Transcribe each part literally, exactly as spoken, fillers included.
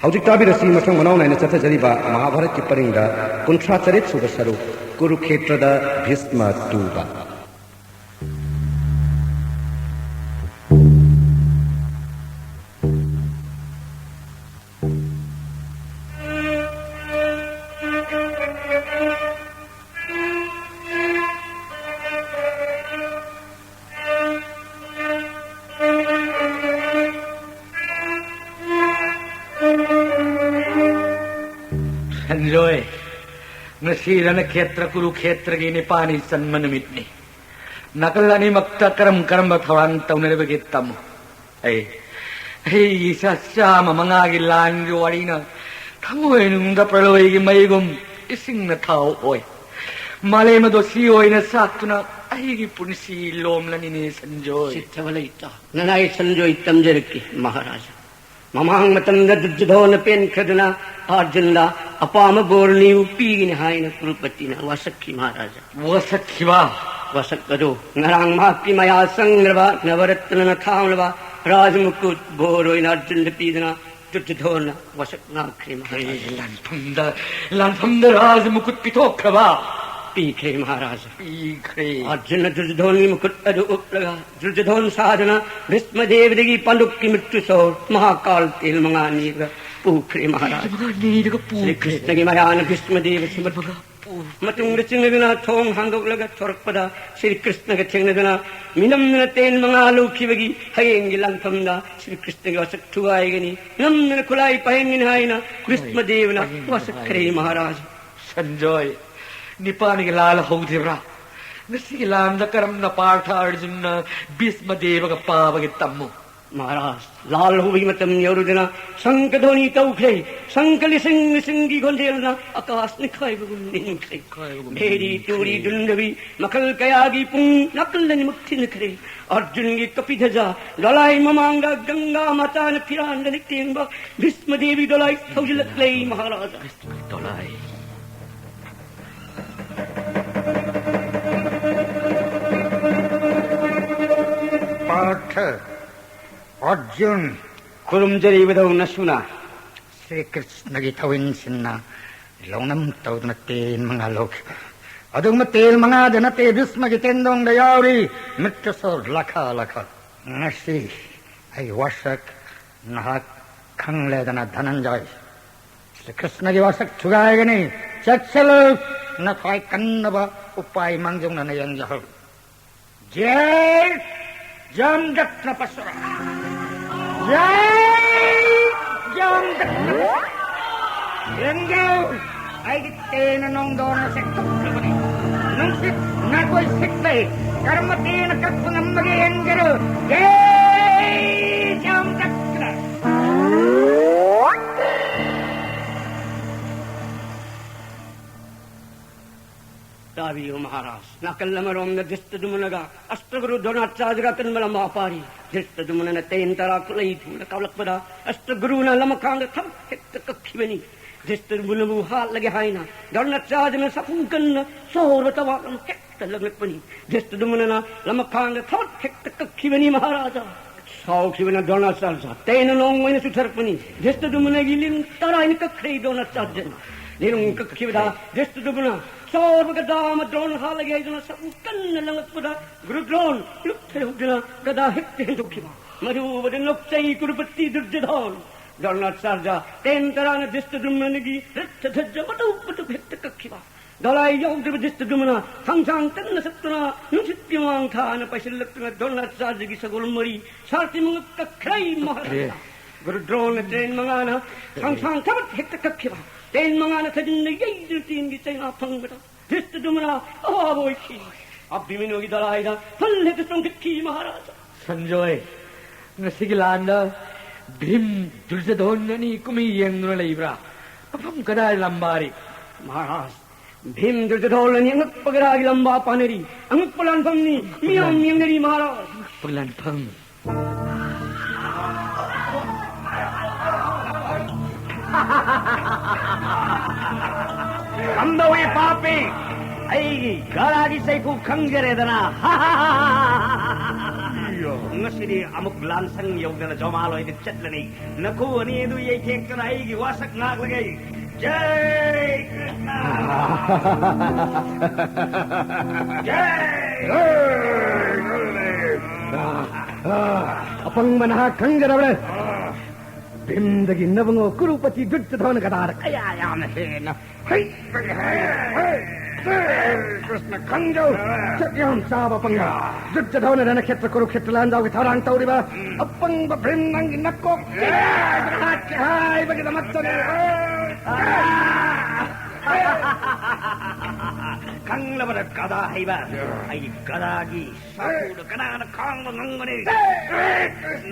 ꯍꯧꯖꯤꯛ ꯇꯥꯕꯤꯔꯁꯤ, ꯃꯊꯪ ꯃꯅꯥꯎ ꯅꯥꯏꯅ ꯆꯠꯊꯖꯔꯤꯕ ꯃꯍꯥꯚꯥꯔꯠꯀꯤ ꯄꯔꯤꯡꯗ ꯀꯨꯟꯊ꯭ꯔꯥ ꯇꯔꯦꯠ ꯁꯨꯕ ꯁꯔꯨꯛ, ꯀꯨꯔꯨꯈꯦꯇ꯭ꯔꯗ ꯚꯤꯁꯃ ꯇꯨꯕ꯫ ꯁꯟꯖꯣꯏ, ꯉꯁꯤ ꯔꯅꯈꯦꯇ꯭ꯔ ꯀꯨꯔꯨꯈꯦꯇ꯭ꯔꯒꯤ ꯅꯤꯄꯥꯅꯤ ꯆꯟꯕ ꯅꯨꯃꯤꯠꯅꯤ꯫ ꯅꯥꯀꯜ ꯑꯅꯤꯃꯛꯇ ꯀꯔꯝ ꯀꯔꯝꯕ ꯊꯧꯔꯥꯡ ꯇꯧꯅꯔꯤꯕꯒꯦ ꯇꯝꯃꯨ꯫ ꯑꯩ, ꯑꯩꯒꯤ ꯏꯆꯥ ꯆꯥꯝꯃ ꯃꯉꯥꯒꯤ ꯂꯥꯟꯒꯤ ꯋꯥꯔꯤꯅ ꯊꯃꯣꯏꯅꯨꯡꯗ ꯄ꯭ꯔꯂꯣꯏꯒꯤ ꯃꯩꯒꯨꯝ ꯏꯁꯤꯡꯅ ꯊꯥꯎ ꯑꯣꯏ꯫ ꯃꯥꯂꯦꯝ ꯑꯗꯣ ꯁꯤ ꯑꯣꯏꯅ ꯁꯥꯠꯇꯨꯅ ꯑꯩꯒꯤ ꯄꯨꯟꯁꯤ ꯂꯣꯝꯂꯅꯤꯅꯦ, ꯁꯟꯖꯣꯏ꯫ ꯆꯤꯠꯊꯕ ꯂꯩꯇ꯫ ꯅꯅꯥꯏ ꯁꯟꯖꯣꯏ ꯇꯝꯖꯔꯛꯀꯦ, ꯃꯍꯥꯔꯥꯖꯥ꯫ ꯃꯃꯥꯡ ꯃꯇꯝꯗ ꯗꯨꯔꯖꯣꯙꯣꯟꯅ ꯄꯦꯟꯈ꯭ꯔꯗꯨꯅ ꯑꯥꯔꯖꯨꯟꯗ ꯑꯄꯥꯝꯕ ꯕꯣꯔ ꯅꯤꯌꯨ ꯄꯤꯒꯅꯤ ꯍꯥꯏꯅ ꯀꯨꯔꯨꯄꯇꯤꯅ ꯋꯥꯁꯛꯈꯤ, ꯃꯍꯥꯔꯥꯖꯥ꯫ ꯋꯥꯁꯛꯈꯤꯕ? ꯋꯥꯁꯛ ꯑꯗꯨ ꯉꯔꯥꯡ ꯃꯍꯥꯛꯀꯤ ꯃꯌꯥ ꯆꯪꯂꯕ ꯅꯕꯔꯠꯅꯅ ꯈꯥꯡꯂꯕ ꯔꯥꯖꯃꯨꯀꯨꯠ ꯕꯣꯔ ꯑꯣꯏꯅ ꯑꯥꯔꯖꯨꯟꯗ ꯄꯤꯗꯨꯅ ꯗꯨꯔꯖꯣꯙꯣꯟꯅ ꯋꯥꯁꯛ ꯉꯥꯛꯈ꯭ꯔꯦ, ꯃꯍꯥꯔꯥꯖꯥ꯫ ꯂꯥꯟꯐꯝꯗ, ꯂꯥꯟꯐꯝꯗ ꯔꯥꯖꯃꯨꯀꯨꯠ ꯄꯤꯊꯣꯛꯈ꯭ꯔꯕ? ꯄꯤꯈ꯭ꯔꯦ, ꯃꯍꯥꯔꯥꯖꯥ꯫ ꯄꯤꯈ꯭ꯔꯦ꯫ ꯑꯥꯔꯖꯨꯟꯅ ꯗꯨꯔꯖꯣꯙꯣꯟꯒꯤ ꯃꯈꯨꯠ ꯑꯗꯨ ꯎꯞꯂꯒ ꯗꯨꯔꯖꯣꯙꯣꯟ ꯁꯥꯗꯨꯅ ꯚꯤꯁꯃ ꯗꯦꯕꯗꯒꯤ ꯄꯥꯟꯗꯨꯞꯀꯤ ꯃ꯭ꯔꯤꯇ꯭ꯌꯨ ꯁꯣꯔ ꯃꯍꯥꯀꯥꯜ ꯇꯦꯜ ꯃꯉꯥ ꯅꯤꯔꯒ ꯄꯨꯈ꯭ꯔꯦ, ꯃꯍꯥꯔꯥꯖꯥ꯫ ꯃꯉꯥ ꯅꯤꯔꯒ ꯄꯨꯈ꯭ꯔꯦ꯫ ꯁ꯭ꯔꯤ ꯀ꯭ꯔꯤꯁꯅꯒꯤ ꯃꯌꯥꯅ ꯚꯤꯁꯃ ꯗꯦꯕ ꯁꯨꯃꯠ ꯃꯇꯨꯡꯗ ꯆꯤꯡꯂꯗꯨꯅ ꯊꯣꯡ ꯍꯥꯡꯗꯣꯛꯂꯒ ꯊꯣꯔꯛꯄꯗ ꯁ꯭ꯔꯤ ꯀ꯭ꯔꯤꯁꯅꯒ ꯊꯦꯡꯅꯗꯨꯅ ꯃꯤꯅꯝꯗꯨꯅ ꯇꯦꯟ ꯃꯉꯥ ꯂꯧꯈꯤꯕꯒꯤ ꯍꯌꯦꯡꯒꯤ ꯂꯥꯟꯐꯝꯗ ꯁ꯭ꯔꯤ ꯀ꯭ꯔꯤꯁꯅꯒꯤ ꯋꯥꯁꯛ ꯊꯨꯒꯥꯏꯒꯅꯤ, ꯅꯝꯗꯨꯅ ꯈꯨꯠꯂꯥꯏ ꯄꯥꯏꯍꯟꯒꯅꯤ ꯍꯥꯏꯅ ꯚꯤꯁꯃ ꯗꯦꯕꯅ ꯄꯥꯏꯍꯟꯒꯅꯤ ꯋꯥꯁꯛꯈ꯭ꯔꯦ, ꯍꯥꯏꯅ꯫ ꯃꯍꯥꯔꯥꯖ꯫ ꯁꯟꯖꯣꯏ, ꯅꯤꯄꯥꯅꯤꯒꯤ ꯂꯥꯜ ꯍꯧꯗ꯭ꯔꯤꯕ꯭ꯔꯥ? ꯉꯁꯤꯒꯤ ꯂꯥꯟꯗ ꯀꯔꯝꯅ ꯄꯥꯔꯊ ꯑꯔꯖꯨꯟꯅ ꯚꯤꯁꯃ ꯗꯦꯕꯒ ꯄꯥꯕꯒꯦ ꯇꯝꯃꯨ꯫ ꯃꯍꯥꯔꯥꯖ, ꯂꯥꯜ ꯍꯧꯕꯒꯤ ꯃꯇꯝ ꯌꯧꯔꯗꯨꯅ ꯁꯪꯈꯙ꯭ꯋꯅꯤ ꯇꯧꯈ꯭ꯔꯦ꯫ ꯁꯪꯈ ꯂꯤꯁꯤꯡ ꯂꯤꯁꯤꯡꯒꯤ ꯈꯣꯟꯖꯦꯜꯅ ꯑꯀꯥꯁ ꯅꯤꯡꯈꯥꯏꯕꯒꯨꯝ ꯅꯤꯡꯈ꯭ꯔꯦ꯫ ꯅꯤꯡꯈꯥꯏꯕꯒꯨꯝ ꯚꯦꯔꯤ ꯅꯤꯡꯈ꯭ꯔꯦ꯫ ꯇꯨꯔꯤ ꯗꯨꯟꯗꯕꯤ ꯃꯈꯜ ꯀꯌꯥꯒꯤ ꯄꯨꯡ ꯅꯥꯀꯜ ꯑꯅꯤꯃꯛ ꯊꯤꯟꯈ꯭ꯔꯦ꯫ ꯑꯔꯖꯨꯟꯒꯤ ꯀꯄꯤꯙꯖ ꯗꯣꯂꯥꯏ ꯃꯃꯥꯡꯗ ꯒꯪꯒꯥ ꯃꯥꯇꯥꯅ ꯐꯤꯔꯥꯟꯗ ꯂꯤꯛꯇꯦꯡꯕ ꯚꯤꯁꯃ ꯗꯦꯕꯤ ꯗꯣꯂꯥꯏ ꯊꯧꯖꯤꯜꯂꯛꯂꯦ, ꯃꯍꯥꯔꯥꯖ꯫ ꯗꯣꯂꯥꯏ꯫ ꯄꯥꯔꯊ, ꯑꯔꯖꯨꯟ, ꯈꯨꯔꯨꯝꯖꯔꯤꯕꯗꯧꯅ ꯁꯨꯅ ꯁ꯭ꯔꯤ ꯀ꯭ꯔꯤꯁꯅꯒꯤ ꯊꯧꯋꯤꯟꯁꯤꯟꯅ ꯂꯧꯅꯝ ꯇꯧꯗꯨꯅ ꯇꯦꯟ ꯃꯉꯥ ꯂꯧꯈꯤꯕ꯫ ꯑꯗꯨꯒꯨꯝꯕ ꯇꯦꯟ ꯃꯉꯥꯗ ꯅꯠꯇꯦ, ꯚꯤꯁꯃꯒꯤ ꯇꯦꯟꯗꯣꯡꯗ ꯌꯥꯎꯔꯤ ꯃꯤꯇ꯭ꯔꯁꯣꯔ ꯂꯥꯈ ꯂꯥꯈ꯫ ꯉꯁꯤ ꯑꯩ ꯋꯥꯁꯛ ꯅꯍꯥꯛ ꯈꯪꯂꯦꯗꯅ ꯙꯅꯟꯖꯣꯏ꯫ ꯁ꯭ꯔꯤ ꯀ꯭ꯔꯤꯁꯅꯒꯤ ꯋꯥꯁꯛ ꯊꯨꯒꯥꯏꯒꯅꯤ꯫ ꯆꯦꯛꯁꯤꯜꯂꯨ, ꯅꯈ꯭ꯋꯥꯏ ꯀꯟꯅꯕ ꯎꯄꯥꯏ ꯃꯥꯡꯖꯧꯅꯅ ꯌꯦꯡꯖꯍꯧ꯫ ꯖꯩ ꯖꯝꯗꯛꯅ ꯄꯁꯨꯔꯥ꯫ ꯖꯩ ꯖꯝꯗꯛꯅ ꯄꯁꯨꯔꯥ꯫ ꯌꯦꯡꯖꯧ, ꯑꯩꯒꯤ ꯇꯦꯅ ꯅꯣꯡꯗꯣꯟ ꯑꯁꯦ ꯀꯛꯈ꯭ꯔꯕꯅꯤ꯫ ꯅꯨꯡꯁꯤꯠ ꯅꯥꯀꯣꯏ ꯁꯤꯠꯂꯦ꯫ ꯀꯔꯝꯕ ꯇꯦꯅ ꯀꯛꯄ ꯉꯝꯕꯒꯦ ꯌꯦꯡꯖꯔꯣ꯫ ꯖꯩ ꯖꯝꯗꯛꯅ꯫ ꯇꯥꯕꯤꯌꯨ ꯃꯍꯥꯔꯥꯖ, ꯅꯥꯀꯜ ꯑꯃꯔꯣꯝꯗ ꯙ꯭ꯔꯤꯁꯇꯗꯨꯃꯅꯒ ꯑꯁꯇꯒꯨꯔꯨ ꯗ꯭ꯔꯣꯅꯥꯆꯥꯔꯌꯒ ꯑꯀꯟꯕ ꯂꯝꯕꯥ ꯄꯥꯔꯤ꯫ ꯙ꯭ꯔꯤꯁꯇꯗꯨꯃꯅꯅ ꯇꯦꯟ ꯇꯔꯥ ꯈꯨꯠꯂꯩ ꯊꯨꯅ ꯀꯥꯞꯂꯛꯄꯗ ꯑꯁꯇꯒꯨꯔꯨꯅ ꯂꯃꯈꯥꯡꯗ ꯊꯕꯛ ꯍꯦꯛꯇ ꯀꯛꯈꯤꯕꯅꯤ꯫ ꯙ꯭ꯔꯤꯁꯇꯗꯨꯃꯅꯕꯨ ꯍꯥꯠꯂꯒꯦ ꯍꯥꯏꯅ ꯗ꯭ꯔꯣꯅꯥꯆꯥꯔꯌꯅ ꯁꯥꯐꯨ ꯀꯟꯅ ꯁꯣꯔꯕ ꯇꯋꯥ ꯑꯃ ꯍꯦꯛꯇ ꯂꯪꯂꯛꯄꯅꯤ꯫ ꯙ꯭ꯔꯤꯁꯇꯗꯨꯃꯅꯅ ꯂꯃꯈꯥꯡꯗ ꯊꯕꯛ ꯍꯦꯛꯇ ꯀꯛꯈꯤꯕꯅꯤ ꯃꯍꯥꯔꯥꯖꯥ꯫ ꯁꯥꯎꯈꯤꯕꯅ ꯗ꯭ꯔꯣꯅꯥꯆꯥꯔꯌ ꯇꯦꯅ ꯅꯣꯡ ꯑꯣꯏꯅ ꯆꯨꯊꯔꯛꯄꯅꯤ꯫ ꯙ꯭ꯔꯤꯁꯇꯗꯨꯃꯅꯒꯤ ꯂꯤꯟ ꯇꯔꯥꯏꯅ ꯀꯛꯈ꯭ꯔꯦ ꯗ꯭ꯔꯣꯅꯥꯆꯥꯔꯌꯅ꯫ ꯂꯤꯔꯨꯡ ꯀꯛꯈꯤꯕꯗ ꯙ꯭ꯔꯤꯁꯇꯗꯨꯃꯅ ꯁꯥꯎꯔꯕ ꯒꯗꯥ ꯑꯃ ꯗ꯭ꯔꯣꯟ ꯍꯥꯠꯂꯒꯦ ꯍꯥꯏꯗꯨꯅ ꯁꯥꯐꯨ ꯀꯟꯅ ꯂꯪꯂꯛꯄꯗ ꯒꯨꯔꯨ ꯗ꯭ꯔꯣꯟ ꯂꯨꯞꯊꯍꯧꯗꯨꯅ ꯒꯗꯥ ꯍꯦꯛꯇ ꯍꯦꯟꯗꯣꯛꯈꯤꯕ꯫ ꯃꯔꯨꯕꯗ ꯅꯣꯛꯆꯩ ꯀꯨꯔꯨꯄꯇꯤ ꯗꯨꯔꯖꯙꯣꯟ꯫ ꯗ꯭ꯔꯣꯅꯥꯆꯥꯔꯌ ꯇꯦꯟ ꯇꯔꯥꯅ ꯙ꯭ꯔꯤꯁꯇꯗꯨꯃꯅꯒꯤ ꯔꯠꯊ ꯙ꯭ꯋꯖ ꯃꯇꯧ ꯃꯇꯧ ꯍꯦꯛꯇ ꯀꯛꯈꯤꯕ꯫ ꯗꯣꯂꯥꯏ ꯌꯥꯎꯗ꯭ꯔꯤꯕ ꯙ꯭ꯔꯤꯁꯇꯗꯨꯃꯅ ꯈꯪꯁꯥꯡ ꯀꯟꯅ ꯁꯛꯇꯨꯅ ꯅꯨꯡꯁꯤꯠꯀꯤ ꯃꯥꯡ ꯊꯥꯅ ꯄꯥꯏꯁꯤꯜꯂꯛꯇꯨꯅ ꯗ꯭ꯔꯣꯅꯥꯆꯥꯔꯌꯒꯤ ꯁꯒꯣꯜ ꯃꯔꯤ ꯁꯥꯔꯊꯤ ꯃꯉꯛ ꯀꯛꯈ꯭ꯔꯦ ꯃꯍꯥꯔꯥꯖꯥ꯫ ꯒꯨꯔꯨ ꯗ꯭ꯔꯣꯟꯅ ꯇꯦꯟ ꯃꯉꯥꯅ ꯈꯪꯁꯥꯡ ꯊꯕꯛ ꯍꯦꯛꯇ ꯀꯛꯈꯤꯕ꯫ ꯇꯦꯟ ꯃꯉꯥꯅ ꯊꯥꯖꯤꯟꯅ ꯌꯩꯗꯨꯅ ꯇꯦꯟꯒꯤ ꯆꯩꯅꯥ ꯐꯪꯕꯗ ꯙ꯭ꯔꯤꯁꯇꯗꯨꯃꯅ ꯑꯋꯥꯕ ꯑꯣꯏꯈꯤ꯫ ꯑꯚꯤꯃꯅ꯭ꯌꯨꯒꯤ ꯗꯣꯂꯥꯏꯗ ꯐꯜ ꯍꯦꯛꯇ ꯆꯣꯡꯈꯠꯈꯤ ꯃꯍꯥꯔꯥꯖꯥ꯫ ꯁꯟꯖꯣꯏ, ꯉꯁꯤꯒꯤ ꯂꯥꯟꯗ ꯚꯤꯝ ꯗꯨꯔꯖꯙꯣꯟ ꯑꯅꯤ ꯀꯨꯝꯍꯩ ꯌꯦꯡꯗꯨꯅ ꯂꯩꯕ꯭ꯔꯥ? ꯃꯐꯝ ꯀꯗꯥꯏ ꯂꯝꯕꯥꯔꯤ? ꯃꯍꯥꯔꯥꯖ, ꯚꯤꯝ ꯗꯨꯔꯖꯙꯣꯟ ꯑꯅꯤ ꯑꯉꯛꯄ ꯒꯗꯥꯒꯤ ꯂꯝꯕꯥ ꯄꯥꯅꯔꯤ꯫ ꯑꯉꯛꯄ ꯂꯥꯟꯐꯝꯅꯤ꯫ ꯃꯤꯌꯥꯝ ꯌꯦꯡꯅꯔꯤ ꯃꯍꯥꯔꯥꯖ꯫ ꯑꯉꯛꯄ ꯂꯥꯟꯐꯝ꯫ ꯀꯝꯗꯧꯏ ꯄꯥꯄꯤ? ꯑꯩꯒꯤ ꯒꯥꯔꯥꯒꯤ ꯆꯩꯐꯨ ꯈꯪꯖꯔꯦꯗꯅ꯫ ꯉꯁꯤꯗꯤ ꯑꯃꯨꯛ ꯂꯥꯟꯁꯪ ꯌꯧꯗꯅ ꯖꯣꯃꯥꯂꯣꯏꯗ ꯆꯠꯂꯅꯤ꯫ ꯅꯈꯨ ꯑꯅꯤ ꯑꯗꯨ ꯌꯩꯊꯦꯛꯇꯨꯅ ꯑꯩꯒꯤ ꯋꯥꯁꯛ ꯉꯥꯛꯂꯒꯦ꯫ ꯖꯩ ꯀ꯭ꯔꯤꯁꯅ! ꯖꯩ! ꯑꯄꯪꯕ ꯅꯍꯥꯛ ꯈꯪꯖꯔꯕ꯭ꯔꯥ? ꯚꯤꯝꯗꯒꯤ ꯅꯕꯉꯣ ꯀꯨꯔꯨꯄꯇꯤ ꯗꯨꯠꯇ ꯊꯣꯟ ꯒꯗꯥꯗ ꯀꯌꯥ ꯌꯥꯝꯅ ꯍꯦꯟꯅ ꯍꯩꯕꯒꯤ ꯍꯩ, ꯍꯩ, ꯍꯩ, ꯀ꯭ꯔꯤꯁꯅ ꯈꯪꯖꯧ꯫ ꯆꯠ ꯌꯥꯝ ꯆꯥꯕ ꯄꯪꯒ ꯖꯨꯠ ꯖꯙꯧꯅ ꯔꯅꯈꯦꯇ꯭ꯔ ꯀꯨꯔꯨꯈꯦꯇ꯭ꯔ ꯂꯥꯟꯖꯥꯎꯒꯤ ꯊꯧꯔꯥꯡ ꯇꯧꯔꯤꯕ ꯑꯄꯪꯕ ꯚꯤꯝ ꯅꯪꯒꯤ ꯅꯀꯣꯛ ꯆꯤꯛꯑꯦ ꯍꯥꯏꯕꯒꯤꯗꯃꯛꯇꯅꯦ꯫ ꯈꯪꯂꯕꯗ ꯒꯗꯥ ꯍꯩꯕ ꯑꯩꯒꯤ ꯒꯗꯥꯒꯤ ꯁꯥꯐꯨꯗ ꯀꯅꯥꯅ ꯈꯥꯡꯕ ꯉꯝꯒꯅꯤ?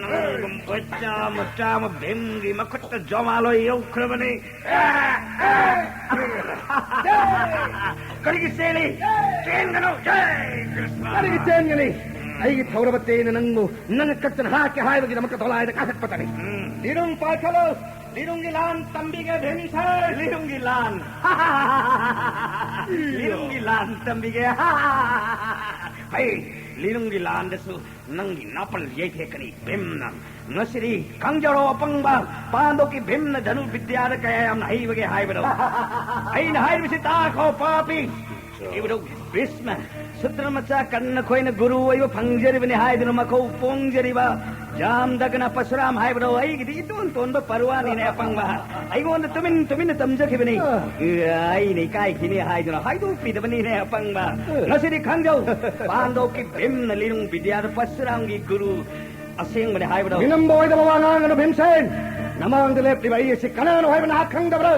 ꯅꯪꯒꯨꯝꯕ ꯆꯥꯃ ꯆꯥꯃ ꯚꯤꯝꯒꯤ ꯃꯈꯨꯠꯇ ꯖꯣꯃꯥꯂꯣꯏ ꯌꯧꯈ꯭ꯔꯕꯅꯤ꯫ ꯀꯔꯤꯒꯤ ꯆꯦꯜꯂꯤ? ꯆꯦꯟꯒꯅꯨ꯫ ꯖꯩ ꯀ꯭ꯔꯤꯁꯅ! ꯀꯔꯤꯒꯤ ꯆꯦꯟꯒꯅꯤ? ꯑꯩꯒꯤ ꯊꯧꯔꯕ ꯇꯦꯅ ꯅꯪꯕꯨ ꯅꯪ ꯀꯛꯇꯅ ꯍꯥꯠꯀꯦ ꯍꯥꯏꯕꯒꯤꯗꯃꯛꯇ ꯊꯣꯂꯥꯏꯗ ꯀꯥꯈꯠꯄꯇꯅꯤ꯫ ꯂꯤꯔꯨꯡ ꯄꯥꯏꯈꯠꯂꯨ꯫ ꯂꯤꯔꯨꯡꯒꯤ ꯂꯥꯟ ꯇꯝꯕꯤꯒꯦ ꯚꯤꯝꯁꯦꯟ꯫ ꯂꯤꯔꯨꯡꯒꯤ ꯂꯥꯟ꯫ ꯂꯤꯔꯨꯡꯒꯤ ꯂꯥꯟ ꯇꯝꯕꯤꯒꯦ꯫ ꯍꯩ, ꯂꯤꯔꯨꯡꯒꯤ ꯂꯥꯟꯗꯁꯨ ꯅꯪꯒꯤ ꯅꯥꯄꯜ ꯌꯩꯊꯦꯛꯀꯅꯤ ꯚꯤꯝꯅ꯫ ꯉꯁꯤꯗꯤ ꯈꯪꯖꯔꯣ ꯑꯄꯪꯕ, ꯄꯥꯟꯗꯣꯞꯀꯤ ꯚꯤꯝꯅ ꯙꯅꯨ ꯕꯤꯗ꯭ꯌꯥꯗ ꯀꯌꯥ ꯌꯥꯝꯅ ꯍꯩꯕꯒꯦ ꯍꯥꯏꯕꯗꯣ꯫ ꯑꯩꯅ ꯍꯥꯏꯔꯤꯕꯁꯤ ꯇꯥꯈꯣ ꯄꯥꯄꯤ꯫ ꯏꯕꯨꯙꯧ ꯚꯤꯁꯃ, ꯁꯨꯇ꯭ꯔ ꯃꯆꯥ ꯀꯔꯅ ꯈꯣꯏꯅ ꯒꯨꯔꯨ ꯑꯣꯏꯕ ꯐꯪꯖꯔꯤꯕꯅꯤ ꯍꯥꯏꯗꯨꯅ ꯃꯈꯧ ꯄꯣꯡꯖꯔꯤꯕ ꯖꯥꯝꯗꯒꯅ ꯄꯁꯨꯔꯥꯝ ꯍꯥꯏꯕꯗꯣ ꯑꯩꯒꯤꯗꯤ ꯏꯇꯣꯟ ꯇꯣꯟꯕ ꯄꯔꯋꯥꯅꯤꯅꯦ ꯑꯄꯪꯕ꯫ ꯑꯩꯉꯣꯟꯗ ꯇꯨꯃꯤꯟ ꯇꯨꯃꯤꯟꯅ ꯇꯝꯖꯈꯤꯕꯅꯤ꯫ ꯑꯩꯅ ꯏꯀꯥꯏꯈꯤꯅꯤ ꯍꯥꯏꯗꯨꯅ ꯍꯥꯏꯗꯣꯛꯄꯤꯗꯕꯅꯤꯅꯦ ꯑꯄꯪꯕ꯫ ꯉꯁꯤꯗꯤ ꯈꯪꯖꯧ, ꯄꯥꯟꯗꯣꯞꯀꯤ ꯚꯤꯝꯅ ꯂꯤꯔꯨꯡ ꯕꯤꯗ꯭ꯌꯥꯗ ꯄꯁꯨꯔꯥꯝꯒꯤ ꯒꯨꯔꯨ ꯑꯁꯦꯡꯕꯅꯤ ꯍꯥꯏꯕꯗꯣ꯫ ꯃꯤꯅꯝꯕ ꯑꯣꯏꯗꯕ ꯋꯥ ꯉꯥꯡꯒꯅꯨ ꯚꯤꯝꯁꯦꯟ꯫ ꯅꯃꯥꯡꯗ ꯂꯦꯞꯂꯤꯕ ꯑꯩ ꯑꯁꯤ ꯀꯅꯥꯅꯣ ꯍꯥꯏꯕ ꯅꯍꯥꯛ ꯈꯪꯗꯕ꯭ꯔꯥ?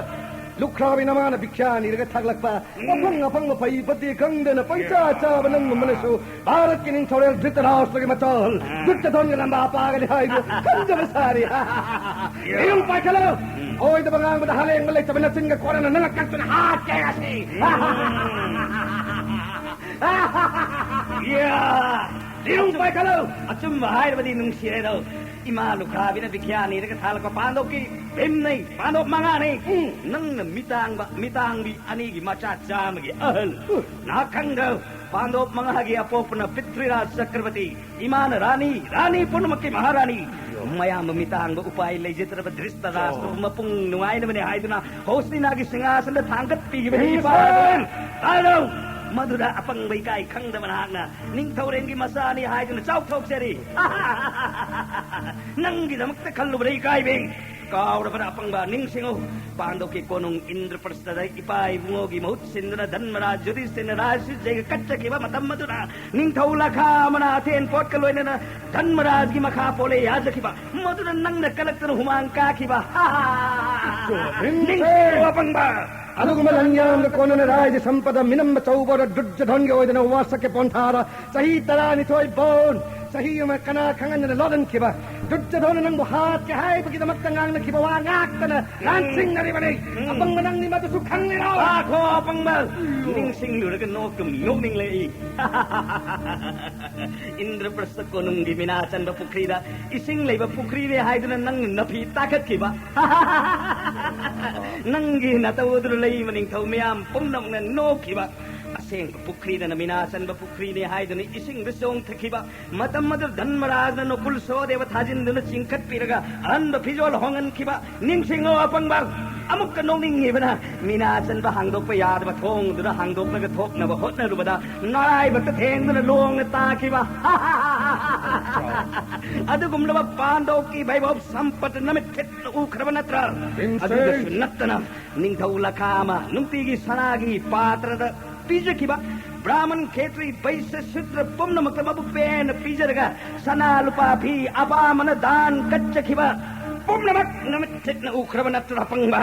ꯂꯨꯈ꯭ꯔꯥꯕꯤ ꯅꯃꯥꯅ ꯚꯤꯛꯁꯥ ꯅꯤꯔꯒ ꯊꯥꯛꯂꯛꯄ ꯑꯐꯪ ꯑꯐꯪꯕ ꯐꯩ ꯐꯠꯇꯦ ꯈꯪꯗꯅ ꯄꯪꯆꯥ ꯆꯥꯕ ꯅꯪꯒꯨꯝꯕꯅꯁꯨ ꯚꯥꯔꯠꯀꯤ ꯅꯤꯡꯊꯧꯔꯦꯜ ꯙ꯭ꯔꯤꯇꯔꯥꯁ꯭ꯇ꯭ꯔꯒꯤ ꯃꯆꯜ ꯙ꯭ꯔꯤꯇꯗꯣꯟꯒ ꯂꯝꯕꯥ ꯄꯥꯒꯅꯤ ꯍꯥꯏꯗꯨ ꯈꯪꯗꯕ ꯁꯥꯔꯤ꯫ ꯌꯨꯝ ꯄꯥꯏꯈꯠꯂꯨ꯫ ꯑꯣꯏꯗꯕ ꯉꯥꯡꯕꯗ ꯍꯂꯦꯡꯕ ꯂꯩꯇꯕ ꯅꯆꯤꯟꯒ ꯀꯣꯟꯅꯅ ꯅꯪ ꯀꯛꯇꯨꯅ ꯍꯥꯠꯀꯦ ꯉꯁꯤ꯫ ꯌꯥ! ꯂꯤꯔꯨꯡ ꯄꯥꯏꯈꯠꯂꯨ꯫ ꯑꯆꯨꯝꯕ ꯍꯥꯏꯔꯕꯗꯤ ꯅꯨꯡꯁꯤꯔꯦꯗꯣ꯫ ꯏꯃꯥ ꯂꯨꯈ꯭ꯔꯥꯕꯤꯅ ꯕꯤꯈ꯭ꯌꯥ ꯅꯤꯔꯒ ꯊꯥꯜꯂꯛꯄ ꯄꯥꯟꯗꯣꯞꯀꯤ ꯚꯤꯝꯅ ꯄꯥꯟꯗꯣꯞ ꯃꯉꯥꯅꯤ꯫ ꯅꯪꯅ ꯃꯤꯇꯥꯡꯕ, ꯃꯤꯇꯥꯡꯕꯤ ꯑꯅꯤꯒꯤ ꯃꯆꯥ ꯆꯥꯝꯃꯒꯤ ꯑꯍꯜ꯫ ꯅꯍꯥꯛ ꯈꯪꯗ꯭ꯔꯣ? ꯄꯥꯟꯗꯣꯞ ꯃꯉꯥꯒꯤ ꯑꯄꯣꯛꯄꯅ ꯄ꯭ꯔꯤꯊ꯭ꯋꯤꯔꯥꯖ ꯆꯀ꯭ꯔꯕꯇꯤ, ꯏꯃꯥꯅ ꯔꯥꯅꯤ, ꯔꯥꯅꯤ ꯄꯨꯝꯅꯃꯛꯀꯤ ꯃꯍꯥꯔꯥꯅꯤ꯫ ꯃꯌꯥꯝꯕ ꯃꯤꯇꯥꯡꯕ ꯎꯄꯥꯏ ꯂꯩꯖꯗ꯭ꯔꯕ ꯙ꯭ꯔꯤꯁꯇꯔꯥꯁꯇ꯭ꯔꯕꯨ ꯃꯄꯨꯡ ꯅꯨꯡꯉꯥꯏꯅꯕꯅꯤ ꯍꯥꯏꯗꯨꯅ ꯍꯣꯁꯅꯤꯅꯥꯒꯤ ꯁꯤꯡꯍꯥꯁꯟꯗ ꯊꯥꯡꯒꯠꯄꯤꯈꯤꯕꯅꯤ ꯏꯄꯥ꯫ ꯇꯥꯔꯣ! ꯃꯗꯨꯗ ꯑꯄꯪꯕ ꯏꯀꯥꯏ ꯈꯪꯗꯕ ꯅꯍꯥꯛꯅ ꯅꯤꯡꯊꯧꯔꯦꯜꯒꯤ ꯃꯆꯥꯅꯤ ꯍꯥꯏꯗꯨꯅ ꯆꯥꯎꯊꯣꯛꯆꯔꯤ꯫ ꯅꯪꯒꯤꯗꯃꯛꯇ ꯈꯜꯂꯨꯕꯗ ꯏꯀꯥꯏꯕꯤ꯫ ꯀꯥꯎꯔꯕ꯭ꯔꯥ ꯑꯄꯪꯕ? ꯅꯤꯡꯁꯤꯡꯉꯨ, ꯄꯥꯟꯗꯣꯞꯀꯤ ꯀꯣꯅꯨꯡ ꯏꯟꯗ꯭ꯔꯄ꯭ꯔꯁꯊꯗ ꯏꯄꯥ ꯏꯕꯨꯡꯉꯣꯒꯤ ꯃꯍꯨꯠ ꯁꯤꯟꯗꯨꯅ ꯙꯟꯃꯔꯥꯖ ꯌꯨꯙꯤꯁꯊꯤꯔꯅ ꯔꯥꯖꯁꯤꯖꯩꯒ ꯀꯠꯆꯈꯤꯕ ꯃꯇꯝ ꯑꯗꯨꯗ ꯅꯤꯡꯊꯧ ꯂꯥꯈꯥ ꯑꯃꯅ ꯑꯊꯦꯟ ꯄꯣꯠꯀ ꯂꯣꯏꯅꯅ ꯙꯟꯃꯔꯥꯖꯒꯤ ꯃꯈꯥ ꯄꯣꯜꯂꯦ ꯌꯥꯖꯈꯤꯕ, ꯃꯗꯨꯗ ꯅꯪꯅ ꯀꯂꯛꯇꯅ ꯍꯨꯃꯥꯡ ꯀꯥꯈꯤꯕ꯫ ꯅꯤꯡꯁꯤꯡꯉꯨ ꯑꯄꯪꯕ꯫ ꯑꯗꯨꯒꯨꯝꯕ ꯂꯟꯌꯥꯝꯒ ꯀꯣꯟꯅꯅ ꯔꯥꯏꯖ ꯁꯝꯄꯗ ꯃꯤꯅꯝꯕ ꯆꯧꯕꯗ ꯗꯨꯔꯖꯙꯟꯒꯤ ꯑꯣꯏꯗꯅ ꯋꯥꯁꯛꯀꯤ ꯄꯣꯟꯊꯥꯔ ꯆꯍꯤ ꯇꯔꯥꯅꯤꯊꯣꯏ ꯕꯣꯟ, ꯆꯍꯤ ꯑꯃ ꯀꯅꯥ ꯈꯪꯍꯟꯗꯅ ꯂꯣꯠꯍꯟꯈꯤꯕ꯫ ꯗꯨꯔꯖꯙꯅ ꯅꯪꯕꯨ ꯍꯥꯠꯀꯦ ꯍꯥꯏꯕꯒꯤꯗꯃꯛꯇ ꯉꯥꯡꯅꯈꯤꯕ ꯋꯥ ꯉꯥꯛꯇꯅ ꯂꯥꯟꯁꯤꯡꯅꯔꯤꯕꯅꯤ꯫ ꯎꯝ꯫ ꯑꯄꯪꯕ ꯅꯪꯗꯤ ꯃꯗꯨꯁꯨ ꯈꯪꯂꯤꯔꯣ? ꯇꯥꯈꯣ ꯑꯄꯪꯕ! ꯅꯤꯡꯁꯤꯡꯂꯨꯔꯒ ꯅꯣꯛꯇꯨꯝ ꯅꯣꯛꯅꯤꯡꯂꯛꯏ꯫ ꯏꯟꯗ꯭ꯔꯄ꯭ꯔꯁꯊ ꯀꯣꯅꯨꯡꯒꯤ ꯃꯤꯅꯥ ꯆꯟꯕ ꯄꯨꯈ꯭ꯔꯤꯗ ꯏꯁꯤꯡ ꯂꯩꯕ ꯄꯨꯈ꯭ꯔꯤꯅꯦ ꯍꯥꯏꯗꯨꯅ ꯅꯪ ꯅꯐꯤ ꯇꯥꯈꯠꯈꯤꯕ꯫ ꯅꯪꯒꯤ ꯅꯇꯧ ꯑꯗꯨꯅ ꯂꯩꯃ ꯅꯤꯡꯊꯧ ꯃꯤꯌꯥꯝ ꯄꯨꯝꯅꯃꯛꯅ ꯅꯣꯛꯈꯤꯕ꯫ ꯑꯁꯦꯡꯕ ꯄꯨꯈ꯭ꯔꯤꯗꯅ ꯃꯤꯅꯥ ꯆꯟꯕ ꯄꯨꯈ꯭ꯔꯤꯅꯦ ꯍꯥꯏꯗꯨꯅ ꯏꯁꯤꯡꯗ ꯆꯣꯡꯊꯈꯤꯕ꯫ ꯃꯇꯝ ꯑꯗꯨ ꯙꯟꯃꯔꯥꯖꯅ ꯅꯀꯨꯜ ꯁꯍꯗꯦꯕ ꯊꯥꯖꯤꯟꯗꯨꯅ ꯆꯤꯡꯈꯠꯄꯤꯔꯒ ꯑꯍꯟꯕ ꯐꯤꯖꯣꯜ ꯍꯣꯡꯍꯟꯈꯤꯕ꯫ ꯅꯤꯡꯁꯤꯡꯉꯣ ꯑꯄꯪꯕ, ꯑꯃꯨꯛꯀ ꯅꯣꯛꯅꯤꯡꯉꯤꯕꯅ ꯃꯤꯅꯥ ꯆꯟꯕ ꯍꯥꯡꯗꯣꯛꯄ ꯌꯥꯗꯕ ꯊꯣꯡꯗꯨꯅ ꯍꯥꯡꯗꯣꯛꯂꯒ ꯊꯣꯛꯅꯕ ꯍꯣꯠꯅꯔꯨꯕꯗ ꯅꯔꯥꯏꯕꯛꯇ ꯊꯦꯡꯗꯨꯅ ꯂꯣꯡꯅ ꯇꯥꯈꯤꯕ꯫ ꯑꯗꯨꯒꯨꯝꯂꯕ ꯄꯥꯟꯗꯣꯞꯀꯤ ꯚꯩꯚꯣꯞ ꯁꯝꯄꯠ ꯅꯃꯤꯠ ꯊꯤꯠꯅ ꯎꯈ꯭ꯔꯕ ꯅꯠꯇ꯭ꯔꯥ? ꯏꯟꯁꯦ꯫ ꯑꯗꯨꯗꯁꯨ ꯅꯠꯇꯅ ꯅꯤꯡꯊꯧ ꯂꯈꯥ ꯑꯃ ꯅꯨꯡꯇꯤꯒꯤ ꯁꯅꯥꯒꯤ ꯄꯥꯇ꯭ꯔꯗ ꯄꯤꯖꯈꯤꯕ ꯕ꯭ꯔꯥꯍꯃꯟ, ꯈꯦꯇ꯭ꯔꯤ, ꯕꯩꯁ꯭ꯌ, ꯁꯨꯗ꯭ꯔ ꯄꯨꯝꯅꯃꯛꯇ ꯃꯕꯨꯛ ꯄꯦꯟꯅ ꯄꯤꯖꯔꯒ ꯁꯅꯥ ꯂꯨꯄꯥ ꯐꯤ ꯑꯄꯥꯝꯕꯅ ꯗꯥꯟ ꯀꯠꯆꯈꯤꯕ ꯄꯨꯝꯅꯃꯛ ꯅꯃꯤꯠ ꯊꯤꯠꯅ ꯎꯈ꯭ꯔꯕ ꯅꯠꯇ꯭ꯔꯥ ꯑꯄꯪꯕ?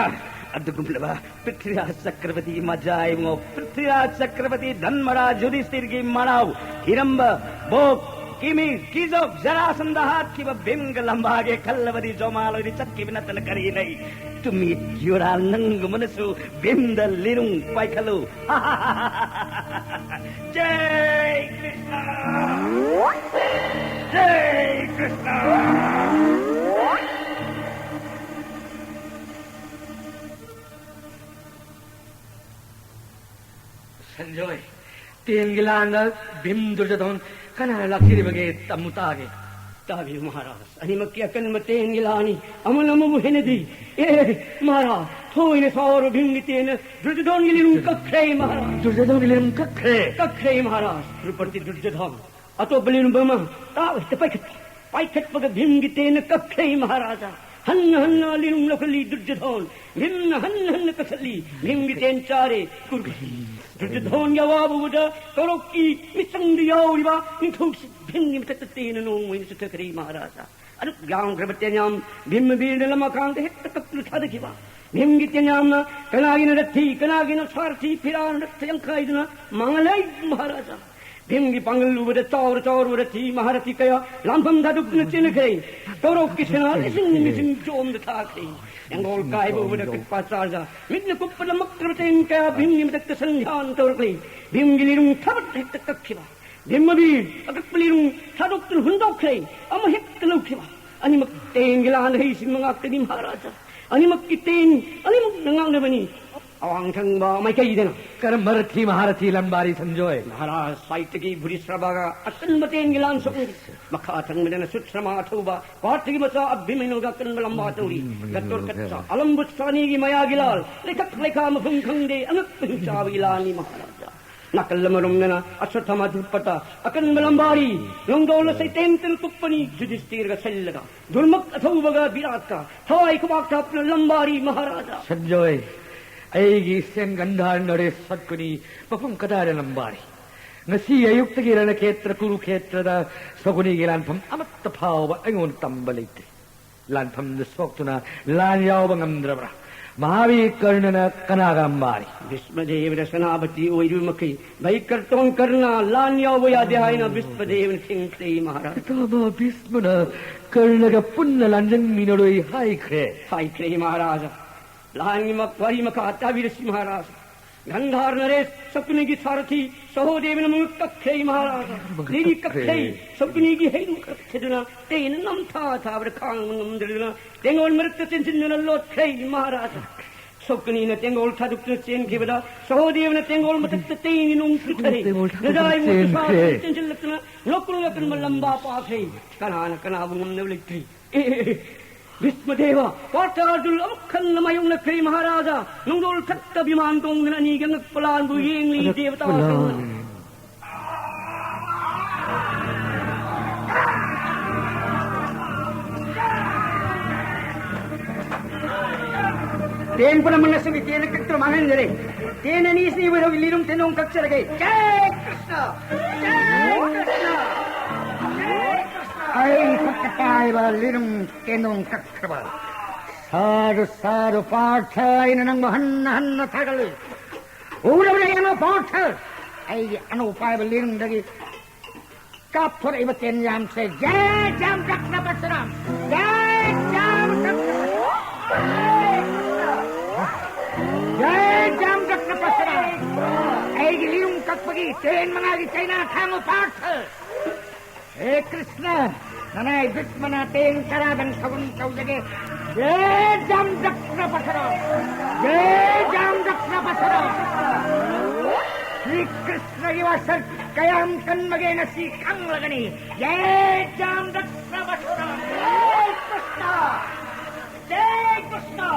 ꯑꯗꯨꯒꯨꯝꯂꯕ ꯄ꯭ꯔꯤꯊ꯭ꯋꯤꯔꯥꯖ ꯆꯀ꯭ꯔꯕꯇꯤ ꯃꯖꯥ ꯏꯕꯨꯡꯉꯣ, ꯄ꯭ꯔꯤꯊ꯭ꯋꯤꯔꯥꯖ ꯆꯀ꯭ꯔꯕꯇꯤ ꯙꯟꯃꯔꯥꯖ ꯌꯨꯙꯤꯁꯊꯤꯔꯒꯤ ꯃꯅꯥꯎ ꯍꯤꯔꯝꯕ, ꯕꯣꯛ, ꯀꯤꯃꯤ, ꯀꯤꯖꯣꯛ, ꯖꯔꯥꯁꯟꯗ ꯍꯥꯠꯈꯤꯕ ꯚꯤꯝꯒ ꯂꯝꯕꯥꯒꯦ ꯈꯜꯂꯕꯗꯤ ꯖꯣꯃꯥꯂꯣꯏꯗꯤ ꯆꯠꯈꯤꯕ ꯅꯠꯇꯅ ꯀꯔꯤ ꯂꯩ? ꯇꯨꯃꯤꯠ ꯌꯨꯔꯥꯜ ꯅꯪꯒꯨꯝꯕꯅꯁꯨ ꯚꯤꯝꯗ ꯂꯤꯔꯨꯡ ꯄꯥꯏꯈꯠꯂꯨ꯫ ꯖꯩ ꯀ꯭ꯔꯤꯁꯅ! ꯖꯩ ꯀ꯭ꯔꯤꯁꯅ! ꯁꯟꯖꯣꯏ, ꯇꯦꯟꯒꯤ ꯂꯥꯟꯗ ꯚꯤꯝ ꯗꯨꯔꯖꯣꯙꯟ ꯀꯅꯥꯅ ꯂꯥꯛꯆꯔꯤꯕꯒꯦ? ꯇꯝꯃꯨ ꯇꯥꯒꯦ꯫ ꯇꯥꯕꯤꯌꯨ ꯃꯍꯥꯔꯥꯖ, ꯑꯅꯤꯃꯛꯀꯤ ꯑꯀꯟꯕ ꯇꯦꯟꯒꯤ ꯂꯥꯟꯅꯤ, ꯑꯃꯅ ꯑꯃꯕꯨ ꯍꯦꯟꯅꯗꯤ꯫ ꯑꯦ ꯃꯍꯥꯔꯥꯖ, ꯊꯣꯏꯅ ꯁꯥꯎꯔꯕ ꯚꯤꯝꯒꯤ ꯇꯦꯟꯅ ꯗꯨꯔꯖꯣꯙꯟꯒꯤ ꯂꯤꯔꯨꯡ ꯀꯛꯈ꯭ꯔꯦ ꯃꯍꯥꯔꯥꯖ꯫ ꯗꯨꯔꯖꯣꯙꯟꯒꯤ ꯂꯤꯔꯨꯡ ꯀꯛꯈ꯭ꯔꯦ? ꯀꯛꯈ꯭ꯔꯦ ꯃꯍꯥꯔꯥꯖ꯫ ꯀ꯭ꯔꯨꯔꯄꯇꯤ ꯗꯨꯔꯖꯣꯙꯟ, ꯑꯇꯣꯞꯄ ꯂꯤꯔꯨꯡ ꯑꯃ ꯇꯥꯕ ꯍꯦꯛꯇ ꯄꯥꯏꯈꯠꯄ꯫ ꯄꯥꯏꯈꯠꯄꯒ ꯚꯤꯝꯒꯤ ꯇꯦꯟꯅ ꯀꯛꯈ꯭ꯔꯦ ꯃꯍꯥꯔꯥꯖꯥ꯫ ꯍꯟꯅ ꯍꯟꯅ ꯂꯤꯔꯨꯡ ꯂꯧꯈꯠꯂꯤ ꯗꯨꯔꯖꯣꯙꯟ꯫ ꯚꯤꯝꯅ ꯍꯟꯅ ꯍꯟꯅ ꯀꯛꯊꯠꯂꯤ꯫ ꯚꯤꯝꯒꯤ ꯇꯦꯟ ꯆꯥꯔꯦ ꯀ꯭ꯔꯨꯔꯄꯇꯤ꯫ ꯗꯨꯔꯖꯣꯙꯟꯒꯤ ꯑꯋꯥꯕ ꯎꯕꯗ ꯀꯧꯔꯧꯀꯤ ꯃꯤꯆꯪꯗ ꯌꯥꯎꯔꯤꯕ ꯅꯤꯡꯊꯧꯁꯤ ꯚꯤꯝꯒꯤ ꯃꯊꯛꯇ ꯇꯦꯟꯅ ꯅꯣꯡ ꯑꯣꯏꯅ ꯆꯨꯊꯈ꯭ꯔꯦ ꯃꯍꯥꯔꯥꯖꯥ꯫ ꯑꯗꯨꯛ ꯌꯥꯝꯈ꯭ꯔꯕ ꯇꯦꯟ ꯌꯥꯝ ꯚꯤꯝ ꯕꯤꯔꯅ ꯂꯃꯈꯥꯡꯗ ꯍꯦꯛꯇ ꯀꯛꯇꯨꯅ ꯊꯥꯗꯈꯤꯕ꯫ ꯚꯤꯝꯒꯤ ꯇꯦꯟ ꯌꯥꯝꯅ ꯀꯅꯥꯒꯤꯅ ꯔꯊꯤ, ꯀꯅꯥꯒꯤꯅ ꯁꯥꯔꯊꯤ, ꯐꯤꯔꯥꯟ ꯔꯊ ꯌꯥꯡꯈꯥꯏꯗꯨꯅ ꯃꯥꯡꯍꯜꯂꯦ ꯃꯍꯥꯔꯥꯖꯥ꯫ ꯚꯤꯝꯒꯤ ꯄꯥꯡꯒꯜ ꯎꯕꯗ ꯆꯥꯎꯔ ꯆꯥꯎꯔꯕ ꯔꯊꯤ ꯃꯍꯥꯔꯊꯤ ꯀꯌꯥ ꯂꯥꯟꯐꯝ ꯊꯥꯗꯣꯛꯇꯨꯅ ꯆꯦꯟꯈ꯭ꯔꯦ꯫ ꯀꯧꯔꯧꯀꯤ ꯁꯦꯅꯥ ꯂꯤꯁꯤꯡ ꯂꯤꯁꯤꯡ ꯖꯣꯝꯗ ꯊꯥꯈ꯭ꯔꯦ꯫ ꯌꯥꯡꯒꯣꯜ ꯀꯥꯏꯕ ꯎꯕꯗ ꯀ꯭ꯔꯤꯄꯥꯆꯥꯔꯖ ꯃꯤꯠꯅ ꯀꯨꯞꯄ ꯂꯝꯃꯛꯇ꯭ꯔꯕ ꯇꯦꯟ ꯀꯌꯥ ꯚꯤꯝꯒꯤ ꯃꯊꯛꯇ ꯁꯟꯙ꯭ꯌꯥꯟ ꯇꯧꯔꯛꯂꯤ꯫ ꯚꯤꯝꯒꯤ ꯂꯤꯔꯨꯡ ꯊꯕꯠ ꯍꯦꯛꯇ ꯀꯛꯈꯤꯕ꯫ ꯚꯤꯝꯃꯕꯤꯔ ꯑꯀꯛꯄ ꯂꯤꯔꯨꯡ ꯊꯥꯗꯣꯛꯇꯨꯅ ꯍꯨꯟꯗꯣꯛꯈ꯭ꯔꯦ꯫ ꯑꯃ ꯍꯦꯛꯇ ꯂꯧꯈꯤꯕ꯫ ꯑꯅꯤꯃꯛ ꯇꯦꯟꯒꯤ ꯂꯥꯟ ꯍꯩꯁꯤꯡꯕ ꯉꯥꯛꯇꯅꯤ ꯃꯍꯥꯔꯥꯖꯥ꯫ ꯑꯅꯤꯃꯛꯀꯤ ꯇꯦꯟ ꯑꯅꯤꯃꯛꯅ ꯉꯥꯛꯅꯕꯅꯤ꯫ ꯑꯋꯥꯡ ꯊꯪꯕ ꯃꯥꯏꯀꯩꯗꯅ ꯀꯔꯝꯕ ꯔꯊꯤ ꯃꯍꯥꯔꯊꯤ ꯂꯝꯕꯥꯔꯤ ꯁꯟꯖꯣꯏ? ꯃꯍꯥꯔꯥꯖ ꯁꯥꯏꯠꯇꯒꯤ ꯚꯨꯔꯤꯁ꯭ꯔꯕꯒ ꯑꯀꯟꯕ ꯇꯦꯟꯒꯤ ꯂꯥꯟ ꯁꯣꯛꯅꯔꯤ꯫ ꯃꯈꯥ ꯊꯪꯕꯗꯅ ꯁꯨꯠꯁ꯭ꯔꯃꯥ ꯊꯧꯕ ꯄꯥꯔꯊꯒꯤ ꯃꯆꯥ ꯑꯚꯤꯃꯅꯨꯒ ꯑꯀꯟꯕ ꯂꯝꯕꯥ ꯇꯧꯔꯤ꯫ ꯒꯇꯣꯔꯀꯠꯁ ꯑꯂꯝꯕꯨꯁ꯭ꯔꯥꯅꯤꯒꯤ ꯃꯌꯥꯒꯤ ꯂꯥꯜ ꯂꯩꯊꯛ ꯂꯩꯈꯥ ꯃꯐꯝ ꯈꯪꯗꯦ ꯑꯉꯛꯄ ꯍꯤꯡꯆꯥꯕꯒꯤ ꯂꯥꯟꯅꯤ ꯃꯍꯥꯔꯥꯖꯥ꯫ ꯅꯥꯀꯜ ꯑꯃꯔꯣꯝꯗꯅ ꯑꯁ꯭ꯋꯠꯊꯥꯃ ꯙ꯭ꯔꯨꯄꯗ ꯑꯀꯟꯕ ꯂꯝꯕꯥꯔꯤ ꯂꯣꯡꯗꯣꯜꯅ ꯁꯩꯇꯦꯟꯇꯅ ꯀꯨꯞꯄꯅꯤ ꯌꯨꯙꯤꯁꯇꯤꯔꯒ ꯁꯜꯂꯒ ꯙꯨꯔꯃꯛ ꯑꯊꯧꯕꯒ ꯕꯤꯔꯥꯠꯀ ꯊꯋꯥꯏ ꯈꯨꯕꯥꯛ ꯊꯥꯞꯇꯨꯅ ꯂꯝꯕꯥꯔꯤ ꯃꯍꯥꯔꯥꯖꯥ꯫ ꯁꯟꯖꯣꯏ, ꯑꯩꯒꯤ ꯏꯆꯦꯟ ꯒꯟꯙꯥꯔ ꯅꯔꯦꯁ ꯁꯠꯀꯨꯅꯤ ꯃꯐꯝ ꯀꯗꯥꯏꯗ ꯂꯝꯕꯥꯔꯤ? ꯉꯁꯤ ꯑꯌꯨꯛꯇꯒꯤ ꯔꯅꯈꯦꯇ꯭ꯔ ꯀꯨꯔꯨꯈꯦꯇ꯭ꯔꯗ ꯁꯒꯨꯅꯤꯒꯤ ꯂꯥꯟꯐꯝ ꯑꯃꯠꯇ ꯐꯥꯎꯕ ꯑꯩꯉꯣꯟꯗ ꯇꯝꯕ ꯂꯩꯇꯦ꯫ ꯂꯥꯟꯐꯝꯗ ꯁꯣꯛꯇꯨꯅ ꯂꯥꯟ ꯌꯥꯎꯕ ꯉꯝꯗ꯭ꯔꯕ꯭ꯔꯥ? ꯃꯍꯥꯕꯤꯔ ꯀꯔꯅꯅ ꯀꯅꯥꯒ ꯂꯝꯕꯥꯔꯤ? ꯚꯤꯁꯃꯗꯦꯕꯅ ꯁꯦꯅꯥꯄꯇꯤ ꯑꯣꯏꯔꯤꯕ ꯃꯈꯩ ꯚꯩꯀꯔꯇꯣꯟ ꯀꯔꯅ ꯂꯥꯟ ꯌꯥꯎꯕ ꯌꯥꯗꯦ ꯍꯥꯏꯅ ꯚꯤꯁꯃꯗꯦꯕꯅ ꯊꯤꯡꯈ꯭ꯔꯦ ꯃꯍꯥꯔꯥꯖ꯫ ꯄꯤꯇꯥꯃꯍ ꯚꯤꯁꯃꯅ ꯀꯔꯅꯒ ꯄꯨꯟꯅ ꯂꯥꯟꯖꯟꯃꯤꯟꯅꯔꯣꯏ ꯍꯥꯏꯈ꯭ꯔꯦ꯫ ꯍꯥꯏꯈ꯭ꯔꯦ ꯃꯍꯥꯔꯥꯖ꯫ ꯂꯥꯟꯒꯤ ꯃ-, ꯋꯥꯔꯤ ꯃꯈꯥ ꯇꯥꯕꯤꯔꯁꯤ ꯃꯍꯥꯔꯥꯖ꯫ ꯒꯟꯙꯥꯔ ꯅꯔꯦꯁ ꯁꯀꯨꯅꯤꯒꯤ ꯁꯥꯔꯊꯤ ꯁꯍꯣꯗꯦꯕꯅ ꯃꯉꯛ ꯀꯛꯈ꯭ꯔꯦ ꯃꯍꯥꯔꯥꯖ꯫ ꯂꯤꯔꯤ ꯀꯛꯈ꯭ꯔꯦ꯫ ꯁꯀꯨꯅꯤꯒꯤ ꯍꯩꯔꯨ ꯀꯛꯊꯗꯨꯅ ꯇꯦꯟ ꯅꯝꯊꯥ ꯊꯥꯕꯗ ꯈꯥꯡꯕ ꯉꯝꯗꯗꯨꯅ ꯇꯦꯡꯉꯣꯜ ꯃꯔꯛꯇ ꯆꯦꯟꯁꯤꯟꯗꯨꯅ ꯂꯣꯠꯈ꯭ꯔꯦ ꯃꯍꯥꯔꯥꯖ꯫ ꯁꯣꯛꯀꯅꯤꯅ ꯇꯦꯡꯒꯣꯜ ꯊꯥꯗꯣꯛꯇꯨꯅ ꯆꯦꯟꯈꯤꯕꯗ, ꯁꯍꯣꯗꯦꯕꯅ ꯇꯦꯡꯒꯣꯜ ꯃꯊꯛꯇ ꯇꯦꯡꯅꯤ ꯅꯣꯡ ꯆꯨꯊꯔꯦ꯫ ꯇꯦꯡꯒꯣꯜ ꯊꯥꯗꯣꯛꯇꯨꯅ ꯅꯖꯥꯏ ꯃꯣꯠꯇꯨ ꯆꯦꯟꯈ꯭ꯔꯦ꯫ ꯁꯥꯗꯨꯅ ꯆꯦꯟꯁꯤꯜꯂꯛꯇꯨꯅ ꯂꯣꯛꯀꯨꯟ ꯂꯣꯛꯀꯟꯕ ꯂꯝꯕꯥ ꯄꯥꯛꯈ꯭ꯔꯦ꯫ ꯀꯅꯥꯅ ꯀꯅꯥꯕꯨ ꯉꯝꯅꯕ ꯂꯩꯇ꯭ꯔꯤ꯫ ꯚꯤꯁꯃꯗꯦꯕ, ꯄꯥꯔꯊ ꯑꯔꯖꯨꯟ ꯑꯃꯨꯛ ꯍꯟꯅ ꯃꯥꯌꯣꯛꯅꯈ꯭ꯔꯦ ꯃꯍꯥꯔꯥꯖꯥ꯫ ꯅꯣꯡꯗꯣꯜ ꯊꯛꯇ ꯕꯤꯃꯥꯟ ꯇꯣꯡꯗꯨꯅ ꯑꯅꯤꯒꯤ ꯑꯉꯛꯄ ꯂꯥꯟꯕꯨ ꯌꯦꯡꯂꯤ ꯗꯦꯕꯇꯥꯁꯤꯡꯅ꯫ ꯇꯦꯟ ꯄꯨꯝꯅꯃꯛꯅꯁꯨ ꯃꯤꯇꯦꯟꯅ ꯀꯛꯇꯨꯅ ꯃꯥꯡꯍꯟꯖꯔꯦ꯫ ꯇꯦꯟ ꯑꯅꯤꯁꯤꯅ ꯏꯕꯨꯙꯧꯒꯤ ꯂꯤꯔꯨꯝ ꯇꯦꯟꯗꯣꯡ ꯀꯛꯆꯔꯒꯦ꯫ ꯖꯥꯏ ꯀ꯭ꯔꯤꯁꯅ! ꯖꯥꯏ ꯀ꯭ꯔꯤꯁꯅ! ꯖꯥꯏ ꯀ꯭ꯔꯤꯁꯅ! ꯑꯩ ꯈꯨꯠꯇ ꯄꯥꯏꯕ ꯂꯤꯔꯨꯝ ꯇꯦꯟꯗꯣꯡ ꯀꯛꯈ꯭ꯔꯕ꯫ ꯁꯥꯗꯨ, ꯁꯥꯗꯨ, ꯄꯥꯔꯊ, ꯑꯩꯅ ꯅꯪꯕꯨ ꯍꯟꯅ ꯍꯟꯅ ꯊꯥꯒꯠꯂꯤ꯫ ꯎꯔꯕ꯭ꯔꯥ ꯌꯦꯡꯉꯣ ꯄꯥꯔꯊ, ꯑꯩꯒꯤ ꯑꯅꯧ ꯄꯥꯏꯕ ꯂꯤꯔꯨꯝꯗꯒꯤ ꯀꯥꯞꯊꯣꯔꯛꯏꯕ ꯇꯦꯟ ꯌꯥꯝꯁꯦ꯫ ꯖꯥꯏ ꯖꯥꯝ ꯗꯛꯁꯅ ꯄꯔꯁꯨꯔꯥꯝ! ꯖꯥꯏ ꯖꯥꯝ ꯗꯛꯁꯅ! ꯖꯥꯏ ꯖꯥꯝ ꯗꯛꯁꯅ ꯄꯔꯁꯨꯔꯥꯝ! ꯑꯩꯒꯤ ꯂꯤꯔꯨꯝ ꯀꯛꯄꯒꯤ ꯇꯦꯟ ꯃꯉꯥꯒꯤ ꯆꯩꯅꯥ ꯊꯥꯡꯉꯨ ꯄꯥꯔꯊ! ꯍꯦ ꯀ꯭ꯔꯤꯁꯅ, ꯅꯅꯥꯏ ꯚꯤꯁꯃꯅ ꯇꯦꯡ ꯇꯔꯥꯗꯪ ꯊꯧꯒꯨꯝ ꯇꯧꯖꯒꯦ꯫ ꯖꯥꯏ ꯖꯥꯝ ꯗꯛꯁꯅ ꯄꯔꯁꯨꯔꯥꯝ! ꯖꯥꯏ ꯖꯥꯝ ꯗꯛꯁꯅ ꯄꯔꯁꯨꯔꯥꯝ! ꯁ꯭ꯔꯤ ꯀ꯭ꯔꯤꯁꯅꯒꯤ ꯋꯥꯁꯛ ꯀꯌꯥꯝ ꯀꯟꯕꯒꯦ ꯉꯁꯤ ꯈꯪꯂꯒꯅꯤ꯫ ꯖꯥꯏ ꯖꯥꯝ ꯗꯛꯁꯅ ꯄꯔꯁꯨꯔꯥꯝ! ꯖꯥꯏ ꯀ꯭ꯔꯤꯁꯅ! ꯖꯥꯏ ꯀ꯭ꯔꯤꯁꯅ!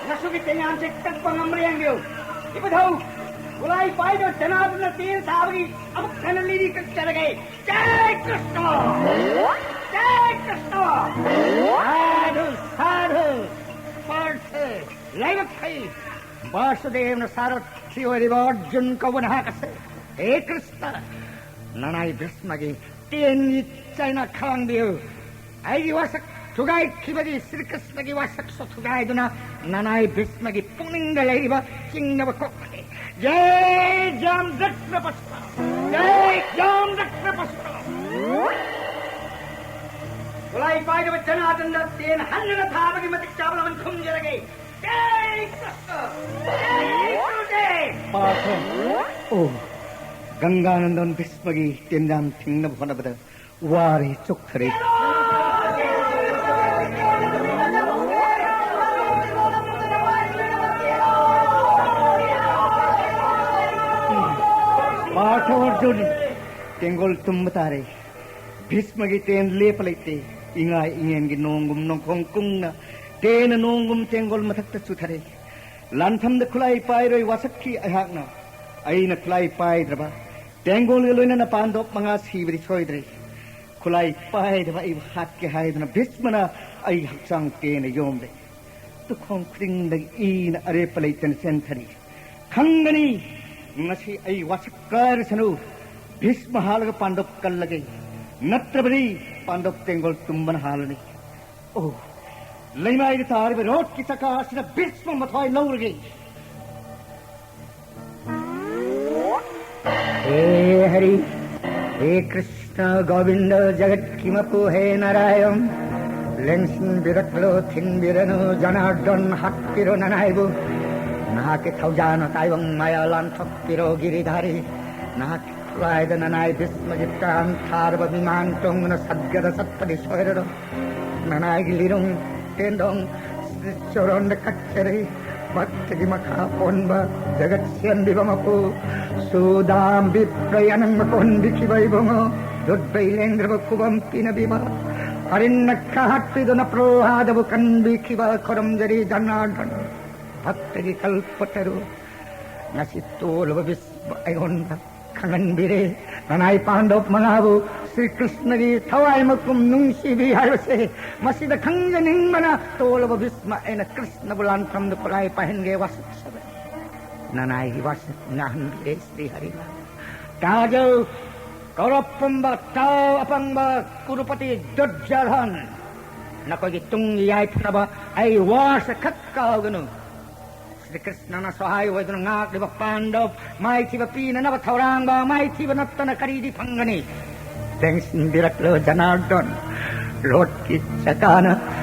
ꯉꯁꯤꯒꯤ ꯇꯦꯡꯌꯥꯟꯁꯦ ꯀꯛꯄ ꯉꯝꯕ꯭ꯔꯥ ꯌꯦꯡꯕꯤꯌꯨ꯫ ꯏꯕꯨꯙꯧ, ꯈꯨꯠꯂꯥꯏ ꯄꯥꯏꯗꯕ ꯖꯅꯥꯔꯗꯅ ꯇꯦꯟ ꯁꯥꯕꯒꯤ ꯑꯃꯨꯛ ꯍꯟꯅ ꯂꯤꯔꯤ ꯀꯛꯆꯔꯒꯦ꯫ ꯖꯥꯏ ꯀ꯭ꯔꯤꯁꯅ! ꯖꯥꯏ ꯀ꯭ꯔꯤꯁꯅ! ꯁꯥꯙꯨ, ꯁꯥꯙꯨ! ꯄꯥꯔꯊ, ꯂꯥꯏꯕꯛ ꯐꯩ꯫ ꯕꯥꯁꯨꯗꯦꯕꯅ ꯁꯥꯔꯊꯤ ꯑꯣꯏꯔꯤꯕ ꯑꯔꯖꯨꯟ ꯀꯧꯕ ꯅꯍꯥꯛ ꯑꯁꯦ꯫ ꯍꯦ ꯀ꯭ꯔꯤꯁꯅ, ꯅꯅꯥꯏ ꯚꯤꯁꯃꯒꯤ ꯇꯦꯟꯒꯤ ꯆꯩꯅ ꯈꯥꯡꯕꯤꯌꯨ꯫ ꯑꯩꯒꯤ ꯋꯥꯁꯛ ꯊꯨꯒꯥꯏꯈꯤꯕꯒꯤ ꯁ꯭ꯔꯤ ꯀ꯭ꯔꯤꯁꯅꯒꯤ ꯋꯥꯁꯛꯁꯨ ꯊꯨꯒꯥꯏꯗꯨꯅ ꯅꯅꯥꯏ ꯚꯤꯁꯃꯒꯤ ꯄꯨꯛꯅꯤꯡꯗ ꯂꯩꯔꯤꯕ ꯆꯤꯡꯅꯕ ꯀꯣꯛꯂꯒꯦ꯫ ꯖꯥꯏ ꯖꯥꯝ ꯗꯛꯁꯅ ꯄꯔꯁꯨꯔꯥꯝ! ꯖꯥꯏ ꯖꯥꯝ ꯗꯛꯁꯅ ꯄꯔꯁꯨꯔꯥꯝ! ꯈꯨꯠꯂꯥꯏ ꯄꯥꯏꯗꯕ ꯖꯅꯥꯔꯗꯅ ꯇꯦꯟ ꯍꯟꯗꯨꯅ ꯊꯥꯕꯒꯤ ꯃꯇꯤꯛ ꯆꯥꯕ ꯂꯃꯟ ꯈꯨꯝꯖꯔꯒꯦ꯫ ꯖꯥꯏ ꯀ꯭ꯔꯤꯁꯅ! ꯖꯥꯏ ꯒꯨꯔꯨꯗꯦꯕ! ꯄꯥꯔꯊ! ꯑꯣ, ꯒꯪꯒꯥꯅꯟꯗꯟ ꯚꯤꯁꯃꯒꯤ ꯇꯦꯟꯖꯥꯝ ꯊꯤꯡꯅꯕ ꯍꯣꯠꯅꯕꯗ ꯋꯥꯔꯦ, ꯆꯣꯛꯊꯔꯦ꯫ ꯑꯗꯨꯅꯤ, ꯇꯦꯡꯒꯣꯜ ꯇꯨꯝꯕ ꯇꯥꯔꯦ꯫ ꯚꯤꯁꯃꯒꯤ ꯇꯦꯟ ꯂꯦꯞꯄ ꯂꯩꯇꯦ꯫ ꯏꯉꯥ ꯏꯉꯦꯟꯒꯤ ꯅꯣꯡꯒꯨꯝ ꯅꯣꯡꯈꯣꯡ ꯀꯨꯡꯅ ꯇꯦꯟꯅ ꯅꯣꯡꯒꯨꯝ ꯇꯦꯡꯒꯣꯜ ꯃꯊꯛꯇ ꯆꯨꯊꯔꯦ꯫ ꯂꯥꯟꯐꯝꯗ ꯈꯨꯠꯂꯥꯏ ꯄꯥꯏꯔꯣꯏ ꯋꯥꯁꯛꯈꯤ ꯑꯩꯍꯥꯛꯅ꯫ ꯑꯩꯅ ꯈꯨꯠꯂꯥꯏ ꯄꯥꯏꯗ꯭ꯔꯕ ꯇꯦꯡꯒꯣꯜꯒ ꯂꯣꯏꯅꯅ ꯄꯥꯟꯗꯣꯞ ꯃꯉꯥ ꯁꯤꯕꯗꯤ ꯁꯣꯏꯗ꯭ꯔꯦ꯫ ꯈꯨꯠꯂꯥꯏ ꯄꯥꯏꯗꯕ ꯑꯩꯕꯨ ꯍꯥꯠꯀꯦ ꯍꯥꯏꯗꯨꯅ ꯚꯤꯁꯃꯅ ꯑꯩ ꯍꯛꯆꯥꯡ ꯇꯦꯟꯅ ꯌꯣꯝꯂꯦ꯫ ꯇꯨꯈꯣꯡ ꯈꯨꯗꯤꯡꯗꯒꯤ ꯏꯅ ꯑꯔꯦꯞꯄ ꯂꯩꯇꯅ ꯆꯦꯟꯊꯔꯤ꯫ ꯈꯪꯒꯅꯤ, ꯉꯁꯤ ꯑꯩ ꯋꯥꯁꯛ ꯀꯥꯏꯔꯁꯅꯨ, ꯚꯤꯁꯃ ꯍꯥꯠꯂꯒ ꯄꯥꯟꯗꯣꯞ ꯀꯜꯂꯒꯦ, ꯅꯠꯇ꯭ꯔꯕꯗꯤ ꯄꯥꯟꯗꯣꯞ ꯇꯦꯡꯒꯣꯜ ꯇꯨꯝꯕꯅ ꯍꯥꯜꯂꯅꯤ꯫ ꯑꯣ, ꯂꯩꯃꯥꯏꯗ ꯇꯥꯔꯤꯕ ꯔꯣꯠꯀꯤ ꯆꯀꯥ ꯑꯁꯤꯗ ꯚꯤꯁꯃ ꯃꯊ꯭ꯋꯥꯏ ꯂꯧꯔꯒꯦ꯫ ꯍꯦ ꯍꯔꯤ, ꯍꯦ ꯀ꯭ꯔꯤꯁꯅ ꯒꯣꯕꯤꯟꯗ, ꯖꯒꯠꯀꯤ ꯃꯄꯨ ꯍꯦ ꯅꯥꯔꯥꯌꯟ, ꯂꯦꯡꯁꯤꯟꯕꯤꯔꯛꯂꯣ, ꯊꯤꯟꯕꯤꯔꯅꯨ ꯖꯅꯥꯔꯗꯟ, ꯍꯥꯠꯄꯤꯔꯣ ꯅꯅꯥꯏꯕꯨ꯫ ꯅꯍꯥꯛꯀꯤ ꯊꯧꯖꯥꯅ ꯇꯥꯏꯕꯪ ꯃꯌꯥ ꯂꯥꯟꯊꯣꯛꯄꯤꯔꯣ ꯒꯤꯔꯤꯙꯥꯔꯤ꯫ ꯅꯍꯥꯛꯀꯤ ꯈꯨꯠꯂꯥꯏꯗ ꯅꯅꯥꯏ ꯚꯤꯁꯃꯒꯤ ꯄ꯭ꯔꯥꯟ ꯊꯥꯔꯕ ꯃꯤꯃꯥꯟ ꯇꯣꯡꯗꯨꯅ ꯁꯠꯒꯗ ꯆꯠꯄꯗꯤ ꯁꯣꯏꯔꯔꯣꯏ꯫ ꯅꯅꯥꯏꯒꯤ ꯂꯤꯔꯨꯡ ꯇꯦꯟꯗꯣꯡ ꯆꯣꯔꯣꯟꯗ ꯀꯠꯆꯔꯤ꯫ ꯚꯛꯇꯒꯤ ꯃꯈꯥ ꯄꯣꯟꯕ ꯖꯒꯠ ꯁꯦꯝꯕꯤꯕ ꯃꯄꯨ ꯁꯨꯗꯥꯝ ꯕꯤꯄ꯭ꯔ ꯌꯥꯅꯪ ꯃꯀꯣꯟꯕꯤꯈꯤꯕ ꯏꯕꯨꯡꯉꯣ, ꯂꯨꯠꯕꯩ ꯂꯦꯡꯗ꯭ꯔꯕ ꯈꯨꯕꯝ ꯄꯤꯅꯕꯤꯕ ꯑꯔꯤꯟꯅ ꯀꯥꯍꯠꯄꯤꯗꯨꯅ ꯄ꯭ꯔꯣꯍꯥꯗꯕꯨ ꯀꯟꯕꯤꯈꯤꯕ ꯈꯨꯔꯨꯝꯖꯔꯤ ꯖꯅꯥꯔꯗꯟ꯫ ꯚꯛꯇꯒꯤ ꯀꯜꯄꯇꯔꯨ ꯉꯁꯤ ꯇꯣꯜꯂꯕ ꯕꯤꯁ ꯑꯩꯉꯣꯟꯗ ꯈꯪꯍꯟꯕꯤꯔꯦ꯫ ꯅꯅꯥꯏ ꯄꯥꯟꯗꯕ ꯃꯉꯥꯕꯨ ꯁ꯭ꯔꯤ ꯀ꯭ꯔꯤꯁꯅꯒꯤ ꯊꯋꯥꯏ ꯃꯀꯨꯝ ꯅꯨꯡꯁꯤꯕꯤ ꯍꯥꯏꯕꯁꯦ ꯃꯁꯤꯗ ꯈꯪꯖꯅꯤꯡꯕꯅ ꯇꯣꯜꯂꯕ ꯚꯤꯁꯃ ꯑꯩꯅ ꯀ꯭ꯔꯤꯁꯅꯕꯨ ꯂꯥꯟꯐꯝꯗ ꯈꯨꯠꯂꯥꯏ ꯄꯥꯏꯍꯟꯒꯦ ꯋꯥꯁꯛꯆꯕꯅꯤ꯫ ꯅꯅꯥꯏꯒꯤ ꯋꯥꯁꯛ ꯉꯥꯡꯍꯟꯕꯤꯔꯦ ꯁ꯭ꯔꯤ ꯍꯔꯤꯅ꯫ ꯇꯥꯖꯧ, ꯀꯧꯔꯞ ꯄꯨꯝꯕ ꯇꯥꯎ ꯑꯄꯪꯕ ꯀꯨꯔꯨꯄꯇꯤ ꯗꯨꯔꯖꯥꯙꯟ, ꯅꯈꯣꯏꯒꯤ ꯇꯨꯡꯒꯤ ꯌꯥꯏꯐꯅꯕ ꯑꯩ ꯋꯥꯁꯛ ꯈꯛ ꯀꯥꯎꯒꯅꯨ꯫ ꯁ꯭ꯔꯤ ꯀ꯭ꯔꯤꯁꯅꯅ ꯁꯍꯥꯏ ꯑꯣꯏꯗꯨꯅ ꯉꯥꯛꯂꯤꯕ ꯄꯥꯟꯗꯕ ꯃꯥꯏꯊꯤꯕ ꯄꯤꯅꯅꯕ ꯊꯧꯔꯥꯡꯕ ꯃꯥꯏꯊꯤꯕ ꯅꯠꯇꯅ ꯀꯔꯤꯗꯤ ꯐꯪꯒꯅꯤ? ꯂꯦꯡꯁꯤꯟꯕꯤꯔꯛꯂꯣ ꯖꯅꯥꯔꯗꯟ꯫ ꯂꯣꯠꯀꯤ ꯆꯀꯥꯅ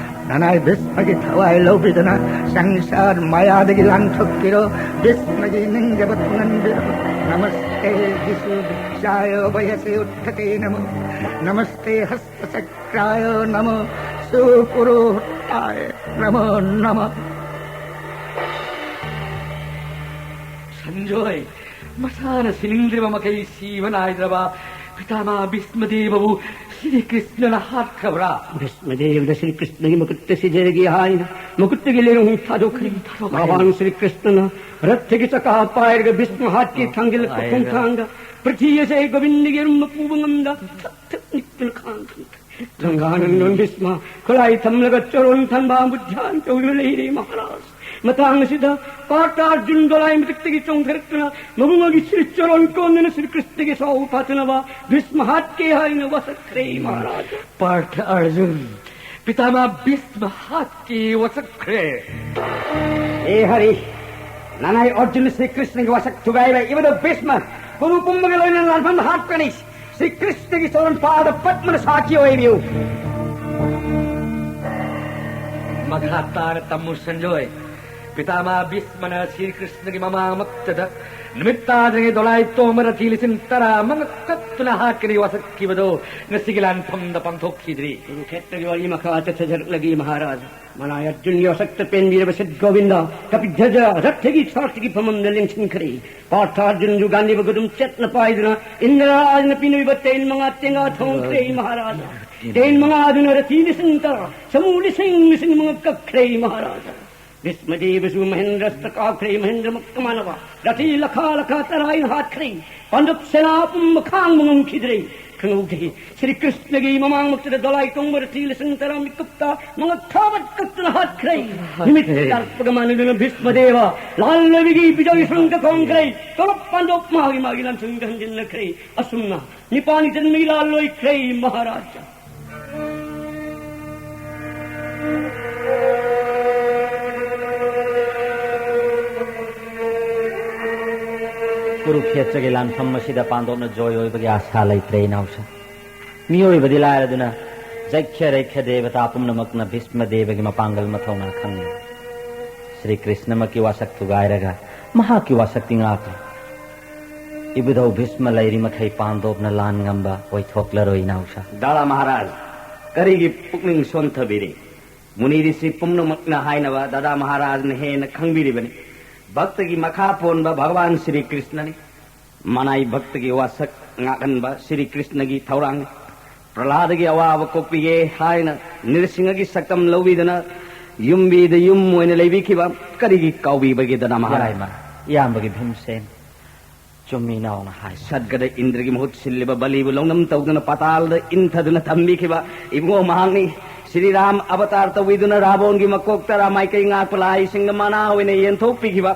ꯅꯅꯥꯏ ꯚꯤꯁꯃꯒꯤ ꯊꯋꯥꯏ ꯂꯧꯕꯤꯗꯨꯅ ꯁꯪꯁꯥꯔ ꯃꯌꯥꯗꯒꯤ ꯂꯥꯟꯊꯣꯛꯄꯤꯔꯣ꯫ ꯚꯤꯁꯃꯒꯤ ꯅꯤꯡꯖꯕ ꯇꯨꯡꯍꯟꯕꯤꯔꯣ꯫ ꯅꯃꯁꯇꯦ ꯖꯤꯁꯨ ꯕꯨꯗꯙꯥꯌ ꯚꯌꯁꯦ ꯎꯠꯊꯇꯦ ꯅꯃꯣ꯫ ꯅꯃꯁꯇꯦ ꯍꯁ ꯆꯀ꯭ꯔꯥꯌ ꯅꯃꯣ, ꯁꯨꯄꯨꯔꯣꯍꯇꯥꯌ ꯅꯃꯣ ꯅꯃ꯫ ꯁꯟꯖꯣꯏ, ꯃꯁꯥꯅ ꯁꯤꯅꯤꯡꯗ꯭ꯔꯤꯕ ꯃꯈꯩ ꯁꯤꯕ ꯅꯥꯏꯗ꯭ꯔꯕ ꯄꯤꯇꯥꯃꯥ ꯚꯤꯁꯃꯗꯦꯕꯕꯨ ꯁ꯭ꯔꯤ ꯀ꯭ꯔꯤꯁꯅꯅ ꯍꯥꯠꯈ꯭ꯔꯕ꯭ꯔꯥ? ꯚꯤꯁꯃꯗꯦꯕꯗ ꯁ꯭ꯔꯤ ꯀ꯭ꯔꯤꯁꯅꯒꯤ ꯃꯈꯨꯠꯇ ꯁꯤꯖꯔꯒꯦ ꯍꯥꯏꯅ ꯃꯈꯨꯠꯇꯒꯤ ꯂꯩꯔꯨꯡ ꯊꯥꯗꯣꯛꯈ꯭ꯔꯦ꯫ ꯊꯥꯗꯣꯛꯈ꯭ꯔꯦ꯫ ꯃꯍꯥꯟ ꯁ꯭ꯔꯤ ꯀ꯭ꯔꯤꯁꯅꯅ ꯔꯊꯒꯤ ꯆꯀꯥ ꯄꯥꯏꯔꯒ ꯚꯤꯁꯃ ꯍꯥꯠꯀꯦ ꯊꯥꯡꯖꯤꯜꯂꯛꯄ ꯄꯥꯏꯔꯒ꯫ ꯈꯣꯡꯊꯥꯡꯗ ꯄ꯭ꯔꯤꯊꯤ ꯑꯁꯦ ꯒꯣꯕꯤꯟꯗꯒꯤ ꯑꯔꯨꯝꯕ ꯄꯨꯕ ꯉꯝꯗ ꯊꯛ ꯊꯛ ꯅꯤꯛꯇꯨꯅ ꯈꯥꯡꯈꯤ꯫ ꯒꯪꯒꯥꯅꯟꯗꯣꯟ ꯚꯤꯁꯃ ꯈꯨꯠꯂꯥꯏ ꯊꯝꯂꯒ ꯆꯣꯔꯣꯟ ꯊꯝꯕꯥꯝꯕꯨ ꯙ꯭ꯌꯥꯟ ꯇꯧꯗꯨꯅ ꯂꯩꯔꯦ ꯃꯍꯥꯔꯥꯖ꯫ ꯃꯇꯥꯡ ꯑꯁꯤꯗ ꯄꯥꯔꯊ ꯑꯔꯖꯨꯟ ꯗꯣꯂꯥꯏ ꯃꯊꯛꯇꯒꯤ ꯆꯣꯡꯊꯔꯛꯇꯨꯅ ꯃꯕꯨꯡ ꯑꯃꯒꯤ ꯁꯤꯔ ꯆꯣꯔꯣꯟ ꯀꯣꯟꯗꯨꯅ ꯁ꯭ꯔꯤ ꯀ꯭ꯔꯤꯁꯅꯒꯤ ꯁꯥꯎ ꯐꯥꯊꯅꯕ ꯚꯤꯁꯃ ꯍꯥꯠꯀꯦ ꯍꯥꯏꯅ ꯋꯥꯁꯛꯈ꯭ꯔꯦ ꯃꯍꯥꯔꯥꯖ꯫ ꯄꯥꯔꯊ ꯑꯔꯖꯨꯟ, ꯄꯤꯇꯥꯃꯥ ꯚꯤꯁꯃ ꯍꯥꯠꯀꯦ ꯋꯥꯁꯛꯈ꯭ꯔꯦ꯫ ꯑꯦ ꯍꯔꯤ, ꯅꯅꯥꯏ ꯑꯔꯖꯨꯟ ꯁ꯭ꯔꯤ ꯀ꯭ꯔꯤꯁꯅꯒꯤ ꯋꯥꯁꯛ ꯊꯨꯒꯥꯏꯕ ꯏꯕꯗꯣ ꯚꯤꯁꯃ ꯀꯨꯔꯨ ꯄꯨꯝꯕꯒ ꯂꯣꯏꯅꯅ ꯂꯥꯟꯐꯝꯗ ꯍꯥꯠꯀꯅꯤ꯫ ꯁ꯭ꯔꯤ ꯀ꯭ꯔꯤꯁꯅꯒꯤ ꯆꯣꯔꯟ ꯄꯥꯗ ꯄꯠꯃꯅ ꯁꯥꯈꯤ ꯑꯣꯏꯕꯤꯌꯨ꯫ ꯃꯈꯥ ꯇꯥꯅ ꯇꯝꯃꯨ ꯁꯟꯖꯣꯏ꯫ ꯄꯤꯇꯥꯃꯥ ꯚꯤꯁꯃꯅ ꯁ꯭ꯔꯤ ꯀ꯭ꯔꯤꯁꯅꯒꯤ ꯃꯃꯥꯡꯃꯛꯇꯗ ꯅꯨꯃꯤꯠ ꯇꯥꯗ꯭ꯔꯤꯉꯩ ꯗꯣꯂꯥꯏ ꯇꯣꯡꯕ ꯔꯊꯤ ꯂꯤꯁꯤꯡ ꯇꯔꯥ ꯃꯉꯛ ꯀꯛꯇꯨꯅ ꯍꯥꯠꯀꯅꯤ ꯋꯥꯁꯛꯈꯤꯕꯗꯣ ꯉꯁꯤꯒꯤ ꯂꯥꯟꯐꯝꯗ ꯄꯥꯡꯊꯣꯛꯈꯤꯗ꯭ꯔꯤ꯫ ꯀꯨꯔꯨꯈꯦꯇ꯭ꯔꯒꯤ ꯋꯥꯔꯤ ꯃꯈꯥ ꯆꯠꯊꯖꯔꯛꯂꯒꯦ ꯃꯍꯥꯔꯥꯖ꯫ ꯃꯅꯥꯏ ꯑꯔꯖꯨꯟꯒꯤ ꯋꯥꯁꯛꯇ ꯄꯦꯟꯕꯤꯔꯕ ꯁꯤꯠ ꯒꯣꯕꯤꯟꯗ ꯀꯄꯤꯙꯖ ꯔꯊꯒꯤ ꯁꯥꯔꯊꯤꯒꯤ ꯐꯝꯐꯝꯗ ꯂꯦꯡꯁꯤꯟꯈ꯭ꯔꯦ꯫ ꯄꯥꯔꯊ ꯑꯔꯖꯨꯟꯁꯨ ꯒꯥꯟꯙꯤꯕ ꯈꯨꯗꯨꯝ ꯆꯠꯅ ꯄꯥꯏꯗꯨꯅ ꯏꯟꯗ꯭ꯔ ꯔꯥꯖꯅ ꯄꯤꯅꯔꯤꯕ ꯇꯦꯟ ꯃꯉꯥ ꯇꯦꯡꯒꯥ ꯊꯣꯡꯈ꯭ꯔꯦ ꯃꯍꯥꯔꯥꯖ꯫ ꯇꯦꯟ ꯃꯉꯥꯗꯨꯅ ꯔꯊꯤ ꯂꯤꯁꯤꯡ ꯇꯔꯥ, ꯁꯃꯨ ꯂꯤꯁꯤꯡ ꯂꯤꯁꯤꯡ ꯃꯉꯥ ꯀꯛꯈ꯭ꯔꯦ ꯃꯍꯥꯔꯥꯖ꯫ ꯚꯤꯁꯃꯗꯦꯕꯁꯨ ꯃꯍꯦꯟꯗ꯭ꯔꯁꯇ ꯀꯥꯞꯈ꯭ꯔꯦ ꯃꯍꯦꯟꯗ꯭ꯔꯃꯛꯀ ꯃꯥꯟꯅꯕ ꯔꯊꯤ ꯂꯈꯥ ꯂꯈꯥ ꯇꯔꯥ ꯍꯥꯠꯈ꯭ꯔꯦ꯫ ꯄꯥꯟꯗꯕ ꯁꯦꯅꯥ ꯄꯨꯝꯕ ꯈꯥꯡꯕ ꯉꯝꯈꯤꯗ꯭ꯔꯦ꯫ ꯈꯪꯍꯧꯗꯦ꯫ ꯁ꯭ꯔꯤ ꯀ꯭ꯔꯤꯁꯅꯒꯤ ꯃꯃꯥꯡꯃꯛꯇꯗ ꯗꯣꯂꯥꯏ ꯇꯣꯡꯕ ꯔꯊꯤ ꯂꯤꯁꯤꯡ ꯇꯔꯥ ꯃꯤꯀꯨꯞꯇ ꯃꯉꯛ ꯊꯥꯕꯠ ꯀꯛꯇꯨꯅ ꯍꯥꯠꯈ꯭ꯔꯦ꯫ ꯅꯨꯃꯤꯠ ꯇꯥꯔꯛꯄꯒ ꯃꯥꯟꯅꯗꯨꯅ ꯚꯤꯁꯃꯗꯦꯕ ꯂꯥꯜꯂꯣꯏꯕꯒꯤ ꯕꯤꯖꯣꯏ ꯁꯪꯒ ꯈꯣꯡꯈ꯭ꯔꯦ꯫ ꯀꯧꯔꯕ ꯄꯥꯟꯗꯕ ꯃꯥꯒꯤ ꯃꯥꯒꯤ ꯂꯥꯟꯁꯪꯗ ꯍꯟꯖꯤꯟꯅꯈ꯭ꯔꯦ꯫ ꯑꯁꯨꯝꯅ ꯅꯤꯄꯥꯟꯒꯤ ꯖꯟꯃꯒꯤ ꯂꯥꯜꯂꯣꯏꯈ꯭ꯔꯦ ꯃꯍꯥꯔꯥꯖ꯫ ꯀꯨꯔꯨꯈꯦꯇ꯭ꯔꯒꯤ ꯂꯥꯟꯐꯝ ꯑꯁꯤꯗ ꯄꯥꯟꯗꯣꯞꯅ ꯖꯣꯏ ꯑꯣꯏꯕꯒꯤ ꯑꯥꯁꯥ ꯂꯩꯇ꯭ꯔꯦ ꯏꯅꯥꯎꯁꯥ꯫ ꯃꯤꯑꯣꯏꯕꯗꯤ ꯂꯥꯏꯔꯗꯨꯅ ꯖꯩꯈ꯭ꯌ ꯔꯩꯈ꯭ꯌ ꯗꯦꯕꯇꯥ ꯄꯨꯝꯅꯃꯛꯅ ꯚꯤꯁꯃ ꯗꯦꯕꯒꯤ ꯃꯄꯥꯡꯒꯜ ꯃꯊꯧꯅꯥ ꯈꯪꯂꯤ꯫ ꯁ꯭ꯔꯤ ꯀ꯭ꯔꯤꯁꯅꯃꯛꯀꯤ ꯋꯥꯁꯛ ꯊꯨꯒꯥꯏꯔꯒ ꯃꯍꯥꯛꯀꯤ ꯋꯥꯁꯛꯇꯤ ꯉꯥꯛꯂꯤ꯫ ꯏꯕꯨꯙꯧ ꯚꯤꯁꯃ ꯂꯩꯔꯤ ꯃꯈꯩ ꯄꯥꯟꯗꯣꯞꯅ ꯂꯥꯟ ꯉꯝꯕ ꯑꯣꯏꯊꯣꯛꯂꯔꯣꯏ ꯏꯅꯥꯎꯁꯥ꯫ ꯗꯥꯗꯥ ꯃꯍꯥꯔꯥꯖ, ꯀꯔꯤꯒꯤ ꯄꯨꯛꯅꯤꯡ ꯁꯣꯟꯊꯕꯤꯔꯤ? ꯃꯨꯅꯤ ꯔꯤꯁꯤ ꯄꯨꯝꯅꯃꯛꯅ ꯍꯥꯏꯅꯕ ꯗꯥꯗꯥ ꯃꯍꯥꯔꯥꯖꯅ ꯍꯦꯟꯅ ꯈꯪꯕꯤꯔꯤꯕꯅꯤ꯫ ꯚꯛꯇꯒꯤ ꯃꯈꯥ ꯄꯣꯟꯕ ꯚꯒꯋꯥꯟ ꯁ꯭ꯔꯤ ꯀ꯭ꯔꯤꯁꯅꯅꯤ꯫ ꯃꯅꯥꯏ ꯚꯛꯇꯒꯤ ꯋꯥꯁꯛ ꯉꯥꯛꯍꯟꯕ ꯁ꯭ꯔꯤ ꯀ꯭ꯔꯤꯁꯅꯒꯤ ꯊꯧꯔꯥꯡꯅꯤ꯫ ꯄ꯭ꯔꯍꯂꯥꯗꯒꯤ ꯑꯋꯥꯕ ꯀꯣꯛꯄꯤꯒꯦ ꯍꯥꯏꯅ ꯅꯤꯔꯁꯤꯡꯍꯒꯤ ꯁꯛꯇꯝ ꯂꯧꯕꯤꯗꯨꯅ ꯌꯨꯝꯕꯤꯗ ꯌꯨꯝ ꯑꯣꯏꯅ ꯂꯩꯕꯤꯈꯤꯕ ꯀꯔꯤꯒꯤ ꯀꯥꯎꯕꯤꯕꯒꯦ ꯗꯅ ꯃꯍꯥꯔꯥꯖ? ꯌꯥꯏꯃ, ꯏꯌꯥꯝꯕꯒꯤ ꯚꯤꯝꯁꯦꯟ, ꯆꯨꯝꯃꯤ ꯏꯅꯥꯎꯅ ꯍꯥꯏ꯫ ꯁꯗꯒꯗ ꯏꯟꯗ꯭ꯔꯒꯤ ꯃꯍꯨꯠ ꯁꯤꯜꯂꯤꯕ ꯕꯂꯤꯕꯨ ꯂꯧꯅꯝ ꯇꯧꯗꯨꯅ ꯄꯥꯇꯥꯜꯗ ꯏꯟꯊꯗꯨꯅ ꯊꯝꯕꯤꯈꯤꯕ ꯏꯕꯨꯡꯉꯣ ꯃꯍꯥꯛꯅꯤ꯫ ꯁ꯭ꯔꯤ ꯔꯥꯝ ꯑꯕꯇꯥꯔ ꯇꯧꯕꯤꯗꯨꯅ ꯔꯥꯕꯣꯟꯒꯤ ꯃꯀꯣꯛ ꯇꯔꯥ ꯃꯥꯏꯀꯩ ꯉꯥꯛꯄ ꯂꯥꯏꯁꯤꯡꯗ ꯃꯅꯥ ꯑꯣꯏꯅ ꯌꯦꯟꯊꯣꯛꯄꯤꯈꯤꯕ,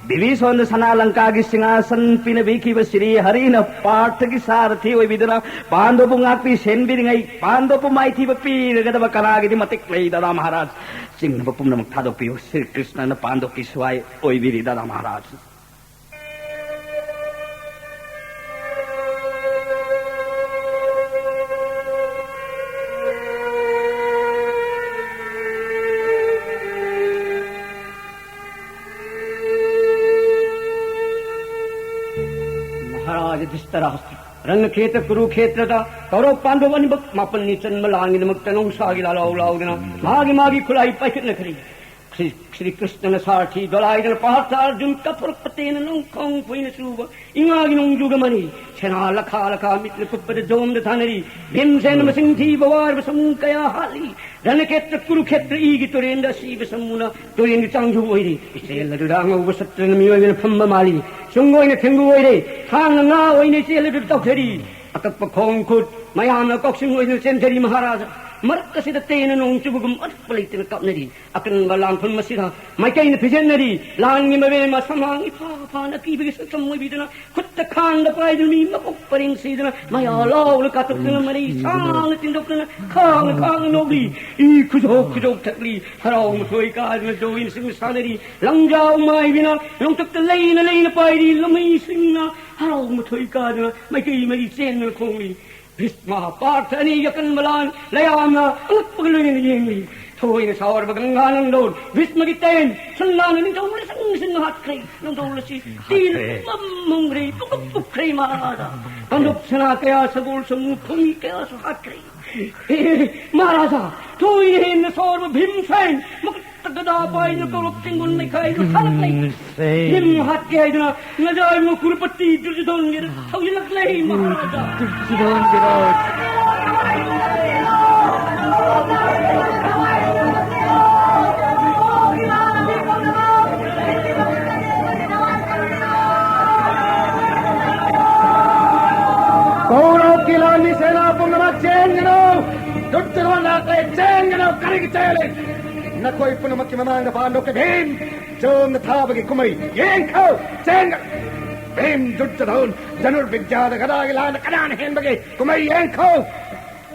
ꯕꯤꯕꯤꯁꯣꯟꯗ ꯁꯅꯥ ꯂꯪꯀꯥꯒꯤ ꯁꯤꯡꯍꯥꯁꯟ ꯄꯤꯅꯕꯤꯈꯤꯕ ꯁ꯭ꯔꯤ ꯍꯔꯤꯅ ꯄꯥꯔꯊꯒꯤ ꯁꯥꯔꯊꯤ ꯑꯣꯏꯕꯤꯗꯨꯅ ꯄꯥꯟꯗꯨꯕꯨ ꯉꯥꯛꯄꯤ ꯁꯦꯟꯕꯤꯔꯤꯉꯩ, ꯄꯥꯟꯗꯨꯕꯨ ꯃꯥꯏꯊꯤꯕ ꯄꯤꯔꯒꯗꯕ ꯀꯅꯥꯒꯤꯗꯤ ꯃꯇꯤꯛ ꯂꯩ ꯗꯗꯥ ꯃꯍꯥꯔꯥꯖ? ꯆꯤꯡꯅꯕ ꯄꯨꯝꯅꯃꯛ ꯊꯥꯗꯣꯛꯄꯤꯌꯨ꯫ ꯁ꯭ꯔꯤ ꯀ꯭ꯔꯤꯁꯅꯅ ꯄꯥꯟꯗꯨꯒꯤ ꯁꯤꯋꯥꯏ ꯑꯣꯏꯕꯤꯔꯤ ꯗꯗꯥ ꯃꯍꯥꯔꯥꯖ꯫ ꯃꯍꯥꯔꯥꯖ ꯙ꯭ꯔꯤꯇꯔꯥꯁ꯭ꯇ꯭ꯔ, ꯔꯟꯈꯦꯇ꯭ꯔ ꯀꯨꯔꯨꯈꯦꯇ꯭ꯔꯗ ꯀꯧꯔꯧ ꯄꯥꯟꯗꯧ ꯑꯅꯤꯃꯛ ꯃꯥꯄꯟꯅꯤ ꯆꯟꯕ ꯂꯥꯟꯒꯤꯗꯃꯛꯇ ꯅꯣꯡꯁꯥꯒꯤ ꯂꯥꯂꯥꯎ ꯂꯥꯎꯗꯅ ꯃꯥꯒꯤ ꯃꯥꯒꯤ ꯈꯨꯠꯂꯥꯏ ꯄꯥꯏꯈꯠꯅꯈ꯭ꯔꯤ꯫ ꯁ꯭ꯔꯤ ꯁ꯭ꯔꯤ ꯀ꯭ꯔꯤꯁꯅꯅ ꯁꯥꯔꯊꯤ ꯗꯣꯂꯥꯏꯗꯨꯅ ꯄꯥꯔꯊ ꯑꯔꯖꯨꯟ ꯀꯊꯣꯔꯛꯄ ꯇꯦꯅ ꯅꯣꯡꯈꯣꯡ ꯐꯨꯏꯅ ꯆꯨꯕ ꯏꯉꯥꯒꯤ ꯅꯣꯡꯖꯨꯒ ꯃꯅꯤ꯫ ꯁꯦꯅꯥ ꯂꯈꯥ ꯂꯈꯥ ꯃꯤꯠꯅ ꯀꯨꯞꯄꯗ ꯖꯣꯝꯗ ꯊꯥꯅꯔꯤ꯫ ꯚꯤꯝꯁꯦꯟ ꯃꯁꯤꯡ ꯊꯤꯕ ꯋꯥꯔꯕ ꯁꯃꯨ ꯀꯌꯥ ꯍꯥꯠꯂꯤ꯫ ꯔꯅꯈꯦꯇ꯭ꯔ ꯀꯨꯔꯨꯈꯦꯇ꯭ꯔ ꯏꯒꯤ ꯇꯨꯔꯦꯟꯗ ꯑꯁꯤꯕ ꯁꯃꯨꯅ ꯇꯨꯔꯦꯟꯒꯤ ꯆꯥꯡꯖꯨ ꯑꯣꯏꯔꯤ꯫ ꯏꯆꯦꯜ ꯑꯗꯨꯗ ꯑꯉꯧꯕ ꯁꯠꯇ꯭ꯔꯅ ꯃꯤꯑꯣꯏꯕꯅ ꯐꯝꯕ ꯃꯥꯜꯂꯤ꯫ ꯆꯨꯡ ꯑꯣꯏꯅ ꯊꯦꯡꯒꯨ ꯑꯣꯏꯔꯦ꯫ ꯊꯥꯡꯅ ꯉꯥ ꯑꯣꯏꯅ ꯏꯆꯦꯜ ꯑꯗꯨꯗ ꯇꯧꯊꯔꯤ꯫ ꯑꯀꯛꯄ ꯈꯣꯡ ꯈꯨꯠ ꯃꯌꯥꯝꯅ ꯀꯥꯎꯁꯤꯡ ꯑꯣꯏꯗꯨꯅ ꯆꯦꯟꯊꯔꯤ ꯃꯍꯥꯔꯥꯖ꯫ ꯃꯔꯛ ꯑꯁꯤꯗ ꯇꯦꯅ ꯅꯣꯡ ꯆꯨꯕꯒꯨꯝ ꯑꯔꯨꯞꯄ ꯂꯩꯇꯅ ꯀꯥꯞꯅꯔꯤ꯫ ꯑꯀꯟꯕ ꯂꯥꯟꯐꯝ ꯑꯁꯤꯗ ꯃꯥꯏꯀꯩꯅ ꯐꯤꯖꯦꯠꯅꯔꯤ꯫ ꯂꯥꯟꯒꯤ ꯃꯕꯦꯝꯃ ꯁꯝꯍꯥꯡ ꯏꯐꯥ ꯐꯥꯅ ꯑꯀꯤꯕꯒꯤ ꯁꯛꯇꯝ ꯑꯣꯏꯕꯤꯗꯨꯅ ꯈꯨꯠꯇ ꯈꯥꯡꯗ ꯄꯥꯏꯗꯨꯅ ꯃꯤ ꯃꯀꯣꯛ ꯄꯔꯦꯡ ꯁꯤꯗꯅ ꯃꯌꯥ ꯂꯥꯎꯅ ꯀꯥꯇꯛꯇꯨꯅ ꯃꯔꯩ ꯁꯥꯡꯅ ꯇꯤꯟꯗꯣꯛꯇꯨꯅ ꯈꯥꯡꯅ ꯈꯥꯡꯅ ꯅꯣꯛꯂꯤ꯫ ꯏ ꯈꯨꯖꯣꯛ ꯈꯨꯖꯣꯛ ꯊꯛꯂꯤ꯫ ꯍꯔꯥꯎ ꯃꯊꯣꯏ ꯀꯥꯗꯨꯅ ꯖꯣꯏꯅꯁꯤꯡꯅ ꯁꯥꯟꯅꯔꯤ꯫ ꯂꯪꯖꯥꯎ ꯃꯥꯏꯕꯤꯅ ꯅꯣꯡꯊꯛꯇ ꯂꯩꯅ ꯂꯩꯅ ꯄꯥꯏꯔꯤ꯫ ꯂꯧꯃꯤꯁꯤꯡꯅ ꯍꯔꯥꯎ ꯃꯊꯣꯏ ꯀꯥꯗꯨꯅ ꯃꯥꯏꯀꯩ ꯃꯔꯤ ꯆꯦꯟꯗꯨꯅ ꯈꯣꯡꯂꯤ꯫ ꯚꯤꯁꯃ ꯄꯥꯔꯊ ꯑꯅꯤ ꯑꯀꯟꯕ ꯂꯥꯟ ꯂꯌꯥꯝꯅ ꯑꯉꯛꯄꯒ ꯂꯣꯏꯅꯅ ꯌꯦꯡꯂꯤ꯫ ꯊꯣꯏꯅ ꯁꯥꯎꯔꯕ ꯒꯪꯒꯥ ꯅꯪꯗꯧ ꯚꯤꯁꯃꯒꯤ ꯇꯦꯟ ꯁꯨꯟꯅꯥꯅ ꯅꯤꯡꯊꯧ ꯂꯁꯤꯡ ꯁꯤꯡꯅ ꯍꯥꯠꯈ꯭ꯔꯦ꯫ ꯅꯪꯗꯧ ꯂꯁꯤ ꯇꯤꯅ ꯍꯥꯠꯈ꯭ꯔꯦ꯫ ꯄꯨꯝꯃꯝ ꯃꯨꯡꯈ꯭ꯔꯦ, ꯄꯨꯀꯞ ꯄꯨꯛꯈ꯭ꯔꯦ ꯃꯍꯥꯔꯥꯖꯥ꯫ ꯄꯥꯟꯗꯨꯞ ꯁꯅꯥ ꯀꯌꯥ, ꯁꯒꯣꯜ ꯁꯃꯨ ꯐꯨꯡ ꯀꯌꯥꯁꯨ ꯍꯥꯠꯈ꯭ꯔꯦ꯫ ꯍꯦ, ꯍꯦ, ꯍꯦ, ꯃꯍꯥꯔꯥꯖꯥ, ꯊꯣꯏꯅ ꯍꯦꯟꯅ ꯁꯥꯎꯔꯕ ꯚꯤꯝꯁꯦꯟ ꯃꯈꯨꯠ ꯇꯗꯥ ꯄꯥꯏꯅ ꯀꯧꯔꯛ ꯆꯤꯡꯒꯨꯟ ꯂꯩꯈꯥꯏꯗꯨ ꯁꯥꯂꯛꯂꯦ꯫ ꯁꯦ꯫ ꯅꯤꯝ ꯍꯥꯠꯀꯦ ꯍꯥꯏꯗꯨꯅ ꯉꯖꯥꯏ ꯃꯀꯨꯔꯄꯇꯤ ꯗꯨꯔꯖꯣꯙꯟꯒꯤꯗ ꯊꯧꯖꯤꯜꯂꯛꯂꯦ ꯃꯍꯥꯔꯥꯖꯥ꯫ ꯗꯨꯔꯖꯣꯙꯟꯒꯤꯔꯣ? ꯀꯧꯔꯧꯀꯤ ꯂꯥꯟꯃꯤ ꯁꯦꯅꯥ ꯄꯨꯝꯅꯃꯛ ꯆꯦꯟꯒꯅꯨ! ꯗꯨꯔꯖꯣꯙꯟ ꯂꯥꯛꯂꯦ, ꯆꯦꯟꯒꯅꯨ! ꯀꯔꯤꯒꯤ ꯆꯦꯜꯂꯤ? ꯅꯈꯣꯏ ꯄꯨꯝꯅꯃꯛꯀꯤ ꯃꯃꯥꯡꯗ ꯄꯥꯟꯗꯣꯛꯀꯦ ꯚꯤꯝ! ꯆꯣꯝꯅ ꯊꯥꯕꯒꯤ ꯀꯨꯝꯍꯩ ꯌꯦꯡꯈꯣ! ꯆꯦꯟꯒ ꯚꯤꯝ ꯗꯨꯔꯖꯣꯙꯟ ꯙꯅꯨꯔꯕꯤꯗ꯭ꯌꯥꯗ ꯒꯗꯥꯒꯤ ꯂꯥꯟꯗ ꯀꯅꯥꯅ ꯍꯦꯟꯕꯒꯦ? ꯀꯨꯝꯍꯩ ꯌꯦꯡꯈꯣ!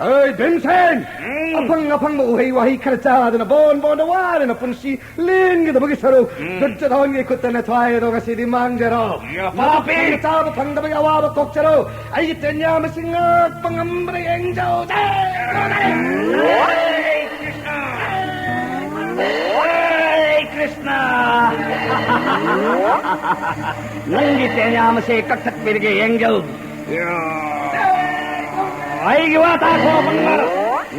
ꯑꯩ ꯚꯤꯝꯁꯦꯟ! ꯎꯝ꯫ ꯑꯐꯪ ꯑꯐꯪꯕ ꯎꯍꯩ ꯋꯥꯍꯩ ꯈꯔ ꯆꯥꯗꯨꯅ ꯕꯣꯟ ꯕꯣꯟꯗ ꯋꯥꯔꯅ ꯄꯨꯟꯁꯤ ꯂꯦꯟꯒꯗꯕꯒꯤ ꯁꯔꯨꯛ ꯎꯝ꯫ ꯗꯨꯔꯖꯣꯙꯟꯒꯤ ꯈꯨꯠꯇ ꯅꯊ꯭ꯋꯥꯏ ꯑꯗꯣ ꯉꯁꯤꯗꯤ ꯃꯥꯡꯖꯔꯣ꯫ ꯌꯥ, ꯃꯔꯨꯞ ꯄꯥꯄꯤ! ꯐꯪꯅ ꯆꯥꯕ ꯐꯪꯗꯕꯒꯤ ꯑꯋꯥꯕ ꯀꯣꯛꯆꯔꯣ꯫ ꯑꯩꯒꯤ ꯇꯦꯟꯌꯥꯝ ꯑꯁꯤ ꯉꯥꯛꯄ ꯉꯝꯕ꯭ꯔꯥ ꯌꯦꯡꯖꯧ꯫ ꯖꯩ ꯒꯨꯔꯨꯗꯦꯕ! ꯍꯦ ꯀ꯭ꯔꯤꯁꯅ! ꯍꯦ ꯀ꯭ꯔꯤꯁꯅ! ꯅꯪꯒꯤ ꯇꯦꯟꯌꯥꯝ ꯑꯁꯦ ꯀꯛꯊꯠꯄꯤꯔꯒꯦ, ꯑꯦꯡꯖꯦꯜ꯫ ꯑꯩꯒꯤ ꯋꯥ ꯇꯥꯈꯣ, ꯄꯪꯕ!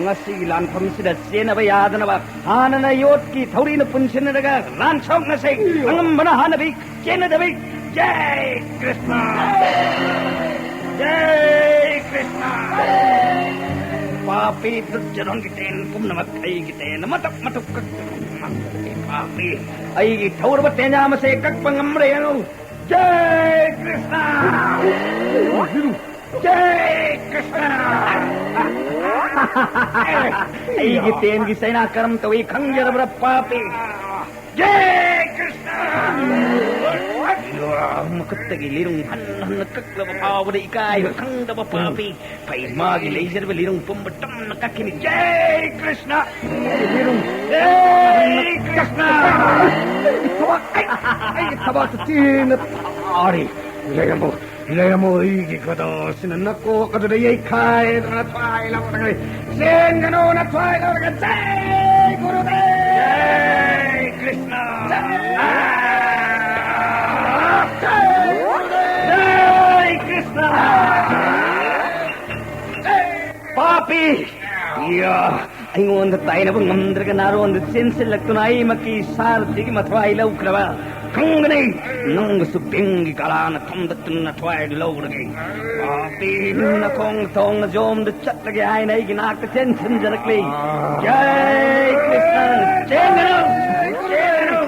ꯉꯁꯤꯒꯤ ꯂꯥꯟꯐꯝꯁꯤꯗ ꯆꯦꯟꯅꯕ ꯌꯥꯗꯅꯕ ꯍꯥꯟꯅꯅ ꯌꯣꯠꯀꯤ ꯊꯧꯔꯤꯅ ꯄꯨꯟꯁꯤꯟꯅꯔꯒ ꯂꯥꯟ ꯁꯣꯛꯅꯁꯦ꯫ ꯑꯉꯝꯕꯅ ꯍꯥꯟꯅꯕꯤ ꯆꯦꯟꯅꯗꯕꯤ꯫ ꯖꯩ ꯀ꯭ꯔꯤꯁꯅ! ꯖꯩ ꯀ꯭ꯔꯤꯁꯅ! ꯄꯥꯄꯤ ꯗꯨꯔꯖꯣꯙꯟꯒꯤ ꯇꯦꯟ ꯄꯨꯝꯅꯃꯛ ꯑꯩꯒꯤ ꯇꯦꯟ ꯃꯇꯨꯞ ꯃꯇꯨꯞ ꯀꯛꯇꯨꯅ ꯃꯥꯡꯈ꯭ꯔꯦ꯫ ꯄꯥꯄꯤ, ꯑꯩꯒꯤ ꯊꯧꯔꯕ ꯇꯦꯟꯌꯥꯝ ꯑꯁꯦ ꯀꯛꯄ ꯉꯝꯕ꯭ꯔꯥ ꯌꯦꯡꯉꯨ꯫ ꯖꯩ ꯀ꯭ꯔꯤꯁꯅ! ꯖꯩ ꯀ꯭ꯔꯤꯁꯅ! ꯑꯩꯒꯤ ꯇꯦꯟꯒꯤ ꯆꯩꯅꯥ ꯀꯔꯝ ꯇꯧꯏ ꯈꯪꯖꯔꯕ꯭ꯔꯥ, ꯄꯥꯄꯤ? ꯖꯩ ꯀ꯭ꯔꯤꯁꯅ! ꯃꯈꯨꯠꯇꯒꯤ ꯂꯤꯔꯨꯡ ꯍꯟ ꯍꯟꯅ ꯀꯛꯂꯕ ꯐꯥꯎꯕꯗ ꯏꯀꯥꯏꯕ ꯈꯪꯗꯕ ꯄꯥꯄꯤ꯫ ꯐꯩ, ꯃꯥꯒꯤ ꯂꯩꯖꯔꯕ ꯂꯤꯔꯨꯡ ꯄꯨꯝꯕ ꯇꯝꯅ ꯀꯛꯈꯤꯅꯤ꯫ ꯖꯩ ꯀ꯭ꯔꯤꯁꯅ! ꯂꯤꯔꯨꯡ ꯖꯩ ꯀ꯭ꯔꯤꯁꯅ! ꯑꯩꯒꯤ ꯊꯕꯥꯛ, ꯑꯩ, ꯑꯩꯒꯤ ꯊꯕꯥꯛꯇ ꯆꯦꯟꯅ ꯇꯥꯔꯤ꯫ ꯂꯩꯔꯝꯃꯣ, ꯂꯩꯔꯝꯃꯣ, ꯑꯩꯒꯤ ꯒꯗꯥꯁꯤꯅ ꯅꯀꯣꯛ ꯑꯗꯨꯗ ꯌꯩꯈꯥꯏꯗꯅ ꯊ꯭ꯋꯥꯏ ꯂꯧꯔꯒ ꯆꯦꯟꯒꯅꯨ, ꯅꯊ꯭ꯋꯥꯏ ꯂꯧꯔꯒ꯫ ꯖꯩ ꯒꯨꯔꯨꯗꯦꯕ! ꯖꯩ ꯀ꯭ꯔꯤꯁꯅ! ꯖꯩ ꯒꯨꯔꯨꯗꯦꯕ! ꯖꯩ ꯀ꯭ꯔꯤꯁꯅ! ꯖꯩ ꯄꯥꯄꯤ! ꯌꯥ! ꯑꯩꯉꯣꯟꯗ ꯇꯥꯏꯅꯕ ꯉꯝꯗ꯭ꯔꯒ ꯅꯥꯔꯣꯟꯗ ꯆꯦꯟꯁꯤꯜꯂꯛꯇꯨꯅ ꯑꯩꯃꯛꯀꯤ ꯁꯥꯔꯊꯤꯒꯤ ꯃꯊ꯭ꯋꯥꯏ ꯂꯧꯈ꯭ꯔꯕ ꯈꯪꯒꯅꯤ꯫ ꯅꯪꯕꯨꯁꯨ ꯚꯤꯝꯒꯤ ꯒꯗꯥꯅ ꯊꯣꯝꯗꯠꯇꯨꯅ ꯅꯊ꯭ꯋꯥꯏ ꯂꯧꯔꯒꯦ꯫ ꯄꯥꯄꯤ ꯅꯈꯣꯡ ꯊꯣꯡꯅ ꯖꯣꯝꯗ ꯆꯠꯂꯒꯦ ꯍꯥꯏꯅ ꯑꯩꯒꯤ ꯅꯥꯛꯇ ꯆꯦꯟꯁꯤꯟꯖꯔꯛꯂꯤ꯫ ꯖꯥꯏ ꯀ꯭ꯔꯤꯁꯅ! ꯆꯦꯟꯒꯅꯨ! ꯆꯦꯟꯒꯅꯨ!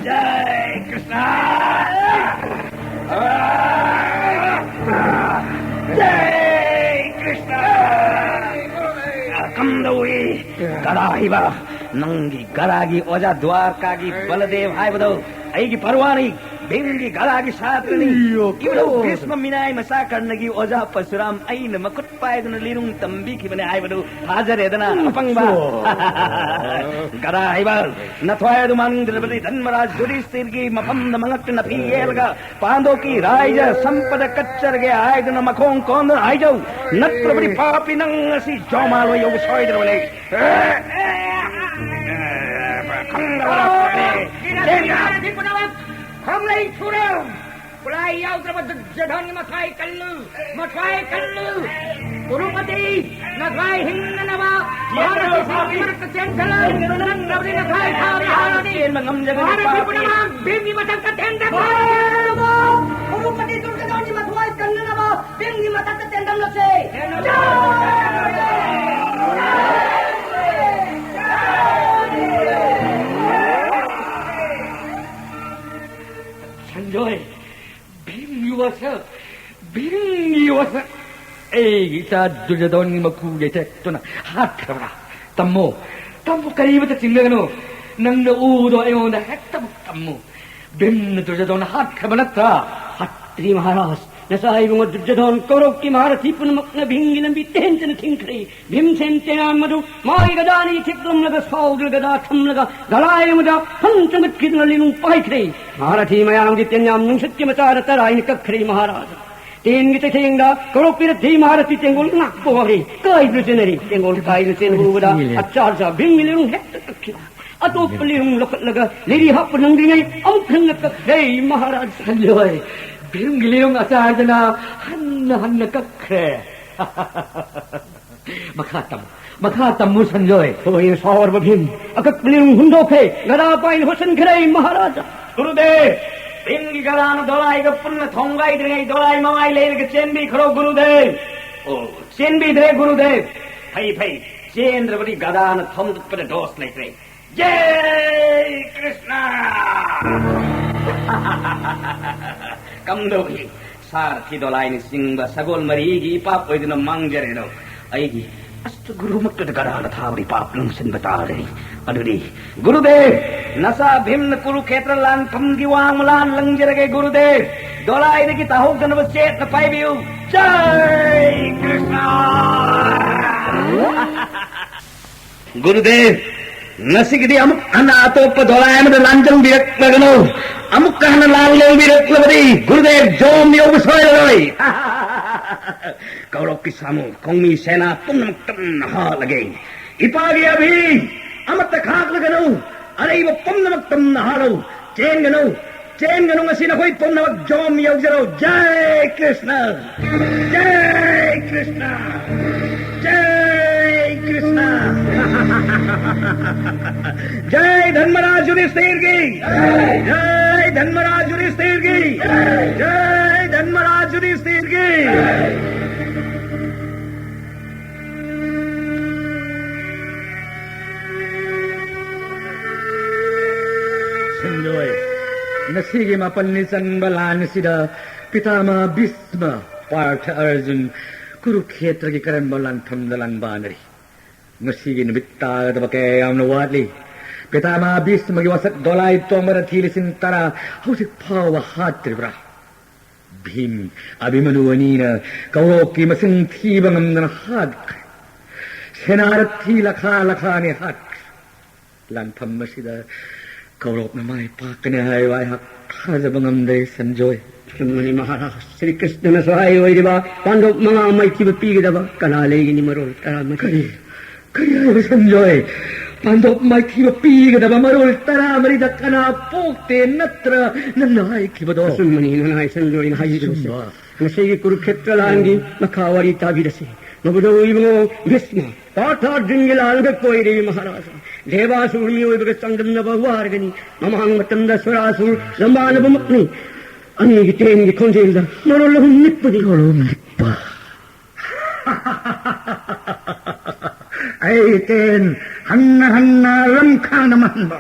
ꯖꯥꯏ ꯀ꯭ꯔꯤꯁꯅ! ꯖꯥꯏ ꯀ꯭ꯔꯤꯁꯅ! ꯀꯝꯗꯧꯏ? ꯒꯗꯥ ꯍꯩꯕ, ꯅꯪꯒꯤ ꯒꯗꯥꯒꯤ ꯑꯣꯖꯥ ꯗ꯭ꯋꯥꯔꯀꯥꯒꯤ ꯕꯂꯗꯦꯕ ꯍꯥꯏꯕꯗꯣ ꯑꯩꯒꯤ ꯄꯔꯋꯥꯅꯤ, ꯚꯤꯝꯒꯤ ꯒꯗꯥꯒꯤ ꯁꯥꯇ꯭ꯔꯅꯤ꯫ ꯏꯌꯣ, ꯏꯕꯗꯧ ꯀꯣ꯫ ꯚꯤꯁꯃ ꯃꯤꯅꯥꯏ ꯃꯆꯥ ꯀꯔꯅꯒꯤ ꯑꯣꯖꯥ ꯄꯔꯁꯨꯔꯥꯝ ꯑꯩꯅ ꯃꯈꯨꯠ ꯄꯥꯏꯗꯨꯅ ꯂꯤꯔꯨꯡ ꯇꯝꯕꯤꯈꯤꯕꯅꯦ ꯍꯥꯏꯕꯗꯨ ꯊꯥꯖꯔꯦꯗꯅ, ꯑꯄꯪꯕ꯫ ꯁꯣ꯫ ꯒꯗꯥ ꯍꯩꯕ, ꯅꯊ꯭ꯋꯥꯏ ꯑꯗꯨ ꯃꯥꯡꯅꯤꯡꯗ꯭ꯔꯕꯗꯤ ꯙꯟꯃꯔꯥꯖ ꯌꯨꯙꯤꯁꯊꯤꯔꯒꯤ ꯃꯐꯝꯗ ꯃꯉꯛꯇ ꯅꯥꯄꯤ ꯌꯦꯜꯂꯒ ꯄꯥꯟꯗꯣꯛꯀꯤ ꯔꯥꯏꯖ ꯁꯝꯄꯗ ꯀꯠꯆꯔꯒꯦ ꯍꯥꯏꯗꯨꯅ ꯃꯈꯣꯡ ꯀꯣꯟꯗꯨꯅ ꯍꯥꯏꯖꯧ꯫ ꯅꯠꯇ꯭ꯔꯕꯗꯤ ꯄꯥꯄꯤ ꯅꯪ ꯉꯁꯤ ꯖꯣꯃꯥꯂꯣꯏ ꯌꯧꯕ ꯁꯣꯏꯗ꯭ꯔꯕꯅꯦ꯫ ꯈꯪꯗ꯭ꯔꯕ? ꯈꯣꯡꯂꯩ ꯁꯨꯔꯨ! ꯈꯨꯠꯂꯥꯏ ꯌꯥꯎꯗ꯭ꯔꯕ ꯗꯨꯔꯖꯣꯙꯟꯒꯤ ꯃꯊ꯭ꯋꯥꯏ ꯀꯜꯂꯨ! ꯃꯊ꯭ꯋꯥꯏ ꯀꯜꯂꯨ! ꯀꯨꯔꯨꯄꯇꯤ, ꯅꯊ꯭ꯋꯥꯏ ꯍꯤꯡꯅꯅꯕ ꯃꯍꯥꯔꯊꯤꯁꯤꯡꯒꯤ ꯃꯔꯛꯇ ꯆꯦꯟꯁꯤꯜꯂꯨ! ꯅꯪꯅꯕꯨꯗꯤ ꯅꯊ꯭ꯋꯥꯏ ꯊꯥꯕ ꯌꯥꯔꯅꯤ! ꯆꯦꯟꯕ ꯉꯝꯖꯒꯅꯤ, ꯃꯍꯥꯔꯊꯤ ꯄꯥꯄꯤ꯫ ꯄꯨꯝꯅꯃꯛ ꯚꯤꯝꯒꯤ ꯃꯊꯛꯇ ꯊꯦꯡꯊꯔꯣ! ꯀꯨꯔꯨꯄꯇꯤ ꯗꯨꯔꯖꯣꯙꯟꯒꯤ ꯃꯊ꯭ꯋꯥꯏ ꯀꯟꯅꯅꯕ ꯚꯤꯝꯒꯤ ꯃꯊꯛꯇ ꯆꯦꯟꯊꯝꯂꯁꯦ! ꯁꯟꯖꯣꯏ, ꯚꯤꯝꯒꯤ ꯋꯥꯁꯛ, ꯚꯤꯝꯒꯤ ꯋꯥꯁꯛ꯫ ꯑꯩꯒꯤ ꯏꯆꯥ ꯗꯨꯔꯖꯣꯙꯟꯒꯤ ꯃꯈꯨ ꯌꯩꯊꯦꯛꯇꯨꯅ ꯍꯥꯠꯈ꯭ꯔꯕ꯭ꯔꯥ? ꯇꯝꯃꯨ, ꯇꯝꯃꯨ, ꯀꯔꯤꯃꯇ ꯆꯤꯡꯅꯒꯅꯨ꯫ ꯅꯪꯅ ꯎꯕꯗꯣ ꯑꯩꯉꯣꯟꯗ ꯍꯦꯛꯇꯃꯛ ꯇꯝꯃꯨ꯫ ꯚꯤꯝꯅ ꯗꯨꯔꯖꯣꯙꯟ ꯍꯥꯠꯈ꯭ꯔꯕ ꯅꯠꯇ꯭ꯔꯥ? ꯍꯥꯠꯇ꯭ꯔꯤ ꯃꯍꯥꯔꯥꯖ꯫ ꯅꯆꯥ ꯏꯕꯨꯡꯉꯣ ꯗꯨꯔꯖꯣꯙꯟ ꯀꯧꯔꯧꯀꯤ ꯃꯍꯥꯔꯊꯤ ꯄꯨꯝꯅꯃꯛꯅ ꯚꯤꯝꯒꯤ ꯂꯝꯕꯤ ꯇꯦꯟꯇꯅ ꯊꯤꯡꯈ꯭ꯔꯦ꯫ ꯚꯤꯝꯁꯦꯟ ꯇꯦꯅꯥꯝ ꯑꯗꯨ ꯃꯥꯒꯤ ꯒꯗꯥꯅ ꯌꯩꯊꯦꯛꯂꯝꯂꯒ ꯁꯥꯎꯗꯨꯅ ꯒꯗꯥ ꯊꯝꯂꯒ ꯒꯂꯥꯏ ꯑꯃꯗ ꯐꯟ ꯆꯪꯒꯠꯈꯤꯗꯨꯅ ꯂꯤꯂꯣꯡ ꯄꯥꯏꯈ꯭ꯔꯦ꯫ ꯃꯍꯥꯔꯊꯤ ꯃꯌꯥꯝꯒꯤ ꯇꯦꯟꯌꯥꯝ ꯅꯨꯡꯁꯤꯠꯀꯤ ꯃꯆꯥꯗ ꯇꯔꯥꯏꯅ ꯀꯛꯈ꯭ꯔꯦ ꯃꯍꯥꯔꯥꯖ꯫ ꯇꯦꯟꯒꯤ ꯆꯩꯊꯦꯡꯗ ꯀꯧꯔꯧꯀꯤ ꯔꯊꯤ ꯃꯍꯥꯔꯊꯤ ꯇꯦꯡꯒꯣꯜ ꯉꯥꯛꯄ ꯋꯥꯔꯦ꯫ ꯀꯥꯏꯗꯨꯅ ꯆꯦꯟꯅꯔꯤ꯫ ꯇꯦꯡꯒꯣꯜ ꯀꯥꯏꯗꯨꯅ ꯆꯦꯟꯕ ꯎꯕꯗ ꯁꯤꯅꯤꯅꯦ꯫ ꯑꯆꯥꯔꯖꯥ ꯚꯤꯝꯒꯤ ꯂꯤꯂꯣꯡ ꯍꯦꯛꯇ ꯀꯛꯈꯤꯕ꯫ ꯑꯇꯣꯞꯄ ꯂꯤꯔꯨꯡ ꯂꯧꯈꯠꯂꯒ ꯂꯤꯔꯤ ꯍꯥꯞꯄ ꯅꯪꯗ꯭ꯔꯤꯉꯩ ꯑꯃꯨꯛ ꯍꯟꯅ ꯀꯛꯈ꯭ꯔꯦ ꯃꯍꯥꯔꯥꯖ꯫ ꯁꯟꯖꯣꯏ, ꯚꯤꯝꯒꯤ ꯂꯤꯔꯨꯡ ꯑꯆꯥꯔꯗꯨꯅ ꯍꯟꯅ ꯍꯟꯅ ꯀꯛꯈ꯭ꯔꯦ꯫ ꯃꯈꯥ ꯇꯝꯃꯨ꯫ ꯃꯈꯥ ꯇꯝꯃꯨ ꯁꯟꯖꯣꯏ꯫ ꯍꯣꯏ, ꯁꯥꯎꯔꯕ ꯚꯤꯝ꯫ ꯑꯀꯛꯄ ꯂꯤꯔꯨꯡ ꯍꯨꯟꯗꯣꯛꯈ꯭ꯔꯦ, ꯒꯗꯥ ꯄꯥꯏꯅ ꯍꯨꯠꯆꯤꯟꯈ꯭ꯔꯦ ꯃꯍꯥꯔꯥꯖꯥ꯫ ꯒꯨꯔꯨꯗꯦꯕ, ꯚꯤꯝꯒꯤ ꯒꯗꯥꯅ ꯗꯣꯂꯥꯏꯒ ꯄꯨꯟꯅ ꯊꯣꯡꯒꯥꯏꯗ꯭ꯔꯤꯉꯩ ꯗꯣꯂꯥꯏ ꯃꯃꯥꯏ ꯂꯩꯔꯒ ꯆꯦꯟꯕꯤꯈ꯭ꯔꯣ ꯒꯨꯔꯨꯗꯦꯕ꯫ ꯑꯣ, ꯆꯦꯟꯕꯤꯗ꯭ꯔꯦ ꯒꯨꯔꯨꯗꯦꯕ꯫ ꯐꯩ, ꯐꯩ, ꯆꯦꯟꯗ꯭ꯔꯕꯗꯤ ꯒꯗꯥꯅ ꯊꯣꯝꯗꯠꯄꯗ ꯗꯣꯁ ꯂꯩꯇ꯭ꯔꯦ꯫ ꯖꯩ ꯀ꯭ꯔꯤꯁꯅ! ꯀꯝꯗꯧꯏ? ꯁꯥꯔꯊꯤ ꯗꯣꯂꯥꯏꯅ ꯆꯤꯡꯕ ꯁꯒꯣꯜ ꯃꯔꯤꯒꯤ ꯏꯄꯥꯛ ꯑꯣꯏꯗꯨꯅ ꯃꯥꯡꯖꯔꯦꯗꯣ꯫ ꯑꯩꯒꯤ ꯑꯁꯇ ꯒꯨꯔꯨꯃꯛꯇꯗ ꯒꯗꯥꯅ ꯊꯥꯕ ꯏꯄꯥꯛ ꯂꯪꯁꯤꯟꯕ ꯇꯥꯔꯦ꯫ ꯑꯗꯨꯗꯤ ꯒꯨꯔꯨꯗꯦꯕ, ꯅꯆꯥ ꯚꯤꯝꯅ ꯀꯨꯔꯨꯈꯦꯇ꯭ꯔ ꯂꯥꯟꯐꯝꯒꯤ ꯋꯥꯡꯃ ꯂꯥꯟ ꯂꯪꯖꯔꯒꯦ ꯒꯨꯔꯨꯗꯦꯕ꯫ ꯗꯣꯂꯥꯏꯗꯒꯤ ꯇꯥꯍꯧꯗꯅꯕ ꯆꯦꯠꯅ ꯄꯥꯏꯕꯤꯌꯨ꯫ ꯖꯩ ꯀ꯭ꯔꯤꯁꯅ! ꯒꯨꯔꯨꯗꯦꯕ, ꯉꯁꯤꯒꯤꯗꯤ ꯑꯃꯨꯛ ꯍꯟꯅ ꯑꯇꯣꯞꯄ ꯗꯣꯂꯥꯏ ꯑꯃꯗ ꯂꯥꯟꯖꯪꯕꯤꯔꯛꯂꯒꯅꯨ꯫ ꯑꯃꯨꯛꯀ ꯍꯟꯅ ꯂꯥꯟ ꯂꯧꯕꯤꯔꯛꯂꯕꯗꯤ ꯒꯨꯔꯨꯗꯦꯕ ꯖꯣꯝ ꯌꯧꯕ ꯁꯣꯏꯔꯔꯣꯏ꯫ ꯀꯧꯔꯛꯀꯤ ꯁꯥꯃꯨ, ꯈꯣꯡꯃꯤ ꯁꯦꯅꯥ ꯄꯨꯝꯅꯃꯛ ꯇꯝꯅ ꯍꯥꯠꯂꯒꯦ꯫ ꯏꯄꯥꯒꯤ ꯑꯚꯤ ꯑꯃꯠꯇ ꯈꯥꯛꯂꯒꯅꯨ, ꯑꯔꯩꯕ ꯄꯨꯝꯅꯃꯛ ꯇꯝꯅ ꯍꯥꯠꯂꯨ꯫ ꯆꯦꯟꯒꯅꯨ, ꯆꯦꯟꯒꯅꯨ, ꯉꯁꯤ ꯅꯈꯣꯏ ꯄꯨꯝꯅꯃꯛ ꯖꯣꯝ ꯌꯧꯖꯔꯣ꯫ ꯖꯩ ꯀ꯭ꯔꯤꯁꯅ! ꯖꯩ ꯀ꯭ꯔꯤꯁꯅ! ꯖꯩ ꯀ꯭ꯔꯤꯁꯅ! ꯖꯩ ꯙꯟꯃꯔꯥꯖ ꯌꯨధిꯁꯊꯤꯔꯒꯤ! ꯖꯩ ꯙꯟꯃꯔꯥꯖ ꯌꯨधिष्ठिर की! जय धर्मराज युधिष्ठिर की! ꯁꯟꯖꯣꯏ, ꯉꯁꯤꯒꯤ ꯃꯥꯄꯜꯅꯤ ꯆꯟꯕ ꯂꯥꯟ ꯑꯁꯤꯗ ꯄꯤꯇꯥꯃꯍ ꯚꯤꯁꯃ, ꯄꯥꯔꯊ ꯑꯔꯖꯨꯟ, ꯀꯨꯔꯨꯈꯦꯇ꯭ꯔꯒꯤ ꯀꯔꯝꯕ ꯂꯥꯟꯐꯝꯗ ꯂꯥꯟꯕꯥꯟꯅꯔꯤ? ꯉꯁꯤꯒꯤ ꯅꯨꯃꯤꯠ ꯇꯥꯒꯗꯕ ꯀꯌꯥ ꯌꯥꯝꯅ ꯋꯥꯠꯂꯤ꯫ ꯄꯤꯇꯥꯃꯍ ꯚꯤꯁꯃꯒꯤ ꯋꯥꯁꯛ ꯗꯣꯂꯥꯏ ꯇꯣꯡꯕ ꯔꯊꯤ ꯂꯤꯁꯤꯡ ꯇꯔꯥ ꯍꯧꯖꯤꯛ ꯐꯥꯎꯕ ꯍꯥꯠꯇ꯭ꯔꯤꯕ꯭ꯔꯥ? ꯚꯤꯝ, ꯑꯚꯤꯃꯅꯨ ꯑꯅꯤꯅ ꯀꯧꯔꯣꯛꯀꯤ ꯃꯁꯤꯡ ꯊꯤꯕ ꯉꯝꯗꯅ ꯍꯥꯠꯈ꯭ꯔꯦ꯫ ꯁꯦꯅꯥꯔꯊꯤ ꯂꯈꯥ ꯂꯈꯥꯅꯤ ꯍꯥꯠꯈ꯭ꯔꯦ꯫ ꯂꯥꯟꯐꯝ ꯑꯁꯤꯗ ꯀꯧꯔꯣꯛꯅ ꯃꯥꯏ ꯄꯥꯛꯀꯅꯤ ꯍꯥꯏꯕ ꯑꯩꯍꯥꯛ ꯊꯥꯖꯕ ꯉꯝꯗꯦ, ꯁꯟꯖꯣꯏ꯫ ꯑꯆꯨꯝꯕꯅꯤ ꯃꯍꯥꯔꯥꯖ, ꯁ꯭ꯔꯤ ꯀ꯭ꯔꯤꯁꯅꯅꯁꯨ ꯍꯥꯏ ꯑꯣꯏꯔꯤꯕ ꯄꯥꯟꯗꯣꯞ ꯃꯉꯥ ꯃꯥꯏꯊꯤꯕ ꯄꯤꯒꯗꯕ ꯀꯅꯥ ꯂꯩꯒꯅꯤ ꯃꯔꯣꯜ ꯇꯔꯥꯃꯔꯤ? ꯀꯔꯤ? ꯀꯔꯤ ꯍꯥꯏꯕ ꯁꯟꯖꯣꯏ? ꯄꯥꯟꯗꯣꯞ ꯃꯥꯏꯊꯤꯕ ꯄꯤꯒꯗꯕ ꯃꯔꯣꯜ ꯇꯔꯥꯃꯔꯤꯗ ꯀꯅꯥ ꯄꯣꯛꯇꯦ ꯅꯠꯇ꯭ꯔ ꯅꯪꯅ ꯍꯥꯏꯈꯤꯕꯗꯣ? ꯑꯆꯨꯝꯕꯅꯤ ꯅꯅꯥꯏ ꯁꯟꯖꯣꯏꯅ ꯍꯥꯏꯕꯤꯔꯤꯕꯁꯦ꯫ ꯑꯆꯨꯝꯕ꯫ ꯉꯁꯤꯒꯤ ꯀꯨꯔꯨꯈꯦꯇ꯭ꯔ ꯂꯥꯟꯒꯤ ꯃꯈꯥ ꯋꯥꯔꯤ ꯇꯥꯕꯤꯔꯁꯤ꯫ ꯃꯕꯨꯗꯧ ꯏꯕꯨꯡꯉꯣ ꯚꯤꯁꯃ, ꯄꯥꯔꯊ ꯑꯔꯖꯨꯟꯒꯤ ꯂꯥꯜꯒ ꯀꯣꯏꯔꯤ ꯃꯍꯥꯔꯥꯖꯥ꯫ ꯗꯦꯕꯥꯁꯨꯔ ꯃꯤꯑꯣꯏꯕꯒ ꯆꯥꯡꯗꯝꯅꯕ ꯋꯥꯔꯒꯅꯤ꯫ ꯃꯃꯥꯡ ꯃꯇꯝꯗ ꯁꯨꯔꯥꯁꯨꯔ ꯂꯝꯕꯥꯅꯕꯃꯛꯅꯤ꯫ ꯑꯅꯤꯒꯤ ꯇꯦꯟꯒꯤ ꯈꯣꯟꯖꯦꯜꯗ ꯃꯔꯣꯜ ꯑꯍꯨꯝ ꯅꯤꯛꯄꯅꯤ꯫ ꯃꯔꯣꯜ ꯑꯍꯨꯝ ꯅꯤꯛꯄ꯫ ꯑꯩ ꯇꯦꯟ ꯍꯟꯅ ꯍꯟꯅ ꯂꯝꯈꯥꯡꯗ ꯃꯥꯡꯍꯟꯕ꯫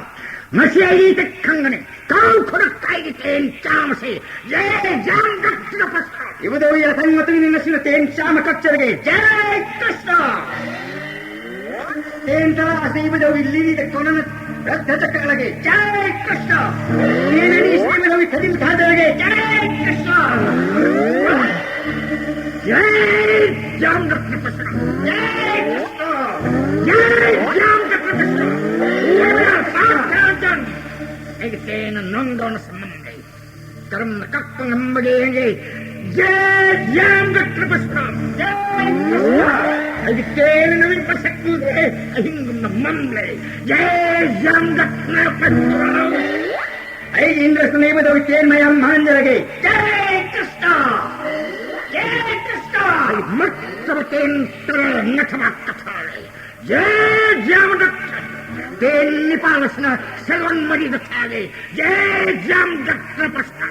ꯉꯁꯤ ꯑꯩ ꯈꯪꯒꯅꯤ꯫ ꯀꯥꯎ ꯈꯨꯗꯛꯇ ꯑꯩꯒꯤ ꯇꯦꯟ ꯆꯥꯝꯃꯁꯤ꯫ ꯖꯦ ꯖꯥꯝ ꯗꯛꯇ ꯄꯁꯥ꯫ ꯏꯕꯨꯙꯧ ꯌꯥꯊꯪ ꯃꯇꯨꯡ ꯏꯟꯅ ꯉꯁꯤꯅ ꯇꯦꯟ ꯆꯥꯝꯃ ꯀꯛꯆꯔꯒꯦ꯫ ꯖꯦ ꯀ꯭ꯔꯤꯁꯅ꯫ ꯇꯦꯟ ꯇꯔꯥ ꯑꯁꯤ ꯏꯕꯨꯙꯧꯒꯤ ꯂꯤꯔꯤꯗ ꯀꯣꯟꯅꯅ ꯔꯠꯇ ꯀꯛꯂꯒꯦ꯫ ꯖꯦ ꯀ꯭ꯔꯤꯁꯅ꯫ ꯇꯦꯟ ꯑꯅꯤ ꯑꯁꯤ ꯏꯕꯨꯙꯧꯒꯤ ꯊꯖꯤꯜ ꯊꯥꯗꯔꯒꯦ꯫ ꯖꯦ ꯀ꯭ꯔꯤꯁꯅ꯫ ꯖꯦ ꯖꯥꯝ ꯗꯛꯇ ꯄꯁꯥ꯫ ꯖꯦ ꯀ꯭ꯔꯤꯁꯅ꯫ ꯖꯦ ꯖꯥꯝ ꯗꯛꯇ ꯄꯁꯥ꯫ ꯑꯩꯒꯤ ꯇꯦꯟꯅ ꯅꯪꯗꯧꯅ ꯁꯝꯃꯝꯂꯦ꯫ ꯀꯔꯝꯅ ꯀꯛꯄ ꯉꯝꯕꯒꯦ ꯌꯦꯡꯒꯦ꯫ ꯖꯦ ꯖꯥꯝ ꯗꯛꯇ ꯄꯁꯥ꯫ ꯖꯦ ꯀ꯭ꯔꯤꯁꯅ꯫ ꯑꯩꯒꯤ ꯇꯦꯟꯅ ꯅꯨꯃꯤꯠ ꯃꯁꯛ ꯎꯗ꯭ꯔꯦ꯫ ꯑꯍꯤꯡꯒꯨꯝꯅ ꯃꯝꯂꯦ꯫ ꯖꯦ ꯖꯥꯝ ꯗꯛꯇ ꯄꯁꯥ꯫ ꯑꯩꯒꯤ ꯏꯟꯗ꯭ꯔꯁꯅ ꯏꯕꯨꯙꯧꯒꯤ ꯇꯦꯟ ꯃꯌꯥꯝ ꯃꯥꯡꯍꯟꯖꯔꯒꯦ꯫ ꯖꯦ ꯀ꯭ꯔꯤꯁꯅ꯫ ꯖꯦ ꯀ꯭ꯔꯤꯁꯅ꯫ ꯑꯩ ꯃꯠꯇꯕ ꯇꯦꯟ ꯇꯔꯥ ꯅꯊꯕꯥꯛꯇ ꯊꯥꯔꯦ꯫ ꯖꯦ ꯖꯥꯝ ꯗꯛꯇ꯫ ꯇꯦꯟ ꯅꯤꯄꯥꯜ ꯑꯁꯤꯅ ꯁꯦꯜꯋꯟ ꯃꯔꯤꯗ ꯊꯥꯒꯦ꯫ ꯖꯦ ꯖꯥꯝ ꯗꯛꯇ ꯄꯁꯥ꯫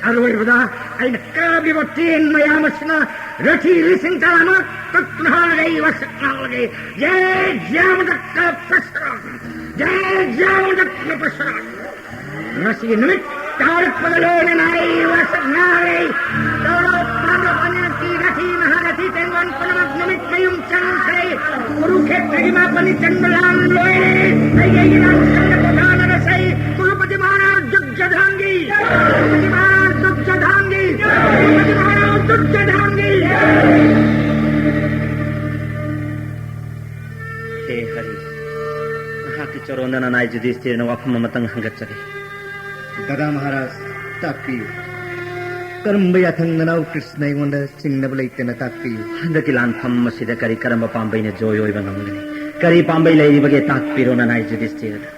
ꯑꯔꯣꯏꯕꯗ ꯑꯩꯅ ꯀꯥꯞꯂꯤꯕ ꯇꯦꯟ ꯃꯌꯥꯝ ꯑꯁꯤꯅ ꯔꯊꯤ ꯂꯤꯁꯤꯡ ꯇꯔꯥꯃꯨꯛ ꯀꯛꯇꯨꯅ ꯍꯥꯜꯂꯒ ꯑꯩ ꯋꯥꯁꯛ ꯉꯥꯡꯂꯒꯦ꯫ ꯖꯦ ꯖꯥꯝ ꯗꯛꯇ ꯄꯁꯥ꯫ ꯖꯦ ꯖꯥꯝ ꯗꯛꯇ ꯄꯁꯥ꯫ ꯉꯁꯤꯒꯤ ꯅꯨꯃꯤꯠ ꯇꯥꯔꯛꯄꯒ ꯂꯣꯏꯅꯅ ꯑꯩ ꯋꯥꯁꯛ ꯉꯥꯡꯂꯦ꯫ ꯀꯧꯔꯧ ꯄꯥꯟꯗꯧ ꯑꯅꯤꯔꯛꯀꯤ ꯔꯊꯤ ꯃꯍꯥꯔꯊꯤ ꯇꯦꯡꯒꯣꯟ ꯄꯨꯝꯅꯃꯛ ꯅꯨꯃꯤꯠ ꯃꯌꯨꯝ ꯆꯪꯈ꯭ꯔꯦ꯫ ꯀꯨꯔꯨꯈꯦꯇ꯭ꯔꯒꯤ ꯃꯥꯄꯅꯤ ꯆꯟꯕ ꯂꯥꯟ ꯂꯣꯏꯔꯦ꯫ ꯑꯩꯒꯤ ꯑꯩꯒꯤ ꯂꯥꯟ ꯆꯪꯅ ꯄꯣꯊꯥꯅꯔꯁꯦ꯫ ꯀꯨꯔꯨꯄꯇꯤ ꯃꯍꯥꯔꯥꯖ ꯖꯨꯒ ꯖꯙꯥꯟꯒꯤ꯫ ꯀꯨꯔꯨꯄꯇꯤ ꯃꯍꯥꯔꯥꯖ ꯖꯨꯒ ꯖꯙꯥꯟꯒꯤ꯫ ꯀꯨꯔꯨꯄꯇꯤ ꯃꯍꯥꯔꯥꯖ ꯖꯨꯒ ꯖꯙꯥꯟꯒꯤ꯫ ꯍꯦ ꯍꯔꯤ, ꯅꯍꯥꯛꯀꯤ ꯆꯔꯣꯟꯗ ꯅꯅꯥꯏ ꯌꯨꯙꯤꯁꯊꯤꯔꯅ ꯋꯥꯐꯝ ꯑꯃꯇꯪ ꯍꯪꯒꯠꯆꯔꯤ꯫ ꯗꯗꯥ ꯃꯍꯥꯔꯥꯖ, ꯇꯥꯛꯄꯤꯌꯨ꯫ ꯀꯔꯝꯕ ꯌꯥꯊꯪ ꯅꯅꯥꯎ ꯀ꯭ꯔꯤꯁꯅ ꯑꯩꯉꯣꯟꯗ ꯆꯤꯡꯅꯕ ꯂꯩꯇꯅ ꯇꯥꯛꯄꯤꯌꯨ꯫ ꯍꯟꯗꯛꯀꯤ ꯂꯥꯟꯐꯝ ꯑꯁꯤꯗ ꯀꯔꯤ ꯀꯔꯝꯕ ꯄꯥꯝꯕꯩꯅ ꯖꯣꯏ ꯑꯣꯏꯕ ꯉꯝꯒꯅꯤ? ꯀꯔꯤ ꯄꯥꯝꯕꯩ ꯂꯩꯔꯤꯕꯒꯦ? ꯇꯥꯛꯄꯤꯔꯣ ꯅꯅꯥꯏ ꯌꯨꯙꯤꯁꯊꯤꯔꯗ꯫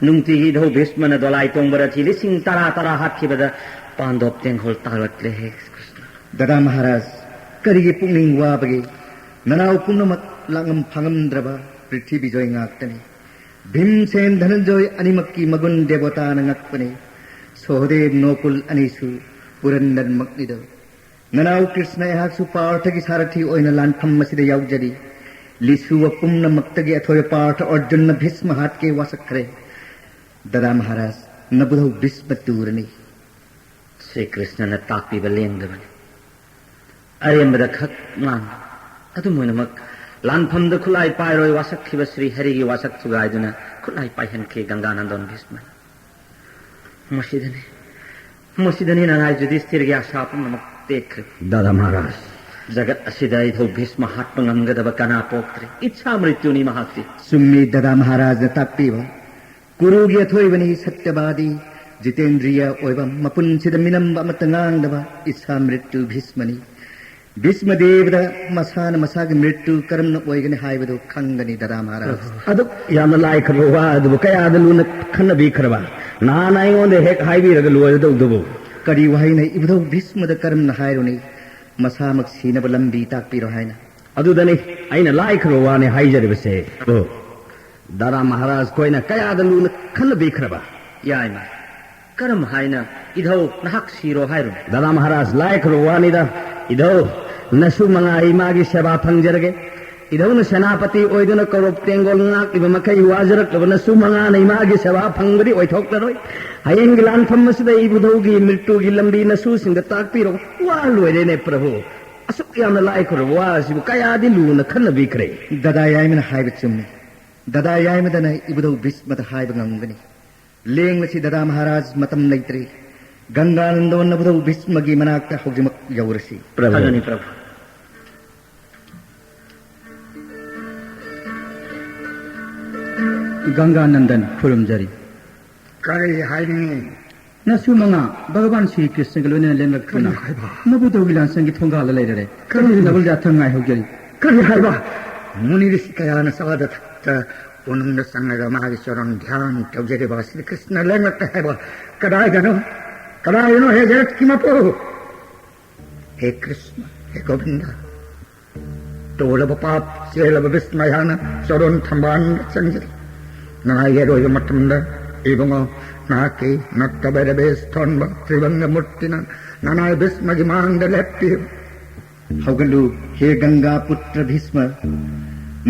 ꯅꯨꯡꯇꯤꯒꯤ ꯏꯙꯧ ꯚꯤꯁꯃꯅ ꯗꯣꯂꯥꯏ ꯇꯣꯡꯕ ꯔꯊꯤ ꯂꯤꯁꯤꯡ ꯇꯔꯥ ꯇꯔꯥ ꯍꯥꯠꯈꯤꯕꯗ ꯄꯥꯟꯗꯣꯞ ꯇꯦꯡꯈꯣꯜ ꯇꯥꯛꯂꯛꯂꯦ ꯍꯦ ꯀ꯭ꯔꯤꯁꯅ꯫ ꯗꯗꯥ ꯃꯍꯥꯔꯥꯖ, ꯀꯔꯤꯒꯤ ꯄꯨꯛꯅꯤꯡ ꯋꯥꯕꯒꯦ? ꯅꯅꯥꯎ ꯄꯨꯝꯅꯃꯛ ꯂꯥꯛꯉꯝ ꯐꯥꯉꯝꯗ꯭ꯔꯕ ꯄ꯭ꯔꯤꯊꯤꯕꯤꯖꯣꯏ ꯉꯥꯛꯇꯅꯤ꯫ ꯚꯤꯝꯁꯦꯟ ꯙꯅꯟꯖꯣꯏ ꯑꯅꯤꯃꯛꯀꯤ ꯃꯒꯨꯟ ꯗꯦꯕꯣꯇꯥꯅ ꯉꯛꯄꯅꯤ꯫ ꯁꯣꯍꯗꯦꯕ ꯅꯣꯀꯨꯜ ꯑꯅꯤꯁꯨ ꯄꯨꯔꯟꯗꯔꯃꯛꯅꯤꯗꯣ꯫ ꯅꯅꯥꯎ ꯀ꯭ꯔꯤꯁꯅ ꯑꯩꯍꯥꯛꯁꯨ ꯄꯥꯔꯊꯒꯤ ꯁꯥꯔꯊꯤ ꯑꯣꯏꯅ ꯂꯥꯟꯐꯝ ꯑꯁꯤꯗ ꯌꯥꯎꯖꯔꯤ꯫ ꯂꯤꯁꯨ ꯄꯨꯝꯅꯃꯛꯇꯒꯤ ꯑꯊꯣꯏꯕ ꯄꯥꯔꯊ ꯑꯔꯖꯨꯟꯅ ꯚꯤꯁꯃ ꯍꯥꯠꯀꯦ ꯋꯥꯁꯛꯈ꯭ꯔꯦ꯫ ꯗꯗꯥ ꯃꯍꯥꯔꯥꯖ, ꯅꯕꯨꯙꯧ ꯚꯤꯁꯃ ꯇꯨꯔꯅꯤ꯫ ꯁ꯭ꯔꯤ ꯀ꯭ꯔꯤꯁꯅꯅ ꯇꯥꯛꯄꯤꯕ ꯂꯦꯡꯗꯕꯅꯤ꯫ ꯑꯔꯦꯝꯕꯗ ꯈꯛ ꯉꯥꯡ꯫ ꯑꯗꯨꯝ ꯑꯣꯏꯅꯃꯛ, ꯂꯥꯟꯐꯝꯗ ꯈꯨꯠꯂꯥꯏ ꯄꯥꯏꯔꯣꯏ ꯋꯥꯁꯛꯈꯤꯕ ꯁ꯭ꯔꯤ ꯍꯔꯤꯒꯤ ꯋꯥꯁꯛ ꯊꯨꯒꯥꯏꯗꯨꯅ ꯈꯨꯠꯂꯥꯏ ꯄꯥꯏꯍꯟꯈꯤ ꯒꯪꯒꯥꯅꯟꯗꯣꯟ ꯚꯤꯁꯃꯅ꯫ ꯃꯁꯤꯗꯅꯤ, ꯃꯁꯤꯗꯅꯤ ꯅꯅꯥꯏ ꯌꯨꯙꯤꯁꯊꯤꯔꯒꯤ ꯑꯥꯁꯥ ꯄꯨꯝꯅꯃꯛ ꯇꯦꯛꯈ꯭ꯔꯦ꯫ ꯗꯥꯗꯥ ꯃꯍꯥꯔꯥꯖ꯫ ꯖꯒꯠ ꯑꯁꯤꯗ ꯏꯙꯧ ꯚꯤꯁꯃ ꯍꯥꯠꯄ ꯉꯝꯒꯗꯕ ꯀꯅꯥ ꯄꯣꯛꯇ꯭ꯔꯤ꯫ ꯏꯠꯁꯥ ꯃ꯭ꯔꯤꯇ꯭ꯌꯨꯅꯤ ꯃꯍꯥꯛꯇꯤ꯫ ꯆꯨꯝꯃꯤ ꯗꯥꯗꯥ ꯃꯍꯥꯔꯥꯖꯅ ꯇꯥꯛꯄꯤꯕ꯫ ꯀꯨꯔꯨꯒꯤ ꯑꯊꯣꯏꯕꯅꯤ ꯁꯠꯌꯕꯥꯗꯤ, ꯖꯤꯇꯦꯟꯗ꯭ꯔꯤꯌ ꯑꯣꯏꯕ, ꯃꯄꯨꯟꯁꯤꯗ ꯃꯤꯅꯝꯕ ꯑꯃꯠꯇ ꯉꯥꯡꯗꯕ ꯏꯠꯁꯥ ꯃ꯭ꯔꯤꯇ꯭ꯌꯨ ꯚꯤꯁꯃꯅꯤ꯫ ꯚꯤꯁꯃ ꯗꯦꯕꯗ ꯃꯁꯥꯅ ꯃꯁꯥꯒꯤ ꯃ꯭ꯔꯤꯇ꯭ꯌꯨ ꯀꯔꯝꯅ ꯑꯣꯏꯒꯅꯤ ꯍꯥꯏꯕꯗꯨ ꯈꯪꯒꯅꯤ, ꯗꯥꯗꯥ ꯃꯍꯥꯔꯥꯖ꯫ ꯑꯗꯨꯛ ꯌꯥꯝꯅ ꯂꯥꯏꯈ꯭ꯔꯕ ꯋꯥ ꯑꯗꯨꯕꯨ ꯀꯌꯥꯗ ꯂꯨꯅ ꯈꯟꯅꯕꯤꯈ꯭ꯔꯕ? ꯅꯍꯥꯟ ꯑꯩꯉꯣꯟꯗ ꯍꯦꯛ ꯍꯥꯏꯕꯤꯔꯒ ꯂꯣꯏꯔꯗꯧꯗꯨꯕꯨ꯫ ꯀꯔꯤ ꯋꯥꯍꯩꯅ ꯏꯕꯨꯙꯧ ꯚꯤꯁꯃꯗ ꯀꯔꯝꯅ ꯍꯥꯏꯔꯨꯅꯤ, ꯃꯁꯥꯃꯛ ꯁꯤꯅꯕ ꯂꯝꯕꯤ ꯇꯥꯛꯄꯤꯔꯣ ꯍꯥꯏꯅ? ꯑꯗꯨꯗꯅꯤ ꯑꯩꯅ ꯂꯥꯏꯈ꯭ꯔꯕ ꯋꯥꯅꯤ ꯍꯥꯏꯖꯔꯤꯕꯁꯦ꯫ ꯑꯣ, ꯗꯥꯗꯥ ꯃꯍꯥꯔꯥꯖ ꯈꯣꯏꯅ ꯀꯌꯥꯗ ꯂꯨꯅ ꯈꯟꯅꯕꯤꯈ꯭ꯔꯕ? ꯌꯥꯏꯃ, ꯀꯔꯝ ꯍꯥꯏꯅ ꯏꯙꯧ ꯅꯍꯥꯛ ꯁꯤꯔꯣ ꯍꯥꯏꯔꯨꯅꯤ? ꯗꯥꯗꯥ ꯃꯍꯥꯔꯥꯖ, ꯂꯥꯏꯈ꯭ꯔꯕ ꯋꯥꯅꯤꯗ꯫ ꯏꯙꯧ, ꯅꯁꯨ ꯃꯉꯥ ꯏꯃꯥꯒꯤ ꯁꯦꯕꯥ ꯐꯪꯖꯔꯒꯦ꯫ ꯏꯙꯧꯅ ꯁꯦꯅꯥꯄꯇꯤ ꯑꯣꯏꯗꯨꯅ ꯀꯧꯔꯕ ꯇꯦꯡꯒꯣꯜ ꯉꯥꯛꯂꯤꯕ ꯃꯈꯩ ꯋꯥꯖꯔꯛꯂꯕ ꯅꯁꯨ ꯃꯉꯥꯅ ꯏꯃꯥꯒꯤ ꯁꯦꯕꯥ ꯐꯪꯕꯗꯤ ꯑꯣꯏꯊꯣꯛꯂꯔꯣꯏ꯫ ꯍꯌꯦꯡꯒꯤ ꯂꯥꯟꯐꯝ ꯑꯁꯤꯗ ꯏꯕꯨꯙꯧꯒꯤ ꯃ꯭ꯔꯤꯇ꯭ꯌꯨꯒꯤ ꯂꯝꯕꯤ ꯅꯁꯨꯁꯤꯡꯗ ꯇꯥꯛꯄꯤꯔꯣ꯫ ꯋꯥ ꯂꯣꯏꯔꯦꯅꯦ ꯄ꯭ꯔꯚꯨ꯫ ꯑꯁꯨꯛ ꯌꯥꯝꯅ ꯂꯥꯏꯈ꯭ꯔꯕ ꯋꯥ ꯑꯁꯤꯕꯨ ꯀꯌꯥꯗꯤ ꯂꯨꯅ ꯈꯟꯅꯕꯤꯈ꯭ꯔꯦ꯫ ꯗꯥꯗꯥ ꯌꯥꯏꯃꯅ ꯍꯥꯏꯕ ꯆꯨꯝꯃꯤ꯫ ꯗꯥꯗꯥ ꯌꯥꯏꯃꯗꯅ ꯏꯕꯨꯙꯧ ꯚꯤꯁꯃꯗ ꯍꯥꯏꯕ ꯉꯝꯒꯅꯤ꯫ ꯂꯦꯡꯂꯁꯤ ꯗꯥꯗꯥ ꯃꯍꯥꯔꯥꯖ, ꯃꯇꯝ ꯂꯩꯇ꯭ꯔꯦ꯫ ꯒꯪꯒꯥꯅꯟꯗꯣꯟ ꯅꯕꯨꯙꯧ ꯚꯤꯁꯃꯒꯤ ꯃꯅꯥꯛꯇ ꯍꯧꯖꯤꯛꯃꯛ ꯌꯧꯔꯁꯤ꯫ ꯄ꯭ꯔꯚꯨ꯫ ꯐꯖꯅꯤ, ꯄ꯭ꯔꯚꯨ꯫ ꯒꯪꯒꯥꯅꯟꯗꯟ ꯈꯨꯔꯨꯝꯖꯔꯤ꯫ ꯀꯔꯤ ꯍꯥꯏꯅꯤꯡꯉꯤ? ꯅꯁꯨ ꯃꯉꯥ ꯚꯒꯕꯥꯟ ꯁ꯭ꯔꯤ ꯀ꯭ꯔꯤꯁꯅꯒ ꯂꯣꯏꯅꯅ ꯂꯦꯡꯂꯛꯇꯨꯅ ꯀꯔꯤ ꯍꯥꯏꯕ? ꯅꯕꯨꯙꯧꯒꯤ ꯂꯥꯟꯁꯪꯒꯤ ꯊꯣꯡꯒꯥꯜꯗ ꯂꯩꯔꯔꯦ꯫ ꯀꯔꯤ? ꯅꯕꯨꯜ ꯌꯥꯊꯪ ꯉꯥꯏꯍꯧꯖꯔꯤ꯫ ꯀꯔꯤ ꯍꯥꯏꯕ? ꯃꯨꯅꯤ ꯔꯤꯁꯤ ꯀꯌꯥꯅ ꯆꯥꯗ ꯊꯛꯇ ꯀꯣꯅꯨꯡꯗ ꯆꯪꯂꯒ ꯃꯥꯒꯤ ꯆꯣꯔꯝ ꯙ꯭ꯌꯥꯟ ꯇꯧꯖꯔꯤꯕ ꯁ꯭ꯔꯤ ꯀ꯭ꯔꯤꯁꯅ ꯂꯦꯡꯂꯛꯇꯦ ꯍꯥꯏꯕ ꯀꯗꯥꯏꯗꯅꯣ? ꯀꯗꯥꯏꯗꯅꯣ ꯍꯦ ꯖꯒꯠꯀꯤ ꯃꯄꯨ? ꯍꯦ ꯀ꯭ꯔꯤꯁꯅ, ꯒꯣꯕꯤꯟꯗ, ꯇꯧꯔꯕ ꯄꯥꯞ ꯆꯦꯜꯂꯕ ꯕꯤꯁꯃ ꯑꯩꯍꯥꯛꯅ ꯆꯔꯣꯟ ꯊꯝꯕꯥꯜꯗ ꯆꯪꯖꯔꯤ꯫ ꯅꯅꯥꯏꯒꯤ ꯑꯔꯣꯏꯕ ꯃꯇꯝꯗ ꯏꯕꯨꯡꯉꯣ, ꯅꯍꯥꯛꯀꯤ ꯅꯠꯇꯕ ꯔꯕꯦꯁ ꯊꯣꯟꯕ ꯇ꯭ꯔꯤꯕꯪꯒ ꯃꯨꯔꯇꯤꯅ ꯅꯅꯥꯏ ꯕꯤꯁꯃꯒꯤ ꯃꯥꯡꯗ ꯂꯦꯞꯄꯤꯌꯨ꯫ ꯍꯧꯒꯠꯂꯨ, ꯍꯦ ꯒꯪꯒꯥ ꯄꯨꯇ꯭ꯔ ꯚꯤꯁꯃ,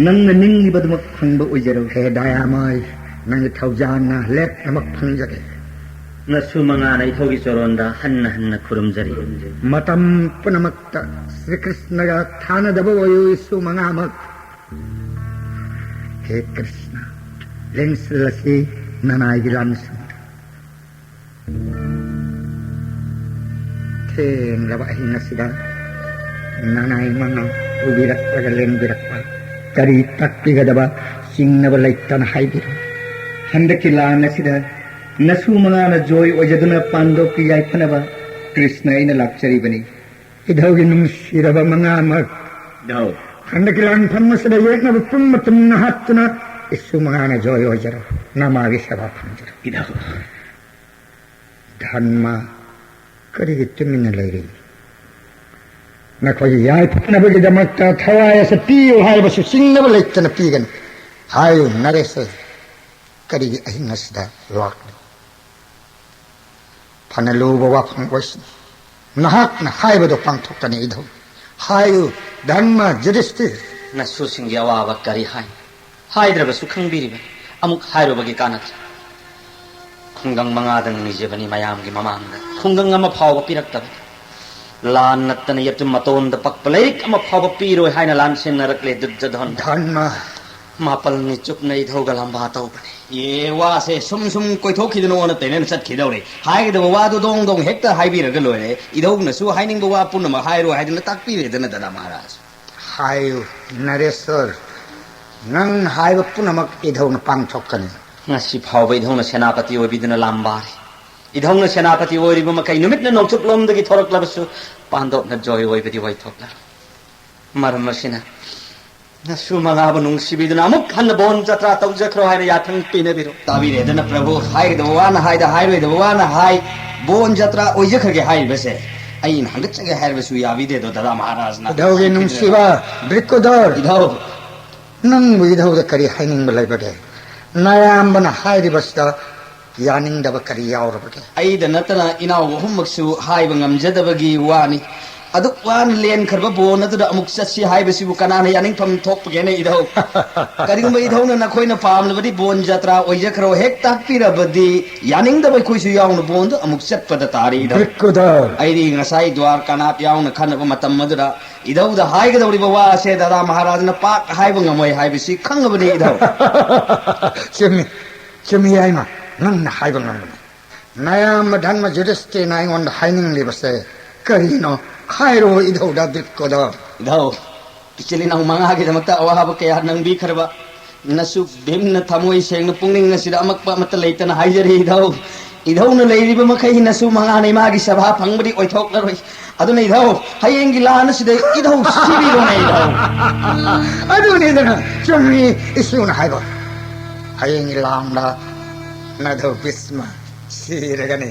ꯅꯪꯅ ꯅꯤꯡꯂꯤꯕꯗꯨꯃꯛ ꯐꯪꯕ ꯑꯣꯏꯖꯔꯣ꯫ ꯍꯦ ꯗꯌꯥꯃꯥꯏ, ꯅꯪꯒꯤ ꯊꯧꯖꯥꯜꯅ ꯂꯦꯞꯅꯃꯛ ꯐꯪꯖꯒꯦ꯫ ꯅꯁꯨ ꯃꯉꯥꯅ ꯏꯊꯧꯒꯤ ꯆꯔꯣꯟꯗ ꯍꯟꯅ ꯍꯟꯅ ꯈꯨꯔꯨꯝꯖꯔꯤ꯫ ꯃꯇꯝ ꯄꯨꯝꯅꯃꯛꯇ ꯁ꯭ꯔꯤ ꯀ꯭ꯔꯤꯁꯅꯒ ꯊꯥꯅꯗꯕ ꯑꯣꯏꯌꯨ, ꯏꯁꯨ ꯃꯉꯥꯃꯛ꯫ ꯍꯦ ꯀ꯭ꯔꯤꯁꯅ, ꯂꯦꯡꯁꯤꯜꯂꯁꯤ ꯅꯅꯥꯏꯒꯤ ꯂꯥꯟꯁꯤꯡꯗ꯫ ꯊꯦꯡꯂꯕ ꯑꯍꯤꯡ ꯑꯁꯤꯗ ꯅꯅꯥꯏ ꯃꯉꯥ ꯄꯨꯕꯤꯔꯛꯂꯒ ꯂꯦꯡꯕꯤꯔꯛꯄ ꯀꯔꯤ ꯇꯥꯛꯄꯤꯒꯗꯕ ꯆꯤꯡꯅꯕ ꯂꯩꯇꯅ ꯍꯥꯏꯕꯤꯔꯣ꯫ ꯍꯟꯗꯛꯀꯤ ꯂꯥꯟ ꯑꯁꯤꯗ ꯅꯁꯨ ꯃꯉꯥꯅ ꯖꯣꯏ ꯑꯣꯏꯖꯗꯨꯅ ꯄꯥꯟꯗꯣꯞꯀꯤ ꯌꯥꯏꯐꯅꯕ ꯀ꯭ꯔꯤꯁꯅ ꯑꯩꯅ ꯂꯥꯛꯆꯔꯤꯕꯅꯤ꯫ ꯏꯙꯧꯒꯤ ꯅꯨꯡꯁꯤꯔꯕ ꯃꯉꯥꯃꯛ, ꯏꯙꯧ꯫ ꯍꯟꯗꯛꯀꯤ ꯂꯥꯟꯐꯝ ꯑꯁꯤꯗ ꯌꯦꯛꯅꯕ ꯄꯨꯝꯕ ꯇꯨꯝꯅ ꯍꯥꯠꯇꯨꯅ ꯏꯁꯨ ꯃꯉꯥꯅ ꯖꯣꯏ ꯑꯣꯏꯖꯔꯣ, ꯅꯃꯥꯒꯤ ꯁꯦꯕꯥ ꯐꯪꯖꯔꯣ꯫ ꯏꯙꯧ꯫ ꯙꯟꯃ, ꯀꯔꯤꯒꯤ ꯇꯨꯃꯤꯟꯅ ꯂꯩꯔꯤ? ꯅꯈꯣꯏꯒꯤ ꯌꯥꯏꯐꯅꯕꯒꯤꯗꯃꯛꯇ ꯊꯋꯥꯏ ꯑꯁꯤ ꯄꯤꯌꯨ ꯍꯥꯏꯔꯕꯁꯨ ꯆꯤꯡꯅꯕ ꯂꯩꯇꯅ ꯄꯤꯒꯅꯤ꯫ ꯍꯥꯏꯌꯨ ꯅꯔꯦꯁ, ꯀꯔꯤꯒꯤ ꯑꯍꯤꯡ ꯑꯁꯤꯗ ꯂꯥꯛꯂꯤ? ꯐꯅ ꯂꯨꯕ ꯋꯥꯐꯝ ꯑꯣꯏꯁꯅꯨ, ꯅꯍꯥꯛꯅ ꯍꯥꯏꯕꯗꯨ ꯄꯥꯡꯊꯣꯛꯀꯅꯤ ꯏꯙꯧ꯫ ꯍꯥꯏꯌꯨ ꯙꯟꯃ ꯌꯨꯙꯤꯁꯇꯤꯔ꯫ ꯅꯁꯨꯁꯤꯡꯒꯤ ꯑꯋꯥꯕ ꯀꯔꯤ ꯍꯥꯏ? ꯍꯥꯏꯗ꯭ꯔꯕꯁꯨ ꯈꯪꯕꯤꯔꯤꯕꯅꯤ꯫ ꯑꯃꯨꯛ ꯍꯥꯏꯔꯨꯕꯒꯤ ꯀꯥꯟꯅꯗ꯭ꯔꯦ꯫ ꯈꯨꯡꯒꯪ ꯃꯉꯥꯗꯪ ꯅꯤꯖꯕꯅꯤ ꯃꯌꯥꯝꯒꯤ ꯃꯃꯥꯡꯗ꯫ ꯈꯨꯡꯒꯪ ꯑꯃ ꯐꯥꯎꯕ ꯄꯤꯔꯛꯇꯕ꯫ ꯂꯥꯟ ꯅꯠꯇꯅ ꯌꯦꯇꯨꯝ ꯃꯇꯣꯟꯗ ꯄꯛꯄ ꯂꯥꯏꯔꯤꯛ ꯑꯃ ꯐꯥꯎꯕ ꯄꯤꯔꯣꯏ ꯍꯥꯏꯅ ꯂꯥꯟꯁꯦꯟꯅꯔꯛꯂꯦ ꯗꯨꯖꯖꯣꯙꯟ꯫ ꯙꯟꯃ꯫ ꯃꯥꯄꯜꯅꯤ ꯆꯨꯞꯅ ꯏꯙꯧꯒ ꯂꯝꯕꯥ ꯇꯧꯕꯅꯤ꯫ ꯑꯦ, ꯋꯥꯁꯦ ꯁꯨꯝ ꯁꯨꯝ ꯀꯣꯏꯊꯣꯛꯈꯤꯗꯅ ꯑꯣꯟꯅ ꯇꯩꯅꯅ ꯆꯠꯈꯤꯗꯧꯔꯦ꯫ ꯍꯥꯏꯒꯗꯕ ꯋꯥꯗꯨ ꯗꯣꯡ ꯗꯣꯡ ꯍꯦꯛꯇ ꯍꯥꯏꯕꯤꯔꯒ ꯂꯣꯏꯔꯦ꯫ ꯏꯙꯧꯅꯁꯨ ꯍꯥꯏꯅꯤꯡꯕ ꯋꯥ ꯄꯨꯝꯅꯃꯛ ꯍꯥꯏꯔꯣ ꯍꯥꯏꯗꯨꯅ ꯇꯥꯛꯄꯤꯔꯦꯗꯅ ꯗꯗꯥ ꯃꯍꯥꯔꯥꯖ꯫ ꯍꯥꯏꯌꯨ ꯅꯔꯦꯁꯣꯔ, ꯅꯪꯅ ꯍꯥꯏꯕ ꯄꯨꯝꯅꯃꯛ ꯏꯙꯧꯅ ꯄꯥꯡꯊꯣꯛꯀꯅꯤ꯫ ꯉꯁꯤ ꯐꯥꯎꯕ ꯏꯙꯧꯅ ꯁꯦꯅꯥꯄꯇꯤ ꯑꯣꯏꯕꯤꯗꯨꯅ ꯂꯥꯝꯕꯥꯔꯤ꯫ ꯏꯙꯧꯅ ꯁꯦꯅꯥꯄꯇꯤ ꯑꯣꯏꯔꯤꯕ ꯃꯈꯩ ꯅꯨꯃꯤꯠꯅ ꯅꯣꯡꯆꯨꯞꯂꯣꯝꯗꯒꯤ ꯊꯣꯔꯛꯂꯕꯁꯨ ꯄꯥꯟꯗꯣꯞꯅ ꯖꯣꯏ ꯑꯣꯏꯕꯗꯤ ꯑꯣꯏꯊꯣꯛꯂꯔꯣꯏ꯫ ꯃꯔꯝ ꯑꯁꯤꯅ ꯅꯁꯨ ꯃꯉꯥꯕꯨ ꯅꯨꯡꯁꯤꯕꯤꯗꯨꯅ ꯑꯃꯨꯛ ꯍꯟꯅ ꯕꯣꯟ ꯖꯇ꯭ꯔꯥ ꯇꯧꯖꯈ꯭ꯔꯣ ꯍꯥꯏꯅ ꯌꯥꯊꯪ ꯄꯤꯅꯕꯤꯔꯣ꯫ ꯇꯥꯕꯤꯔꯦꯗꯅ ꯄ꯭ꯔꯚꯨ, ꯍꯥꯏꯒꯗꯕ ꯋꯥꯅ ꯍꯥꯏꯗ, ꯍꯥꯏꯔꯣꯏꯗꯕ ꯋꯥꯅ ꯍꯥꯏ, ꯕꯣꯟ ꯖꯇ꯭ꯔꯥ ꯑꯣꯏꯖꯈ꯭ꯔꯒꯦ ꯍꯥꯏꯔꯤꯕꯁꯦ꯫ ꯑꯩꯅ ꯍꯪꯒꯠꯆꯒꯦ ꯍꯥꯏꯔꯕꯁꯨ ꯌꯥꯕꯤꯗꯦꯗꯣ, ꯗꯗꯥ ꯃꯍꯥꯔꯥꯖꯅ꯫ ꯏꯙꯧꯒꯤ ꯅꯨꯡꯁꯤꯕ ꯕ꯭ꯔꯤꯛꯀꯨꯗꯔ, ꯏꯙꯧ, ꯅꯪꯕꯨ ꯏꯙꯧꯗ ꯀꯔꯤ ꯍꯥꯏꯅꯤꯡꯕ ꯂꯩꯕꯒꯦ? ꯅꯌꯥꯝꯕꯅ ꯍꯥꯏꯔꯤꯕꯁꯤꯗ ꯌꯥꯅꯤꯡꯗꯕ ꯀꯔꯤ ꯌꯥꯎꯔꯕꯒꯦ? ꯑꯩꯗ ꯅꯠꯇꯅ ꯏꯅꯥꯎ ꯑꯍꯨꯝꯃꯛꯁꯨ ꯍꯥꯏꯕ ꯉꯝꯖꯗꯕꯒꯤ ꯋꯥꯅꯤ꯫ ꯑꯗꯨꯛ ꯋꯥꯅ ꯂꯦꯟꯈ꯭ꯔꯕ ꯕꯣꯟ ꯑꯗꯨꯗ ꯑꯃꯨꯛ ꯆꯠꯁꯤ ꯍꯥꯏꯕꯁꯤꯕꯨ ꯀꯅꯥꯅ ꯌꯥꯅꯤꯡꯐꯝ ꯊꯣꯛꯄꯒꯦꯅꯦ, ꯏꯙꯧ? ꯀꯔꯤꯒꯨꯝꯕ ꯏꯙꯧꯅ ꯅꯈꯣꯏꯅ ꯄꯥꯝꯂꯕꯗꯤ ꯕꯣꯟ ꯖꯇ꯭ꯔꯥ ꯑꯣꯏꯖꯈ꯭ꯔꯣ, ꯍꯦꯛ ꯇꯥꯛꯄꯤꯔꯕꯗꯤ ꯌꯥꯅꯤꯡꯗꯕ ꯑꯩꯈꯣꯏꯁꯨ ꯌꯥꯎꯅ ꯕꯣꯟꯗ ꯑꯃꯨꯛ ꯆꯠꯄꯗ ꯇꯥꯔꯦ, ꯏꯙꯧ꯫ ꯕ꯭ꯔꯤꯛꯀꯨꯗꯔ, ꯑꯩꯗꯤ ꯉꯁꯥꯏ ꯗ꯭ꯋꯥꯔ ꯀꯅꯥꯠ ꯌꯥꯎꯅ ꯈꯟꯅꯕ ꯃꯇꯝ ꯑꯗꯨꯗ ꯏꯙꯧꯗ ꯍꯥꯏꯒꯗꯧꯔꯤꯕ ꯋꯥ ꯑꯁꯦ ꯗꯗꯥ ꯃꯍꯥꯔꯥꯖꯅ ꯄꯥꯛ ꯍꯥꯏꯕ ꯉꯝꯃꯣꯏ ꯍꯥꯏꯕꯁꯤ ꯈꯪꯉꯕꯅꯤ, ꯏꯙꯧ꯫ ꯆꯨꯝꯃꯤ, ꯆꯨꯝꯃꯤ ꯌꯥꯏꯃ, ꯅꯪꯅ ꯍꯥꯏꯕ ꯉꯝꯕꯅꯤ꯫ ꯅꯌꯥꯝꯕ ꯙꯔꯃ ꯌꯨꯙꯤꯁꯇꯤꯔꯅ ꯑꯩꯉꯣꯟꯗ ꯍꯥꯏꯅꯤꯡꯂꯤꯕꯁꯦ ꯀꯔꯤꯅꯣ? ꯍꯥꯏꯔꯣ ꯏꯙꯧꯗ, ꯕ꯭ꯔꯤꯛꯀꯨꯗꯔ꯫ ꯏꯙꯧ, ꯏꯆꯤꯜ ꯏꯅꯥꯎ ꯃꯉꯥꯒꯤꯗꯃꯛꯇ ꯑꯋꯥꯕ ꯀꯌꯥ ꯅꯪꯕꯤꯈ꯭ꯔꯕ ꯅꯁꯨ ꯚꯤꯝꯅ ꯊꯃꯣꯏ ꯁꯦꯡꯅ ꯄꯨꯛꯅꯤꯡ ꯑꯁꯤꯗ ꯑꯃꯛꯄ ꯑꯃꯠꯇ ꯂꯩꯇꯅ ꯍꯥꯏꯖꯔꯤ, ꯏꯙꯧ꯫ ꯏꯙꯧꯅ ꯂꯩꯔꯤꯕ ꯃꯈꯩ ꯅꯁꯨ ꯃꯉꯥꯅ ꯏꯃꯥꯒꯤ ꯁꯦꯕꯥ ꯐꯪꯕꯗꯤ ꯑꯣꯏꯊꯣꯛꯂꯔꯣꯏ꯫ ꯑꯗꯨꯅ ꯏꯙꯧ, ꯍꯌꯦꯡꯒꯤ ꯂꯥꯟ ꯑꯁꯤꯗ ꯏꯙꯧ ꯁꯤꯕꯤꯔꯣꯅꯦ, ꯏꯙꯧ꯫ ꯑꯗꯨꯅꯤꯗꯅ ꯆꯨꯝꯃꯤ ꯏꯁꯨꯅ ꯍꯥꯏꯕ꯫ ꯍꯌꯦꯡꯒꯤ ꯂꯥꯟꯗ ꯅꯙꯧ ꯚꯤꯁꯃ ꯁꯤꯔꯒꯅꯤ꯫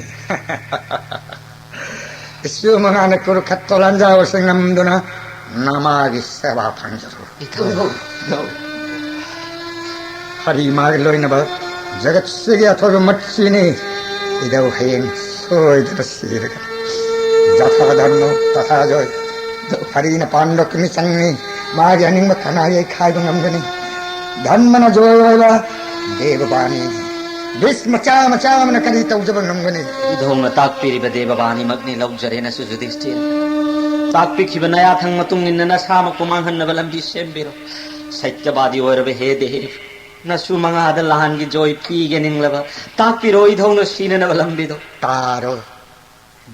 ꯏꯁꯨ ꯃꯉꯥꯅ ꯀꯨꯔꯨꯈꯦꯇ꯭ꯔ ꯂꯥꯟꯖꯥꯎ ꯑꯁꯤ ꯉꯝꯗꯨꯅ ꯅꯃꯥꯒꯤ ꯁꯦꯕꯥ ꯐꯪꯖꯔꯨ꯫ ꯏꯙꯧ, ꯏꯙꯧ꯫ ꯍꯔꯤ ꯃꯥꯒꯤ ꯂꯣꯏꯅꯕ ꯖꯒꯠꯁꯤꯒꯤ ꯑꯊꯣꯏꯕ ꯃꯆꯤꯅꯤ꯫ ꯏꯙꯧ ꯍꯌꯦꯡ ꯁꯣꯏꯗꯅ ꯁꯤꯔꯒꯅꯤ꯫ ꯖꯊꯥ ꯙꯔꯃ ꯇꯊꯥ ꯖꯣꯏ꯫ ꯍꯔꯤꯅ ꯄꯥꯟꯕ ꯃꯤꯆꯪꯅꯤ꯫ ꯃꯥꯒꯤ ꯑꯅꯤꯡꯕ ꯀꯅꯥ ꯌꯩꯈꯥꯏꯕ ꯉꯝꯒꯅꯤ? ꯙꯔꯃꯅ ꯖꯣꯏ ꯑꯣꯏꯕ ꯗꯦꯕꯕꯥꯅꯤꯅꯤ꯫ ꯚꯤꯁꯃ ꯆꯥꯃ ꯆꯥꯃꯅ ꯀꯔꯤ ꯇꯧꯖꯕ ꯉꯝꯒꯅꯤ? ꯏꯙꯧꯅ ꯇꯥꯛꯄꯤꯔꯤꯕ ꯗꯦꯕꯕꯥꯅꯤꯃꯛꯅꯤ ꯂꯧꯖꯔꯦ ꯅꯁꯨ ꯌꯨꯙꯤꯁꯇꯤꯔ꯫ ꯇꯥꯛꯄꯤꯈꯤꯕ ꯅꯌꯥꯊꯪ ꯃꯇꯨꯡ ꯏꯟꯅ ꯅꯁꯥꯃꯛꯄꯨ ꯃꯥꯡꯍꯟꯅꯕ ꯂꯝꯕꯤ ꯁꯦꯝꯕꯤꯔꯣ꯫ ꯁꯩꯇ꯭ꯌꯕꯥꯗꯤ ꯑꯣꯏꯔꯕ ꯍꯦ ꯗꯦꯕ, ꯅꯁꯨ ꯃꯉꯥꯗ ꯂꯥꯟꯒꯤ ꯖꯣꯏ ꯄꯤꯒꯦ ꯅꯤꯡꯂꯕ, ꯇꯥꯛꯄꯤꯔꯣ ꯏꯙꯧꯅ ꯁꯤꯅꯅꯕ ꯂꯝꯕꯤꯗꯣ꯫ ꯇꯥꯔꯣ,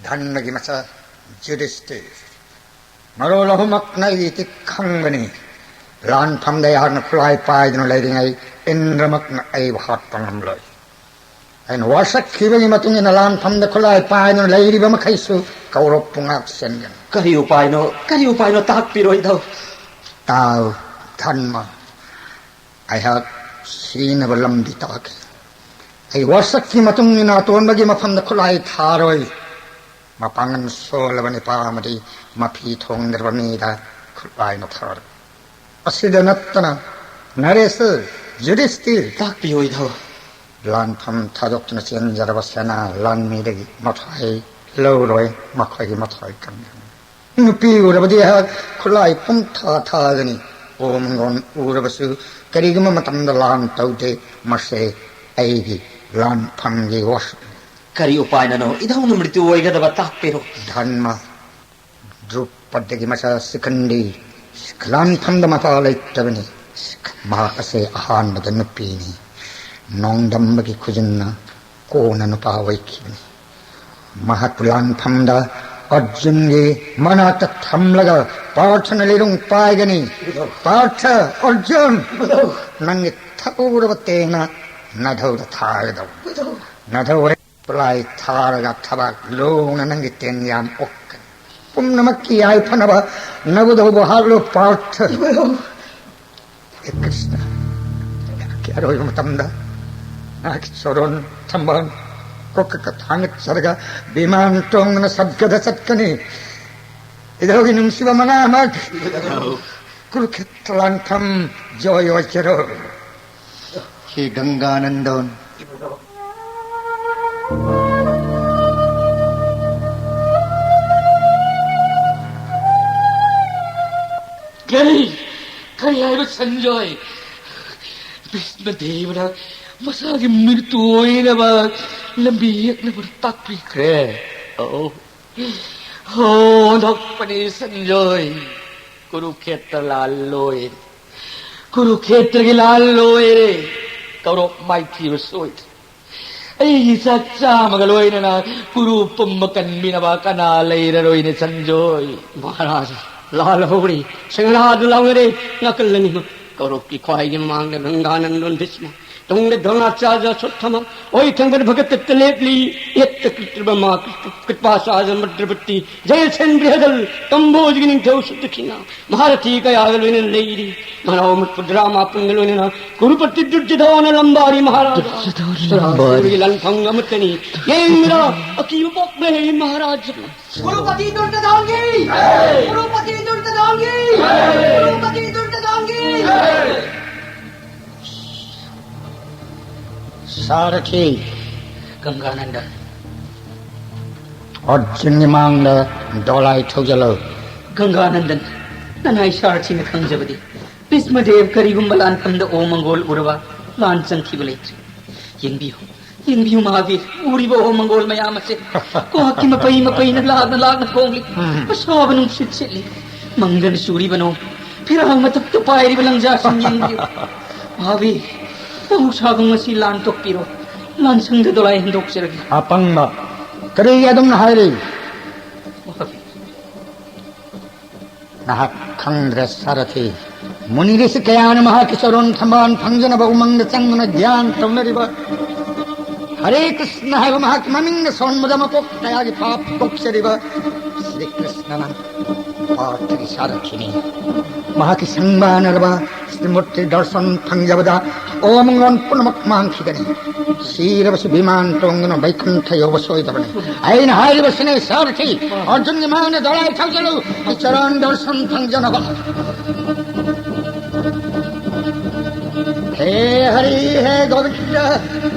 ꯙꯔꯃꯒꯤ ꯃꯆꯥ ꯌꯨꯙꯤꯁꯇꯤꯔ꯫ ꯃꯔꯣꯜ ꯑꯍꯨꯝꯃꯛꯅ ꯑꯩ ꯏꯇꯤꯛ ꯈꯪꯕꯅꯤ꯫ ꯂꯥꯟꯐꯝꯗ ꯑꯩꯍꯥꯛꯅ ꯈꯨꯠꯂꯥꯏ ꯄꯥꯏꯗꯨꯅ ꯂꯩꯔꯤꯉꯩ ꯏꯟꯗ꯭ꯔꯃꯛꯅ ꯑꯩꯕꯨ ꯍꯥꯠꯄ ꯉꯝꯂꯣꯏ꯫ ꯑꯩꯅ ꯋꯥꯁꯛꯈꯤꯕꯒꯤ ꯃꯇꯨꯡ ꯏꯟꯅ ꯂꯥꯟꯐꯝꯗ ꯈꯨꯠꯂꯥꯏ ꯄꯥꯏꯗꯨꯅ ꯂꯩꯔꯤꯕ ꯃꯈꯩꯁꯨ ꯀꯧꯔꯕꯄꯨ ꯉꯥꯛ ꯁꯦꯟꯒꯅꯤ꯫ ꯀꯔꯤ ꯎꯄꯥꯏꯅꯣ, ꯀꯔꯤ ꯎꯄꯥꯏꯅꯣ ꯇꯥꯛꯄꯤꯔꯣ ꯏꯙꯧ꯫ ꯇꯥꯎ, ꯙꯔꯃ, ꯑꯩꯍꯥꯛ ꯁꯤꯅꯕ ꯂꯝꯕꯤ ꯇꯥꯛꯈꯤ꯫ ꯑꯩ ꯋꯥꯁꯛꯀꯤ ꯃꯇꯨꯡ ꯏꯟꯅ ꯑꯇꯣꯟꯕꯒꯤ ꯃꯐꯝꯗ ꯈꯨꯠꯂꯥꯏ ꯊꯥꯔꯣꯏ꯫ ꯃꯄꯥꯡꯒꯜ ꯁꯣꯜꯂꯕ ꯅꯨꯄꯥ ꯑꯃꯗꯤ ꯃꯐꯤ ꯊꯣꯡꯗ꯭ꯔꯕ ꯃꯤꯗ ꯈꯨꯠꯂꯥꯏꯅ ꯊꯥꯔ꯫ ꯑꯁꯤꯗ ꯅꯠꯇꯅ ꯅꯔꯦꯁ, ꯌꯨꯙꯤꯁꯇꯤꯔ, ꯇꯥꯛꯄꯤꯌꯨ ꯏꯙꯧ꯫ ꯂꯥꯟꯐꯝ ꯊꯥꯗꯣꯛꯇꯨꯅ ꯆꯦꯟꯖꯔꯕ ꯁꯦꯅꯥ ꯂꯥꯟꯃꯤꯗꯒꯤ ꯃꯊ꯭ꯋꯥꯏ ꯂꯧꯔꯣꯏ, ꯃꯈꯣꯏꯒꯤ ꯃꯊ꯭ꯋꯥꯏ ꯀꯟꯒꯅꯤ꯫ ꯅꯨꯄꯤ ꯎꯔꯕꯗꯤ ꯑꯩꯍꯥꯛ ꯈꯨꯠꯂꯥꯏ ꯄꯨꯡꯊꯥ ꯊꯥꯒꯅꯤ꯫ ꯑꯣ ꯃꯪꯒꯣꯟ ꯎꯔꯕꯁꯨ ꯀꯔꯤꯒꯨꯝꯕ ꯃꯇꯝꯗ ꯂꯥꯟ ꯇꯧꯗꯦ꯫ ꯃꯁꯦ ꯑꯩꯒꯤ ꯂꯥꯟꯐꯝꯒꯤ ꯋꯥꯁꯛꯅꯤ꯫ ꯀꯔꯤ ꯎꯄꯥꯏꯅꯅꯣ ꯏꯙꯧꯅ ꯃ꯭ꯔꯤꯇꯨ ꯑꯣꯏꯒꯗꯕ ꯇꯥꯛꯄꯤꯔꯣ꯫ ꯙꯔꯃ ꯗ꯭ꯔꯨꯄꯗꯒꯤ ꯃꯆꯥ ꯁꯤꯈꯟꯗꯤ ꯂꯥꯟꯐꯝꯗ ꯃꯄꯥ ꯂꯩꯇꯕꯅꯤ꯫ ꯃꯍꯥꯛ ꯑꯁꯤ ꯑꯍꯥꯟꯕꯗ ꯅꯨꯄꯤꯅꯤ, ꯅꯣꯡꯗꯝꯕꯒꯤ ꯈꯨꯖꯤꯟꯅ ꯀꯣꯟꯅ ꯅꯨꯄꯥ ꯑꯣꯏꯈꯤꯕꯅꯤ꯫ ꯃꯍꯥꯛꯄꯨ ꯂꯥꯟꯐꯝꯗ ꯑꯔꯖꯨꯟꯒꯤ ꯃꯅꯥꯛꯇ ꯊꯝꯂꯒ ꯄꯥꯔꯊꯅ ꯂꯤꯔꯨꯡ ꯄꯥꯏꯒꯅꯤ꯫ ꯄꯥꯔꯊ, ꯑꯔꯖꯨꯟ, ꯅꯪꯒꯤ ꯊꯛꯎꯔꯕ ꯇꯦꯡꯅ ꯅꯙꯧꯗ ꯊꯥꯒꯗꯧ꯫ ꯅꯙꯧ ꯈꯨꯠꯂꯥꯏ ꯊꯥꯔꯒ ꯊꯕꯥꯛ ꯂꯣꯡꯅ ꯅꯪꯒꯤ ꯇꯦꯟ ꯌꯥꯝ ꯑꯣꯛꯀꯅꯤ꯫ ꯄꯨꯝꯅꯃꯛꯀꯤ ꯌꯥꯏꯐꯅꯕ ꯅꯕꯨꯙꯧꯕꯨ ꯍꯥꯠꯂꯨ ꯄꯥꯔꯊ꯫ ꯍꯦ ꯀ꯭ꯔꯤꯁꯅ, ꯑꯩꯍꯥꯛꯀꯤ ꯑꯔꯣꯏꯕ ꯃꯇꯝꯗ ꯅꯍꯥꯛꯀꯤ ꯆꯣꯔꯣꯟ ꯊꯝꯕꯥꯜ ꯀꯣꯛꯀ ꯊꯥꯡꯒꯠꯆꯔꯒ ꯕꯤꯃꯥꯟ ꯇꯣꯡꯗꯨꯅ ꯁꯔꯒꯗ ꯆꯠꯀꯅꯤ꯫ ꯏꯙꯧꯒꯤ ꯅꯨꯡꯁꯤꯕ ꯃꯅꯥꯃꯛ ꯀꯨꯔꯨꯈꯦꯇ꯭ꯔ ꯂꯥꯟꯐꯝ ꯖꯣꯏ ꯑꯣꯏꯖꯔꯣ꯫ ꯍꯦ ꯒꯪꯒꯥꯅꯟꯗꯣꯟ꯫ ꯀꯔꯤ? ꯀꯔꯤ ꯍꯥꯏꯕ ꯁꯟꯖꯣꯏ? ꯚꯤꯁꯃ ꯗꯦꯕꯅ ꯃꯁꯥꯒꯤ ꯃꯤꯔꯇꯨ ꯑꯣꯏꯅꯕ ꯂꯝꯕꯤ ꯌꯦꯛꯅꯕ ꯇꯥꯛꯄꯤꯈ꯭ꯔꯦ꯫ ꯑꯣ, ꯍꯣ, ꯑꯣꯟꯊꯣꯛꯄꯅꯤ ꯁꯟꯖꯣꯏ꯫ ꯀꯨꯔꯨꯈꯦꯇ꯭ꯔ ꯂꯥꯜ ꯂꯣꯏꯔꯦ꯫ ꯀꯨꯔꯨꯈꯦꯇ꯭ꯔꯒꯤ ꯂꯥꯜ ꯂꯣꯏꯔꯦ꯫ ꯀꯧꯔꯣꯞ ꯃꯥꯏꯊꯤꯕ ꯁꯣꯏꯗ꯭ꯔꯦ꯫ ꯑꯩꯒꯤ ꯆꯥꯛ ꯆꯥꯝꯃꯒ ꯂꯣꯏꯅꯅ ꯀꯨꯔꯨ ꯄꯨꯝꯕ ꯀꯟꯕꯤꯅꯕ ꯀꯅꯥ ꯂꯩꯔꯔꯣꯏꯅꯦ ꯁꯟꯖꯣꯏ꯫ ꯃꯍꯥꯔꯥꯖ, ꯂꯥꯜ ꯍꯧꯔꯦ꯫ ꯁꯦꯡꯂꯥꯗꯨ ꯂꯥꯎꯅꯔꯦ꯫ ꯅꯥꯀꯜ ꯑꯅꯤꯃꯛ ꯀꯧꯔꯣꯞꯀꯤ ꯈ꯭ꯋꯥꯏꯒꯤ ꯃꯃꯥꯡꯗ ꯒꯪꯒꯥꯅꯟꯗꯣꯟ ꯚꯤꯁꯃ꯫ ꯇꯨꯡꯗ ꯗ꯭ꯔꯣꯅꯥꯆꯥꯔ꯭ꯌ ꯁꯣꯠꯊꯃ, ꯑꯣꯏ ꯊꯪꯕꯗ ꯚꯒꯠꯇ ꯂꯦꯞꯂꯤ, ꯌꯦꯠꯇ ꯀ꯭ꯔꯤꯇ꯭ꯔꯕꯃꯥ, ꯀ꯭ꯔꯤꯄꯥꯆꯥꯔ꯭ꯌ ꯃꯗ꯭ꯔꯕꯇꯤ, ꯖꯌꯁꯦꯟ ꯕ꯭ꯔꯤꯍꯗꯜ, ꯀꯝꯕꯣꯖꯒꯤ ꯅꯤꯡꯊꯧ ꯁꯨꯗꯈꯤꯅ, ꯃꯍꯥꯔꯊꯤ ꯀꯌꯥꯒ ꯂꯣꯏꯅꯅ ꯂꯩꯔꯤ꯫ ꯃꯅꯥꯎ ꯃꯄꯨ ꯗ꯭ꯔꯥꯃꯥꯄꯟꯒ ꯂꯣꯏꯅꯅ ꯀꯨꯔꯨꯄꯇꯤ ꯗꯨꯔꯖꯣꯙꯅ ꯂꯝꯕꯥꯔꯤ ꯃꯍꯥꯔꯥꯖ꯫ ꯗꯨꯔꯖꯣꯙꯅ ꯂꯝꯕꯥꯔꯤ꯫ ꯁꯨꯔꯒꯤ ꯂꯥꯟꯐꯝ ꯑꯃꯠꯇꯅꯤ꯫ ꯌꯦꯡꯕꯗ ꯑꯀꯤꯕ ꯄꯣꯛꯂꯦ ꯃꯍꯥꯔꯥꯖ꯫ ꯀꯨꯔꯨꯄꯇꯤ ꯗꯨꯔꯖꯣꯙꯅꯒꯤ! ꯀꯨꯔꯨꯄꯇꯤ ꯗꯨꯔꯖꯣꯙꯅꯒꯤ! ꯀꯨꯔꯨꯄꯇꯤ ꯗꯨꯔꯖꯣꯙꯅꯒꯤ! ꯁꯥꯔꯊꯤ꯫ ꯒꯪꯒꯥꯅꯟꯗ꯫ ꯑꯔꯖꯨꯟꯒꯤ ꯃꯥꯡꯗ ꯗꯣꯂꯥꯏ ꯊꯧꯖꯜꯂꯨ꯫ ꯒꯪꯒꯥꯅꯟꯗꯟ, ꯅꯅꯥꯏ ꯁꯥꯔꯊꯤꯅ ꯈꯪꯖꯕꯗꯤ ꯚꯤꯁꯃꯗꯦꯕ ꯀꯔꯤꯒꯨꯝꯕ ꯂꯥꯟꯐꯝꯗ ꯑꯣ ꯃꯪꯒꯣꯜ ꯎꯔꯕ ꯂꯥꯟ ꯆꯪꯈꯤꯕ ꯂꯩꯇ꯭ꯔꯦ꯫ ꯌꯦꯡꯕꯤꯌꯨ, ꯌꯦꯡꯕꯤꯌꯨ ꯃꯍꯥꯕꯤꯔ, ꯎꯔꯤꯕ ꯑꯣ ꯃꯪꯒꯣꯜ ꯃꯌꯥꯝ ꯑꯁꯦ ꯀ꯭ꯋꯥꯛꯀꯤ ꯃꯄꯩ ꯃꯄꯩꯅ ꯂꯥꯛꯅ ꯂꯥꯛꯅ ꯈꯣꯡꯂꯤ꯫ ꯎꯝ꯫ ꯑꯁꯥꯕ ꯅꯨꯡꯁꯤꯠ ꯁꯤꯠꯂꯤ꯫ ꯃꯪꯗꯅ ꯆꯨꯔꯤꯕ ꯅꯣꯡ, ꯐꯤꯔꯥꯜ ꯃꯊꯛꯇ ꯄꯥꯏꯔꯤꯕ ꯂꯪꯖꯥꯁꯤꯡ ꯌꯦꯡꯕꯤꯌꯨ꯫ ꯃꯍꯥꯕꯤꯔ, ꯃꯍꯧꯁꯥꯒꯨꯝ ꯉꯁꯤ ꯂꯥꯟ ꯇꯣꯛꯄꯤꯔꯣ꯫ ꯂꯥꯟꯁꯪꯗ ꯗꯣꯂꯥꯏ ꯍꯟꯗꯣꯛꯆꯔꯒꯦ꯫ ꯑꯄꯪꯕ, ꯀꯔꯤꯒꯤ ꯑꯗꯨꯝꯅ ꯍꯥꯏꯔꯤ? ꯃꯍꯥꯕꯤꯔ꯫ ꯅꯍꯥꯛ ꯈꯪꯗ꯭ꯔꯦ ꯁꯥꯔꯊꯤ꯫ ꯃꯨꯅꯤ ꯔꯤꯁꯤ ꯀꯌꯥꯅ ꯃꯍꯥꯛꯀꯤ ꯆꯔꯣꯟ ꯊꯝꯕꯥꯜ ꯐꯪꯖꯅꯕ ꯎꯃꯪꯗ ꯆꯪꯗꯨꯅ ꯒ꯭ꯌꯥꯟ ꯇꯧꯅꯔꯤꯕ ꯍꯔꯦ ꯀ꯭ꯔꯤꯁꯅ ꯍꯥꯏꯕ ꯃꯍꯥꯛꯀꯤ ꯃꯃꯤꯡꯅ ꯁꯣꯟꯕꯗ ꯃꯀꯣꯛ ꯀꯌꯥꯒꯤ ꯄꯥꯞ ꯀꯣꯛꯆꯔꯤꯕ ꯁ꯭ꯔꯤ ꯀ꯭ꯔꯤꯁꯅꯅ ꯄꯥꯔꯊꯒꯤ ꯁꯥꯔꯊꯤꯅꯤ꯫ ꯃꯍꯥꯛꯀꯤ ꯁꯪꯕꯥꯅꯔꯕ ꯁ꯭ꯔꯤꯃꯨꯔꯇꯤ ꯗꯔꯁꯟ ꯐꯪꯖꯕꯗ ꯑꯣ ꯃꯪꯒꯣꯟ ꯄꯨꯝꯅꯃꯛ ꯃꯥꯡꯈꯤꯒꯅꯤ꯫ ꯁꯤꯔꯕꯁꯨ ꯕꯤꯃꯥꯟ ꯇꯣꯡꯗꯨꯅ ꯕꯩꯀꯨꯟꯊ ꯌꯧꯕ ꯁꯣꯏꯗꯕꯅꯤ꯫ ꯑꯩꯅ ꯍꯥꯏꯔꯤꯕꯁꯤꯅꯦ ꯁꯥꯔꯊꯤ, ꯑꯔꯖꯨꯟꯒꯤ ꯃꯥꯡꯗ ꯗꯣꯂꯥꯏ ꯊꯧꯖꯜꯂꯨ, ꯆꯔꯣꯟ ꯗꯔꯁꯟ ꯐꯪꯖꯅꯕ꯫ ꯍꯦ ꯍꯔꯤ, ꯍꯦ ꯒꯣꯕꯤꯟꯗ,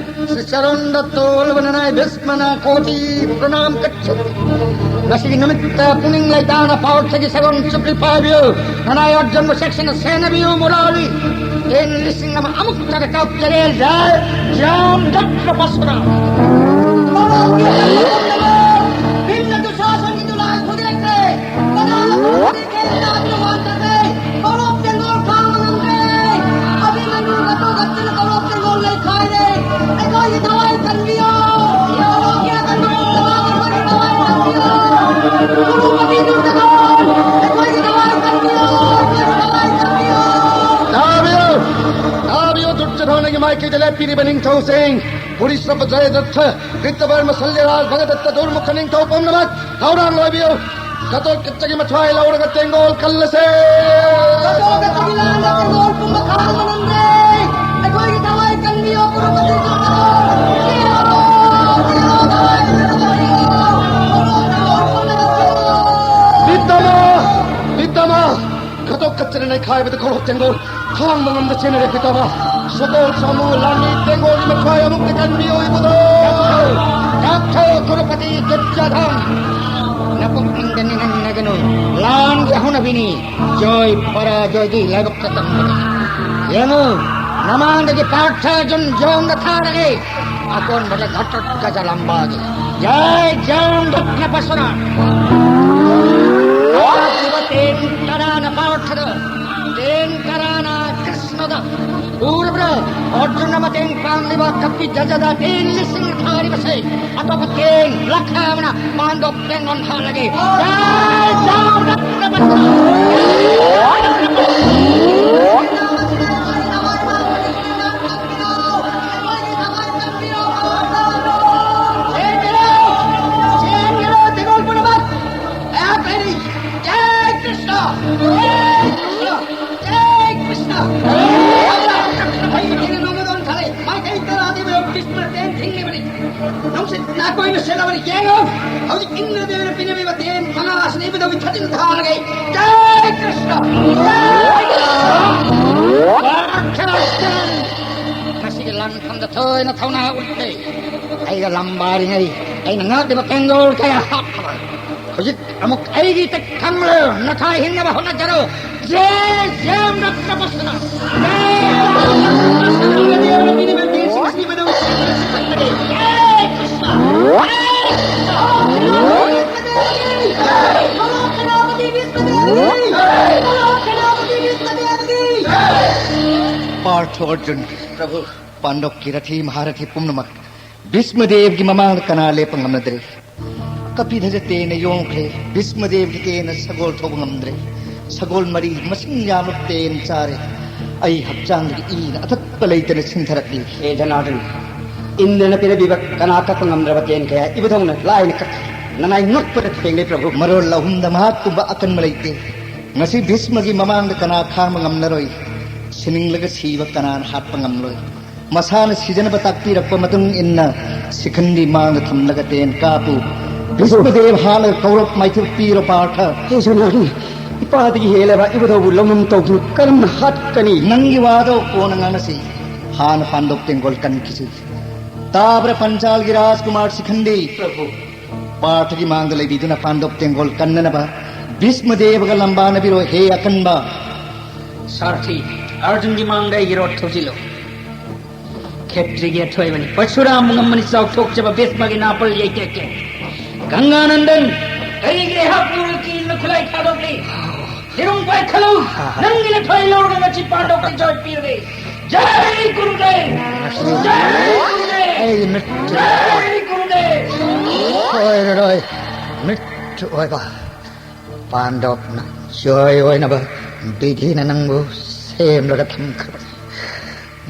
ꯆꯔꯣꯟꯗ ꯇꯣꯜꯂꯕ ꯅꯅꯥꯏ ꯚꯤꯁꯃꯅ ꯀꯣꯇꯤ ꯄ꯭ꯔꯅꯥꯝ ꯀꯠꯆꯔꯤ꯫ ꯉꯁꯤꯒꯤ ꯅꯨꯃꯤꯠꯇ ꯄꯨꯛꯅꯤꯡ ꯂꯩꯇꯥꯅ ꯄꯥꯎꯔꯊꯒꯤ ꯁꯒꯣꯜ ꯆꯨꯞꯂꯤ ꯄꯥꯏꯕꯤꯌꯨ꯫ ꯅꯅꯥꯏ ꯑꯔꯖꯨꯟꯕꯨ ꯆꯦꯛꯁꯤꯟꯅ ꯁꯦꯟꯅꯕꯤꯌꯨ ꯃꯨꯔꯥꯔꯤ꯫ ꯂꯤꯁꯤꯡ ꯑꯃ ꯑꯃꯨꯛꯇꯗ ꯀꯥꯞꯆꯔꯦ꯫ ꯖꯥꯏ ꯖꯥꯝ ꯗꯠꯇ ꯄꯁꯨꯔꯥ꯫ ꯚꯤꯝꯅ ꯗꯨꯁꯥꯁꯟꯒꯤ ꯗꯣꯂꯥꯏ ꯊꯨꯗꯦꯛꯈ꯭ꯔꯦ꯫ ꯀꯅꯥꯅ ꯈꯪꯕꯒꯦ ꯈꯦꯟꯅ ꯑꯗꯨ ꯋꯥꯟꯊꯈ꯭ꯔꯦ꯫ ꯀꯧꯔꯣꯞ ꯇꯦꯡꯒꯣꯜ ꯈꯥꯡꯕ ꯉꯝꯗ꯭ꯔꯦ꯫ ꯑꯚꯤꯃꯟꯌꯨ ꯃꯇꯨ ꯀꯞꯇꯨꯅ ꯀꯧꯔꯣꯞ ꯇꯦꯡꯒꯣꯜ ꯂꯩꯈꯥꯏꯔꯦ꯫ ꯑꯩꯈꯣꯏꯒꯤ ꯊꯋꯥꯏ ꯀꯟꯕꯤꯌꯣ꯫ ꯀꯧꯔꯣꯞꯀꯤ ꯑꯀꯟꯕ ꯅꯣꯡꯗ ꯑꯩꯈꯣꯏꯒꯤ ꯊꯋꯥꯏ ꯀꯟꯕꯤꯌꯣ꯫ ꯀꯨꯔꯨꯄꯇꯤ ꯗꯨꯔꯖꯣꯙꯟ, ꯑꯩꯈꯣꯏꯒꯤ ꯊꯋꯥꯏ ꯀꯟꯕꯤꯌꯣ꯫ ꯑꯩꯈꯣꯏꯒꯤ ꯊꯋꯥꯏ ꯀꯟꯕꯤꯌꯣ꯫ ꯇꯥꯕꯤꯌꯨ, ꯇꯥꯕꯤꯌꯨ, ꯗꯨꯔꯖꯣꯙꯅꯒꯤ ꯃꯥꯏ ꯀꯤꯗ ꯂꯦꯞꯄꯤꯔꯤꯕ ꯅꯤꯡꯊꯧꯁꯤꯡ, ꯄꯨꯔꯤꯁ꯭ꯔꯕ ꯖꯌꯗ꯭ꯔꯊ, ꯀ꯭ꯔꯤꯇꯕꯔꯃ ꯁꯜꯌꯔꯥꯖ ꯚꯒꯗꯠꯇ ꯗꯨꯔꯃꯨꯈ ꯅꯤꯡꯊꯧ ꯄꯨꯝꯅꯃꯛ ꯊꯧꯔꯥꯡ ꯂꯣꯏꯕꯤꯌꯨ꯫ ꯘꯇꯣꯠꯀꯆꯒꯤ ꯃꯊ꯭ꯋꯥꯏ ꯂꯧꯔꯒ ꯇꯦꯡꯒꯣꯜ ꯀꯜꯂꯁꯦ꯫ ꯘꯇꯣꯠꯀꯆꯒꯤ ꯂꯥꯟꯗ ꯇꯦꯡꯒꯣꯜ ꯄꯨꯝꯕ ꯈꯥꯡꯕ ꯉꯝꯗꯦ꯫ ꯑꯩꯈꯣꯏꯒꯤ ꯊꯋꯥꯏ ꯀꯟꯕꯤꯌꯣ, ꯀꯨꯔꯨꯄꯇꯤ ꯆꯨꯞꯄ꯫ ꯄꯤꯇꯥꯃ! ꯄꯤꯇꯥꯃ! ꯘꯇꯣꯠꯀꯆꯅ ꯅꯩꯈꯥꯏꯕꯗ ꯈꯣꯔꯣꯛ ꯇꯦꯡꯒꯣꯜ ꯈꯥꯡꯕ ꯉꯝꯗ ꯆꯦꯟꯅꯔꯦ ꯄꯤꯇꯥꯃ꯫ ꯁꯒꯣꯜ ꯁꯥꯃꯨ ꯂꯥꯟꯃꯤ ꯇꯦꯡꯒꯣꯜꯒꯤ ꯃꯈꯥꯏ ꯑꯃꯨꯛꯇ ꯀꯟꯕꯤꯌꯨ ꯏꯕꯨꯙꯧ꯫ ꯀꯛꯊꯧ ꯀꯨꯔꯨꯄꯇꯤ ꯗꯨꯔꯖꯣꯙꯟ꯫ ꯅꯄꯨꯛꯅꯤꯡꯗ ꯅꯤꯡꯍꯟꯅꯒꯅꯨ꯫ ꯂꯥꯟꯒꯤ ꯑꯍꯧꯅꯕꯤꯅꯤ꯫ ꯖꯣꯏ ꯄꯔꯥꯖꯣꯏꯗꯤ ꯂꯥꯏꯕꯛꯇ ꯇꯝꯕꯅꯤ꯫ ꯌꯦꯡꯉꯨ, ꯅꯃꯥꯡꯗꯒꯤ ꯄꯥꯔꯊ ꯑꯔꯖꯨꯟ ꯌꯣꯡꯗ ꯊꯥꯔꯒꯦ꯫ ꯑꯀꯣꯟꯕꯗ ꯘꯇꯣꯠꯀꯆ ꯂꯝꯕꯥꯒꯤ꯫ ꯖꯥꯏ ꯖꯥꯝ ꯔꯠꯅ ꯄꯁꯨꯔꯥ꯫ ꯇꯦꯟ ꯇꯔꯥꯅ ꯄꯥꯔꯊꯗ, ꯇꯦꯟ ꯇꯔꯥꯅ ꯀ꯭ꯔꯤꯁꯅꯗ꯫ ꯎꯔꯕ꯭ꯔꯥ? ꯑꯔꯖꯨꯟꯅ ꯃꯇꯦꯡ ꯄꯥꯡꯂꯤꯕ ꯀꯄꯤ ꯖꯖꯗ ꯇꯦꯟ ꯂꯤꯁꯤꯡ ꯊꯥꯔꯤꯕꯁꯦ꯫ ꯑꯇꯣꯞꯄ ꯇꯦꯟ ꯂꯥꯈ ꯑꯃꯅ ꯄꯥꯟꯗꯣꯞ ꯇꯦꯡꯒꯣꯟ ꯍꯥꯜꯂꯒꯦ꯫ ꯖꯥꯏ ꯖꯥꯝ ꯔꯠꯅ ꯄꯁꯨꯔꯥ꯫ ꯅꯨꯡꯁꯤꯠ ꯅꯥꯀꯣꯏꯅ ꯁꯦꯠꯂꯕꯅꯤ꯫ ꯌꯦꯡꯉꯨ, ꯍꯧꯖꯤꯛ ꯏꯟꯗ꯭ꯔꯗꯦꯕꯅ ꯄꯤꯅꯕꯤꯕ ꯇꯦꯟ ꯃꯉꯥ ꯑꯁꯤꯅ ꯏꯕꯨꯙꯧꯒꯤ ꯊꯥꯖꯤꯟ ꯊꯥꯔꯒꯦ꯫ ꯖꯥꯏ ꯀ꯭ꯔꯤꯁꯅ! ꯖꯥꯏ ꯀ꯭ꯔꯤꯁꯅ! ꯃꯁꯤꯒꯤ ꯂꯥꯟꯐꯝꯗ ꯊꯣꯏꯅ ꯊꯧꯅꯥ ꯎꯠꯂꯦ꯫ ꯑꯩꯒ ꯂꯝꯕꯥꯔꯤꯉꯩ ꯑꯩꯅ ꯉꯥꯛꯂꯤꯕ ꯇꯦꯡꯒꯣꯜ ꯀꯌꯥ ꯍꯥꯠꯂꯕ꯫ ꯍꯧꯖꯤꯛ ꯑꯃꯨꯛ ꯑꯩꯒꯤ ꯏꯊꯛ ꯊꯪꯂꯨ, ꯅꯈꯥ ꯍꯤꯡꯅꯕ ꯍꯣꯠꯅꯖꯔꯨ꯫ ꯖꯥꯏ ꯖꯥꯝ ꯔꯠꯅ ꯄꯁꯨꯔꯥ꯫ ꯖꯥꯏ ꯖꯥꯝ ꯔꯠꯅ ꯄꯁꯨꯔꯥ꯫ ꯏꯟꯗ꯭ꯔꯗꯦꯕꯅ ꯄꯤꯅꯕ ꯇꯦꯟ ꯁꯤꯡ ꯑꯁꯤꯅ ꯏꯕꯨꯙꯧꯒꯤ ꯊꯥꯖꯤꯟ ꯊꯥꯔꯒꯦ꯫ ꯖꯥꯏ ꯀ꯭ꯔꯤꯁꯅ! ꯖꯥꯏ ꯀ꯭ꯔꯤꯁꯅ! ꯄꯥꯔꯊ ꯑꯔꯖꯨꯟ, ꯄ꯭ꯔꯚꯨ, ꯄꯥꯟꯗꯣꯞꯀꯤ ꯔꯊꯤ ꯃꯍꯥꯔꯊꯤ ꯄꯨꯝꯅꯃꯛ ꯚꯤꯁꯃꯗꯦꯕꯒꯤ ꯃꯃꯥꯡꯗ ꯀꯅꯥ ꯂꯦꯞꯄ ꯉꯝꯅꯗ꯭ꯔꯦ꯫ ꯀꯄꯤꯙꯖ ꯇꯦꯟꯅ ꯌꯣꯝꯈ꯭ꯔꯦ꯫ ꯚꯤꯁꯃꯗꯦꯕꯒꯤ ꯇꯦꯟꯅ ꯁꯒꯣꯜ ꯊꯧꯕ ꯉꯝꯗ꯭ꯔꯦ꯫ ꯁꯒꯣꯜ ꯃꯔꯤ ꯃꯁꯤꯡ ꯌꯥꯝꯂꯕ ꯇꯦꯟ ꯆꯥꯔꯦ꯫ ꯑꯩ ꯍꯛꯆꯥꯡꯗꯒꯤ ꯏꯅ ꯑꯊꯛꯄ ꯂꯩꯇꯅ ꯁꯤꯟꯊꯔꯛꯂꯤ꯫ ꯍꯦ ꯖꯅꯥꯔꯗꯟ, ꯏꯟꯗ꯭ꯔꯅ ꯄꯤꯔꯕꯤꯕ ꯀꯅꯥ ꯀꯛꯄ ꯉꯝꯗ꯭ꯔꯕ ꯇꯦꯟ ꯀꯌꯥ ꯏꯕꯨꯙꯧꯅ ꯂꯥꯏꯅ ꯀꯛꯈꯤ꯫ ꯅꯅꯥꯏ ꯅꯣꯛꯄꯗ ꯊꯦꯡꯂꯦ ꯄ꯭ꯔꯚꯨ꯫ ꯃꯔꯣꯜ ꯑꯍꯨꯝꯗ ꯃꯍꯥꯛꯀꯨꯝꯕ ꯑꯀꯟꯕ ꯂꯩꯇꯦ꯫ ꯉꯁꯤ ꯚꯤꯁꯃꯒꯤ ꯃꯃꯥꯡꯗ ꯀꯅꯥ ꯈꯥꯡꯕ ꯉꯝꯂꯔꯣꯏ? ꯁꯤꯅꯤꯡꯂꯒ ꯁꯤꯕ ꯀꯅꯥꯅ ꯍꯥꯠꯄ ꯉꯝꯂꯣꯏ? ꯃꯁꯥꯅ ꯁꯤꯖꯅꯕ ꯇꯥꯛꯄꯤꯔꯛꯄ ꯃꯇꯨꯡ ꯏꯟꯅ ꯁꯤꯈꯟꯗꯤ ꯃꯥꯡꯗ ꯊꯝꯂꯒ ꯇꯦꯟ ꯀꯥꯞꯄꯨ꯫ ꯚꯤꯁꯃꯗꯦꯕ ꯍꯥꯠꯂꯒ ꯀꯧꯔꯕ ꯃꯥꯏꯊꯤꯕ ꯄꯤꯔꯣ ꯄꯥꯔꯊ꯫ ꯍꯦ ꯖꯅꯥꯔꯗꯟ, ꯏꯄꯥꯗꯒꯤ ꯍꯦꯜꯂꯕ ꯏꯕꯨꯙꯧꯕꯨ ꯂꯧꯅꯝ ꯇꯧꯗꯨꯅ ꯀꯔꯝꯅ ꯍꯥꯠꯀꯅꯤ? ꯅꯪꯒꯤ ꯋꯥꯗꯣ ꯀꯣꯟꯅ ꯉꯥꯡꯅꯁꯤ꯫ ꯍꯥꯟꯅ ꯄꯥꯟꯗꯣꯞ ꯇꯦꯡꯒꯣꯜ ꯀꯟꯈꯤꯁꯤ꯫ ꯇꯥꯕ꯭ꯔꯥ ꯄꯟꯆꯥꯜꯒꯤ ꯔꯥꯖꯀꯨꯃꯥꯔ ꯁꯤꯈꯟꯗꯤ? ꯄ꯭ꯔꯚꯨ꯫ ꯄꯥꯔꯊꯒꯤ ꯃꯥꯡꯗ ꯂꯩꯕꯤꯗꯨꯅ ꯄꯥꯟꯗꯣꯞ ꯇꯦꯡꯒꯣꯜ ꯀꯟꯅꯅꯕ ꯚꯤꯁꯃꯗꯦꯕꯒ ꯂꯝꯕꯥꯅꯕꯤꯔꯣ ꯍꯦ ꯑꯀꯟꯕ꯫ ꯁꯥꯔꯊꯤ, ꯑꯔꯖꯨꯟꯒꯤ ꯃꯥꯡꯗ ꯑꯩꯒꯤ ꯔꯣꯠ ꯊꯧꯖꯤꯜꯂꯨ꯫ ꯈꯦꯇ꯭ꯔꯤꯒꯤ ꯑꯊꯣꯏꯕꯅꯤ, ꯄꯔꯁꯨꯔꯥꯝꯕꯨ ꯉꯝꯕꯅꯤ ꯆꯥꯎꯊꯣꯛꯆꯕ ꯚꯤꯁꯃꯒꯤ ꯅꯥꯄꯜ ꯌꯩꯇꯦꯛꯀꯦ꯫ ꯒꯪꯒꯥꯅꯟꯗꯟ, ꯀꯔꯤꯒꯤ ꯑꯩꯍꯥꯛ ꯅꯨꯔꯛꯀꯤ ꯏꯟꯅ ꯈꯨꯠꯂꯥꯏ ꯊꯥꯗꯣꯛꯂꯤ? ꯂꯤꯔꯨꯡ ꯄꯥꯏꯈꯠꯂꯨ! ꯅꯪꯒꯤ ꯅꯊ꯭ꯋꯥꯏ ꯂꯧꯔꯒ ꯉꯁꯤ ꯄꯥꯟꯗꯧꯒꯤ ꯖꯣꯏ ꯄꯤꯔꯒꯦ꯫ ꯖꯥꯏ ꯒꯨꯔꯨꯗꯦꯕ! ꯖꯥꯏ ꯒꯨꯔꯨꯗꯦꯕ! ꯑꯩ ꯃꯤꯠ ꯖꯥꯏ ꯒꯨꯔꯨꯗꯦꯕ! ꯑꯣꯏꯔꯔꯣꯏ꯫ ꯃꯤꯠ ꯑꯣꯏꯕ ꯄꯥꯟꯗꯣꯞꯅ ꯖꯣꯏ ꯑꯣꯏꯅꯕ ꯕꯤꯙꯤꯅ ꯅꯪꯕꯨ ꯁꯦꯝꯂꯒ ꯊꯝꯈ꯭ꯔꯕꯅꯤ꯫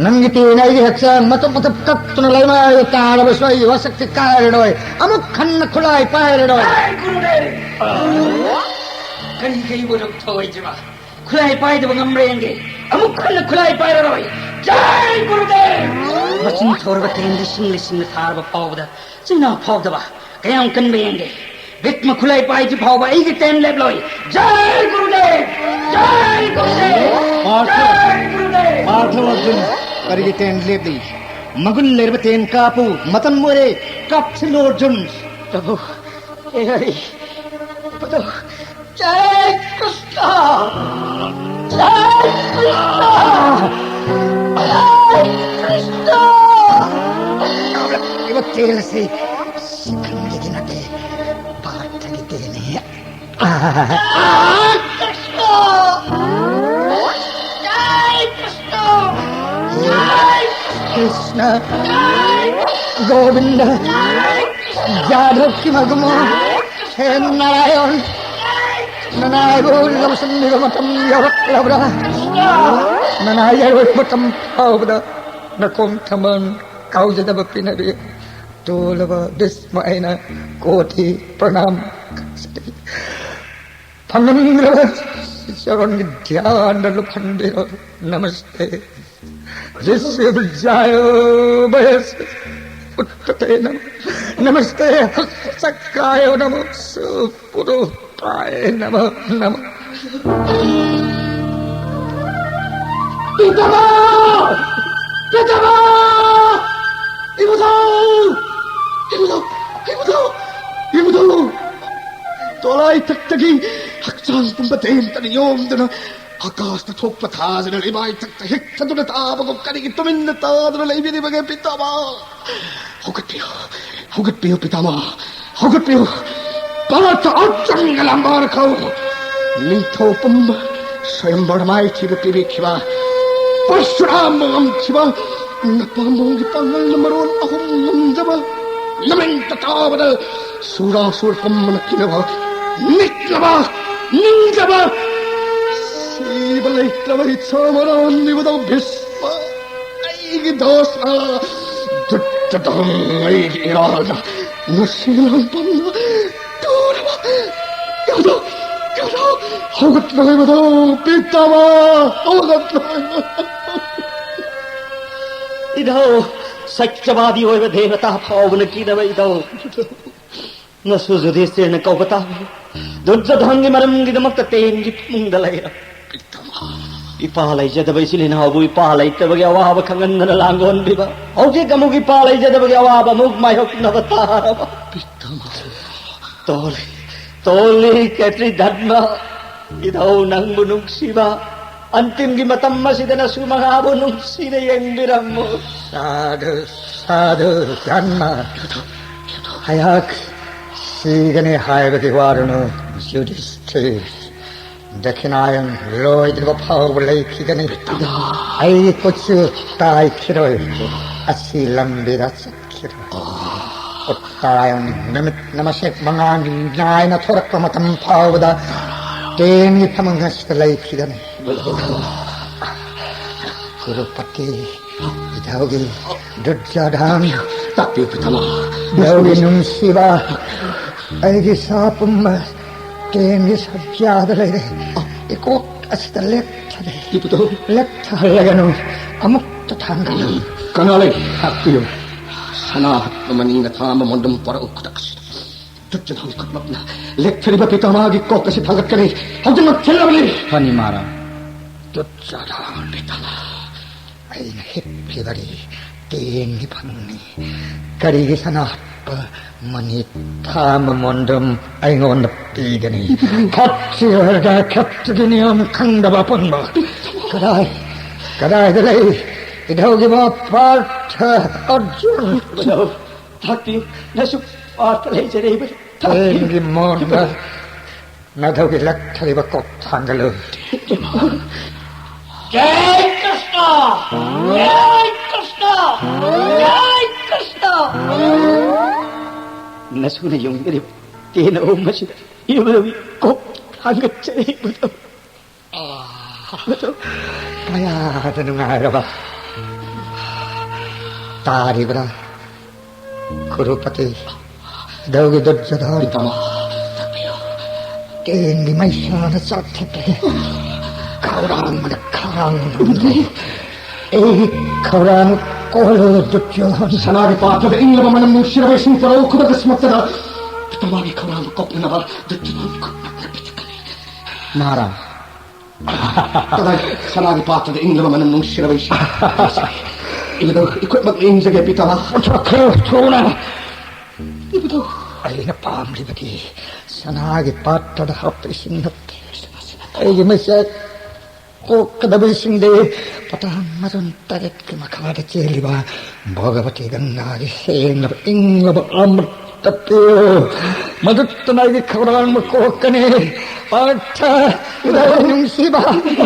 ꯅꯪꯒꯤ ꯇꯦꯟ ꯑꯩꯒꯤ ꯍꯛꯆꯥꯡ ꯃꯇꯨꯞ ꯃꯇꯨꯞ ꯀꯛꯇꯨꯅ ꯂꯩꯃꯥꯏꯗ ꯇꯥꯔꯕꯁꯨ ꯑꯩꯒꯤ ꯋꯥꯁꯛꯇꯤ ꯀꯥꯏꯔꯔꯣꯏ꯫ ꯑꯃꯨꯛ ꯍꯟꯅ ꯈꯨꯠꯂꯥꯏ ꯄꯥꯏꯔꯔꯣꯏ꯫ ꯖꯥꯏ ꯒꯨꯔꯨꯗꯦꯕ! ꯀꯔꯤ ꯀꯔꯤ ꯑꯣꯏꯔꯕ ꯊꯧꯑꯣꯏꯗ꯭ꯔꯤꯕ? ꯈꯨꯠꯂꯥꯏ ꯄꯥꯏꯗꯕ ꯉꯝꯕ꯭ꯔꯥ ꯌꯦꯡꯒꯦ꯫ ꯑꯃꯨꯛ ꯍꯟꯅ ꯈꯨꯠꯂꯥꯏ ꯄꯥꯏꯔꯔꯣꯏ꯫ ꯖꯥꯏ ꯒꯨꯔꯨꯗꯦꯕ! ꯃꯆꯤꯟ ꯊꯣꯔꯕ ꯇꯦꯟ ꯂꯤꯁꯤꯡ ꯂꯤꯁꯤꯡꯅ ꯊꯥꯔꯕ ꯐꯥꯎꯕꯗ ꯆꯤꯟꯅꯥꯎ ꯐꯥꯎꯗꯕ ꯀꯌꯥꯝ ꯀꯟꯕ ꯌꯦꯡꯒꯦ꯫ ꯚꯤꯁꯃ ꯈꯨꯠꯂꯥꯏ ꯄꯥꯏꯗ꯭ꯔꯤ ꯐꯥꯎꯕ ꯑꯩꯒꯤ ꯇꯦꯟ ꯂꯦꯞꯂꯣꯏ꯫ ꯖꯥꯏ ꯒꯨꯔꯨꯗꯦꯕ! ꯖꯥꯏ ꯒꯨꯔꯨꯗꯦꯕ! ꯄꯥꯔꯊ! ꯖꯥꯏ ꯒꯨꯔꯨꯗꯦꯕ! ꯄꯥꯔꯊ ꯑꯔꯖꯨꯟ, ꯀꯔꯤꯒꯤ ꯇꯦꯟ ꯂꯦꯞꯂꯤ? ꯃꯒꯨꯟ ꯂꯩꯔꯕ ꯇꯦꯟ ꯀꯥꯞꯄꯨ, ꯃꯇꯝ ꯑꯣꯏꯔꯦ, ꯀꯥꯞꯁꯤꯜꯂꯨ ꯑꯔꯖꯨꯟ꯫ ꯄ꯭ꯔꯚꯨ, ꯍꯦ ꯍꯔꯤ, ꯄ꯭ꯔꯚꯨ, ꯖꯥꯏ ꯀ꯭ꯔꯤꯁꯅ! ꯖꯥꯏ ꯀ꯭ꯔꯤꯁꯅ! ꯖꯥꯏ ꯀ꯭ꯔꯤꯁꯅ! ꯀꯥꯞꯂꯛꯂꯤꯕ ꯇꯦꯟ ꯑꯁꯤ ꯁꯤꯈꯟꯗꯒꯤ ꯅꯠꯇꯦ, ꯄꯥꯔꯊꯒꯤ ꯇꯦꯟꯅꯤ꯫ ꯀ꯭ꯔꯤꯁꯅ! ꯖꯥꯏ ꯀ꯭ꯔꯤꯁꯅ! ꯖꯥꯏ ꯀ꯭ꯔꯤꯁꯅ! ꯒꯣꯕꯤꯟꯗ! ꯖꯥꯏ ꯀ꯭ꯔꯤꯁꯅ! ꯌꯥꯗꯕꯀꯤ ꯃꯒꯨꯃꯣ! ꯍꯦ ꯅꯥꯔꯥꯌꯟ! ꯅꯅꯥꯏꯕꯨ ꯂꯧꯁꯤꯟꯕꯤꯕ ꯃꯇꯝ ꯌꯧꯔꯛꯂꯕ꯭ꯔꯥ? ꯀ꯭ꯔꯤꯁꯅ! ꯅꯅꯥ ꯌꯥꯔꯣꯏ ꯃꯇꯝ ꯐꯥꯎꯕꯗ ꯅꯈꯣꯡ ꯊꯝꯕꯥꯜ ꯀꯥꯎꯖꯗꯕ ꯄꯤꯅꯕꯤ ꯇꯣꯜꯂꯕ ꯚꯤꯁꯃ ꯑꯩꯅ ꯀꯣꯇꯤ ꯄ꯭ꯔꯅꯥꯝ ꯐꯪꯍꯟꯈ꯭ꯔꯕ ꯆꯔꯣꯟꯒꯤ ꯙ꯭ꯌꯥꯟꯗ ꯂꯨꯞꯍꯟꯕꯤꯔꯣ꯫ ꯅꯃꯁꯇꯦ ꯖꯤꯁꯨ ꯖꯥꯌꯣ ꯚꯌꯁ ꯎꯠꯄꯇꯦ ꯅꯃ ꯅꯃꯁꯇꯦ ꯍꯛꯆꯀꯥꯌꯣ ꯅꯃ ꯁꯨꯄꯨꯔꯨ ꯄꯥꯌꯦ ꯅꯃ ꯅꯃ꯫ ꯄꯤꯇꯥꯃꯥ! ꯄꯤꯇꯥꯃꯥ! ꯏꯕꯨꯙꯧ! ꯏꯕꯨꯙꯧ! ꯏꯕꯨꯙꯧ! ꯏꯕꯨꯙꯧ! ꯇꯣꯂꯥꯏꯊꯛꯇꯒꯤ ꯍꯛꯆꯥꯡ ꯄꯨꯝꯕ ꯇꯦꯟꯇꯅ ꯌꯣꯝꯗꯨꯅ ꯑꯀꯥꯁꯇ ꯊꯣꯛꯄ ꯊꯥꯁꯤꯅ ꯏꯃꯥꯏꯊꯛꯇ ꯍꯤꯛꯊꯗꯨꯅ ꯇꯥꯕꯒꯨꯝ ꯀꯔꯤꯒꯤ ꯇꯨꯃꯤꯟꯅ ꯇꯥꯗꯨꯅ ꯂꯩꯕꯤꯔꯤꯕꯒꯦ ꯄꯤꯇꯥꯃꯥ? ꯍꯧꯒꯠꯄꯤꯌꯨ, ꯍꯧꯒꯠꯄꯤꯌꯨ ꯄꯤꯇꯥꯃꯥ, ꯍꯧꯒꯠꯄꯤꯌꯨ꯫ ꯄꯥꯔꯊ ꯑꯔꯖꯨꯟꯒ ꯂꯝꯕꯥꯔ ꯈꯧ ꯅꯤꯡꯊꯧ ꯄꯨꯝꯕ ꯁ꯭ꯋꯌꯝꯕꯔ ꯃꯥꯏꯊꯤꯕ ꯄꯤꯕꯤꯈꯤꯕ ꯄꯔꯁꯨꯔꯥꯝꯕ ꯉꯝꯈꯤꯕ ꯅꯄꯥꯝꯕꯣꯝꯒꯤ ꯄꯥꯡꯒꯜꯅ ꯃꯔꯣꯜ ꯑꯍꯨꯝ ꯉꯝꯖꯕ ꯅꯃꯤꯡꯇ ꯇꯥꯕꯗ ꯁꯨꯔꯥꯁꯨꯔ ꯄꯨꯝꯕꯅ ꯀꯤꯅꯕ ꯅꯤꯛꯅꯕ ꯅꯤꯡꯖꯕ ꯁꯤꯕ ꯂꯩꯇ꯭ꯔꯕ ꯏꯆꯥ ꯃꯔꯣꯟ ꯏꯕꯨꯙꯧ ꯚꯤꯁꯃ꯫ ꯑꯩꯒꯤ ꯗꯣꯁꯅ ꯗꯨꯠꯇꯗꯪ ꯑꯩꯒꯤ ꯏꯔꯥꯜꯗ ꯉꯁꯤ ꯂꯥꯡꯐꯝꯗ ꯇꯨꯔꯕ ꯌꯥꯗꯧ ꯌꯥꯗꯧ ꯍꯧꯒꯠꯂꯣꯏꯕꯗꯣ ꯄꯤꯇꯥꯃꯥ ꯍꯧꯒꯠꯂꯣꯏꯕꯗꯣ꯫ ꯏꯙꯧ ꯁꯠꯌꯕꯥꯗꯤ ꯑꯣꯏꯕ ꯗꯦꯕꯇꯥ ꯐꯥꯎꯕꯅ ꯀꯤꯅꯕ ꯏꯙꯧ꯫ ꯅꯁꯨ ꯌꯨꯙꯤꯁꯊꯤꯔꯅ ꯀꯧꯕ ꯇꯥꯕꯤꯌꯨ꯫ ꯗꯨꯔꯖꯣꯙꯟꯒꯤ ꯃꯔꯝꯒꯤꯗꯃꯛꯇ ꯇꯦꯟꯒꯤ ꯐꯃꯨꯡꯗ ꯂꯩꯔꯝ꯫ ꯏꯄꯥ ꯂꯩꯖꯗꯕ ꯏꯆꯤꯜ ꯏꯅꯥꯎꯕꯨ ꯏꯄꯥ ꯂꯩꯇꯕꯒꯤ ꯑꯋꯥꯕ ꯈꯪꯍꯟꯗꯅ ꯂꯥꯡꯒꯣꯟꯕꯤꯕ꯫ ꯍꯧꯖꯤꯛ ꯑꯃꯨꯛ ꯏꯄꯥ ꯂꯩꯖꯗꯕꯒꯤ ꯑꯋꯥꯕ ꯑꯃꯨꯛ ꯃꯥꯌꯣꯛꯅꯕ ꯇꯥꯔꯕ꯫ ꯇꯣꯜꯂꯤ, ꯇꯣꯜꯂꯤ ꯈꯦꯇ꯭ꯔꯤ ꯙꯔꯃ꯫ ꯏꯙꯧ ꯅꯪꯕꯨ ꯅꯨꯡꯁꯤꯕ ꯑꯟꯇꯤꯝꯒꯤ ꯃꯇꯝ ꯑꯁꯤꯗ ꯅꯁꯨ ꯃꯉꯥꯕꯨ ꯅꯨꯡꯁꯤꯅ ꯌꯦꯡꯕꯤꯔꯝꯃꯨ꯫ ꯁꯥꯙꯨ, ꯁꯥꯙꯨ, ꯙꯔꯃ꯫ ꯑꯩꯍꯥꯛ ꯁꯤꯒꯅꯤ ꯍꯥꯏꯕꯒꯤ ꯋꯥꯔꯨꯅꯨ, ꯌꯨꯙꯤꯁꯊꯤꯔ꯫ ꯗꯈꯤꯅꯥꯌꯟ ꯂꯣꯏꯗ꯭ꯔꯤꯕ ꯐꯥꯎꯕ ꯂꯩꯈꯤꯒꯅꯤ꯫ ꯑꯩꯒꯤ ꯈꯨꯠꯁꯨ ꯇꯥꯏꯈꯤꯔꯣꯏ꯫ ꯑꯁꯤ ꯂꯝꯕꯤꯗ ꯆꯠꯈꯤꯔꯣꯏ꯫ ꯎꯠꯇꯔꯥꯌꯟ ꯅꯨꯃꯤꯠ ꯅꯃꯁꯦꯛ ꯃꯉꯥꯅꯤ ꯅꯥꯏꯅ ꯊꯣꯔꯛꯄ ꯃꯇꯝ ꯐꯥꯎꯕꯗ ꯇꯦꯟꯒꯤ ꯐꯃꯨꯡ ꯑꯁꯤꯗ ꯂꯩꯈꯤꯒꯅꯤ꯫ ꯀꯨꯔꯨꯄꯇꯤ, ꯏꯙꯧꯒꯤ ꯗꯨꯔꯖꯣꯙꯟ, ꯇꯥꯛꯄꯤꯌꯨ ꯄꯤꯇꯥꯃꯍ꯫ ꯏꯙꯧꯒꯤ ꯅꯨꯡꯁꯤꯕ, ꯑꯩꯒꯤ ꯁꯥ ꯄꯨꯝꯕ ꯀꯦꯟꯒꯤ ꯁꯖ꯭ꯌꯥꯗ ꯂꯩꯔꯦ꯫ ꯏꯀꯣꯛ ꯑꯁꯤꯗ ꯂꯦꯛꯊꯔꯦ꯫ ꯏꯄꯨꯗꯧ꯫ ꯂꯦꯛꯊꯍꯜꯂꯒꯅꯨ, ꯑꯃꯨꯛꯇ ꯊꯥꯡꯒꯠꯂꯨ꯫ ꯀꯅꯥ ꯂꯩ? ꯇꯥꯛꯄꯤꯌꯨ꯫ ꯁꯅꯥ ꯍꯛꯄ ꯃꯅꯤꯅ ꯊꯥ ꯑꯃ ꯃꯣꯟꯗꯨꯝ ꯄꯣꯔꯛꯎ ꯈꯨꯗꯛꯁꯤꯗ꯫ ꯗꯨꯔꯖꯣꯙꯟ ꯈꯨꯠꯃꯛꯅ ꯂꯦꯛꯊꯔꯤꯕ ꯄꯤꯇꯥꯃꯍꯒꯤ ꯀꯣꯛ ꯑꯁꯤ ꯊꯥꯡꯒꯠꯀꯅꯤ꯫ ꯍꯧꯖꯤꯛꯃꯛ ꯊꯤꯜꯂꯕꯅꯤ꯫ ꯐꯅꯤ ꯃꯍꯥꯔꯥꯖ꯫ ꯗꯨꯔꯖꯣꯙꯟ ꯄꯤꯇꯥꯃꯍ, ꯑꯩꯅ ꯍꯤꯞꯂꯤꯕꯗꯤ ꯇꯦꯟꯒꯤ ꯐꯪꯅꯤ꯫ ꯀꯔꯤꯒꯤ ꯁꯅꯥ ꯍꯛꯄ ꯃꯅꯤ ꯊꯥ ꯑꯃ ꯃꯣꯟꯗꯨꯝ ꯑꯩꯉꯣꯟꯗ ꯄꯤꯒꯅꯤ? ꯈꯠꯇ꯭ꯔꯤ ꯑꯣꯏꯔꯒ ꯈꯠꯇ꯭ꯔꯒꯤ ꯅꯤꯌꯣꯝ ꯈꯪꯗꯕ ꯑꯄꯪꯕ꯫ ꯀꯗꯥꯏ, ꯀꯗꯥꯏꯗ ꯂꯩ ꯏꯙꯧꯒꯤ ꯃꯄꯥ ꯄꯥꯔꯊ ꯑꯔꯖꯨꯟ? ꯇꯥꯛꯄꯤꯌꯨ, ꯅꯁꯨ ꯄꯥꯔꯊ ꯂꯩꯖꯔꯤꯕ ꯇꯦꯟꯒꯤ ꯃꯣꯟꯗ ꯅꯙꯧꯒꯤ ꯂꯦꯛꯊꯔꯤꯕ ꯀꯣꯛ ꯊꯥꯡꯒꯠꯂꯨ꯫ ꯖꯥꯏ ꯀ꯭ꯔꯤꯁꯅ! ꯖꯥꯏ ꯀ꯭ꯔꯤꯁꯅ! ꯖꯥꯏ ꯀ꯭ꯔꯤꯁꯅ! ꯅꯁꯨꯅ ꯌꯨꯡꯂꯤꯕ ꯇꯦꯟ ꯑꯍꯨꯝ ꯑꯁꯤꯗ ꯏꯕꯨꯙꯧꯒꯤ ꯀꯣꯛ ꯊꯥꯡꯒꯠꯆꯔꯤ ꯏꯕꯨꯙꯧ꯫ ꯀꯌꯥꯗ ꯅꯨꯡꯉꯥꯏꯔꯕ꯫ ꯇꯥꯔꯤꯕ꯭ꯔꯥ ꯀꯨꯔꯨꯄꯇꯤ? ꯏꯙꯧꯒꯤ ꯗꯨꯔꯖꯣꯙꯟ꯫ ꯄꯤꯇꯥꯃꯍ, ꯇꯥꯛꯄꯤꯌꯨ꯫ ꯀꯦꯟꯒꯤ ꯃꯩꯁꯥꯅ ꯆꯥꯛꯊꯠꯂꯦ꯫ ꯈꯧꯔꯥꯡꯕꯅ ꯈꯥꯡꯕ ꯉꯝꯗ꯭ꯔꯦ꯫ ꯑꯩꯒꯤ ꯈꯧꯔꯥꯡ ꯀꯣꯜꯂꯨ ꯗꯨꯔꯖꯣꯙꯟ꯫ ꯁꯅꯥꯒꯤ ꯄꯥꯇ꯭ꯔꯗ ꯏꯪꯂꯕ ꯃꯅꯝ ꯅꯨꯡꯁꯤꯔꯕ ꯏꯁꯤꯡ ꯄꯨꯔꯛꯎ ꯈꯨꯗꯛ ꯑꯁꯤꯃꯛꯇꯗ꯫ ꯄꯤꯇꯥꯃꯍꯒꯤ ꯈꯧꯔꯥꯡꯕ ꯀꯣꯛꯅꯅꯕ ꯗꯨꯔꯖꯣꯙꯟ ꯈꯨꯠꯃꯛꯅ ꯄꯤꯊꯛꯀꯅꯤ꯫ ꯃꯍꯥꯔꯥꯖ꯫ ꯀꯗꯥꯏ? ꯁꯅꯥꯒꯤ ꯄꯥꯇ꯭ꯔꯗ ꯏꯪꯂꯕ ꯃꯅꯝ ꯅꯨꯡꯁꯤꯔꯕ ꯏꯁꯤꯡ꯫ ꯏꯕꯨꯙꯧ, ꯏꯈꯨꯠꯃꯛꯅ ꯏꯪꯖꯒꯦ ꯄꯤꯇꯥꯃꯍ꯫ ꯈꯔ ꯊꯨꯅ꯫ ꯏꯕꯨꯙꯧ꯫ ꯑꯩꯅ ꯄꯥꯝꯂꯤꯕꯗꯤ ꯁꯅꯥꯒꯤ ꯄꯥꯇ꯭ꯔꯗ ꯍꯥꯞꯄ ꯏꯁꯤꯡ ꯅꯠꯇꯦ꯫ ꯑꯩꯒꯤ ꯃꯩꯁꯥ ꯀꯣꯛꯀꯗꯕ ꯏꯁꯤꯡꯗꯤ ꯄꯇꯥꯡ ꯃꯔꯣꯟ ꯇꯔꯦꯠꯀꯤ ꯃꯈꯥꯗ ꯆꯦꯜꯂꯤꯕ ꯚꯣꯒꯕꯇꯤ ꯒꯪꯒꯥꯒꯤ ꯁꯦꯡꯂꯕ ꯏꯪꯂꯕ ꯑꯃ꯭ꯔꯤꯇ ꯄꯤꯌꯨ꯫ ꯃꯗꯨꯇꯅ ꯑꯩꯒꯤ ꯈꯧꯔꯥꯡꯕ ꯀꯣꯛꯀꯅꯤ꯫ ꯄꯥꯔꯊ, ꯏꯙꯧ ꯅꯨꯡꯁꯤꯕ,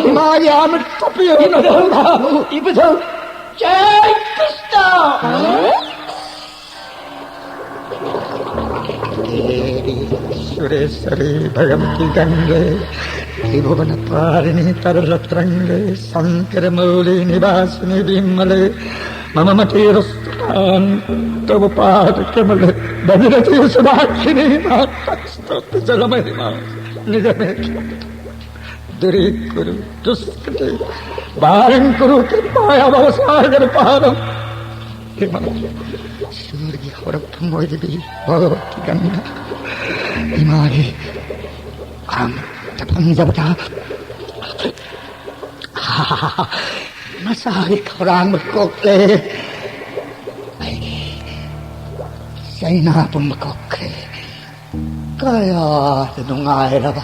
ꯏꯃꯥꯒꯤ ꯑꯃ꯭ꯔꯤꯇ ꯄꯤꯌꯨ꯫ ꯏꯕꯨꯙꯧ, ꯏꯕꯨꯙꯧ, ꯖꯥꯏ ꯀ꯭ꯔꯤꯁꯅ! ꯁꯨꯔꯦꯁ꯭ꯋꯔꯤ ꯚꯒꯕꯇꯤ ꯒꯪꯒꯦ꯫ త్రిభువన పారిణి తరళ త్రంగే శంకర మౌళి నివాసిని విమలే మమ మతీరస్థాన్ తవ పాద కమలే భగీరథీ సుధాక్షిణి నాస్తస్తి జలమహిమా నిజమే దూరీకురు దుష్కృతి వారం కురు కృపయా భవసాగర పారం. హిమ సూర్య హోర బ్రహ్మోదిబి భగవతి గంగా హిమాలి ఆం తపం జపత ꯃꯁꯥꯒꯤ ꯈꯧꯔꯥꯡꯕ ꯀꯣꯛꯂꯦ꯫ ꯑꯩꯒꯤ ꯆꯩꯅꯥ ꯄꯨꯝꯕ ꯀꯣꯛꯈ꯭ꯔꯦ꯫ ꯀꯌꯥꯗ ꯅꯨꯡꯉꯥꯏꯔꯕ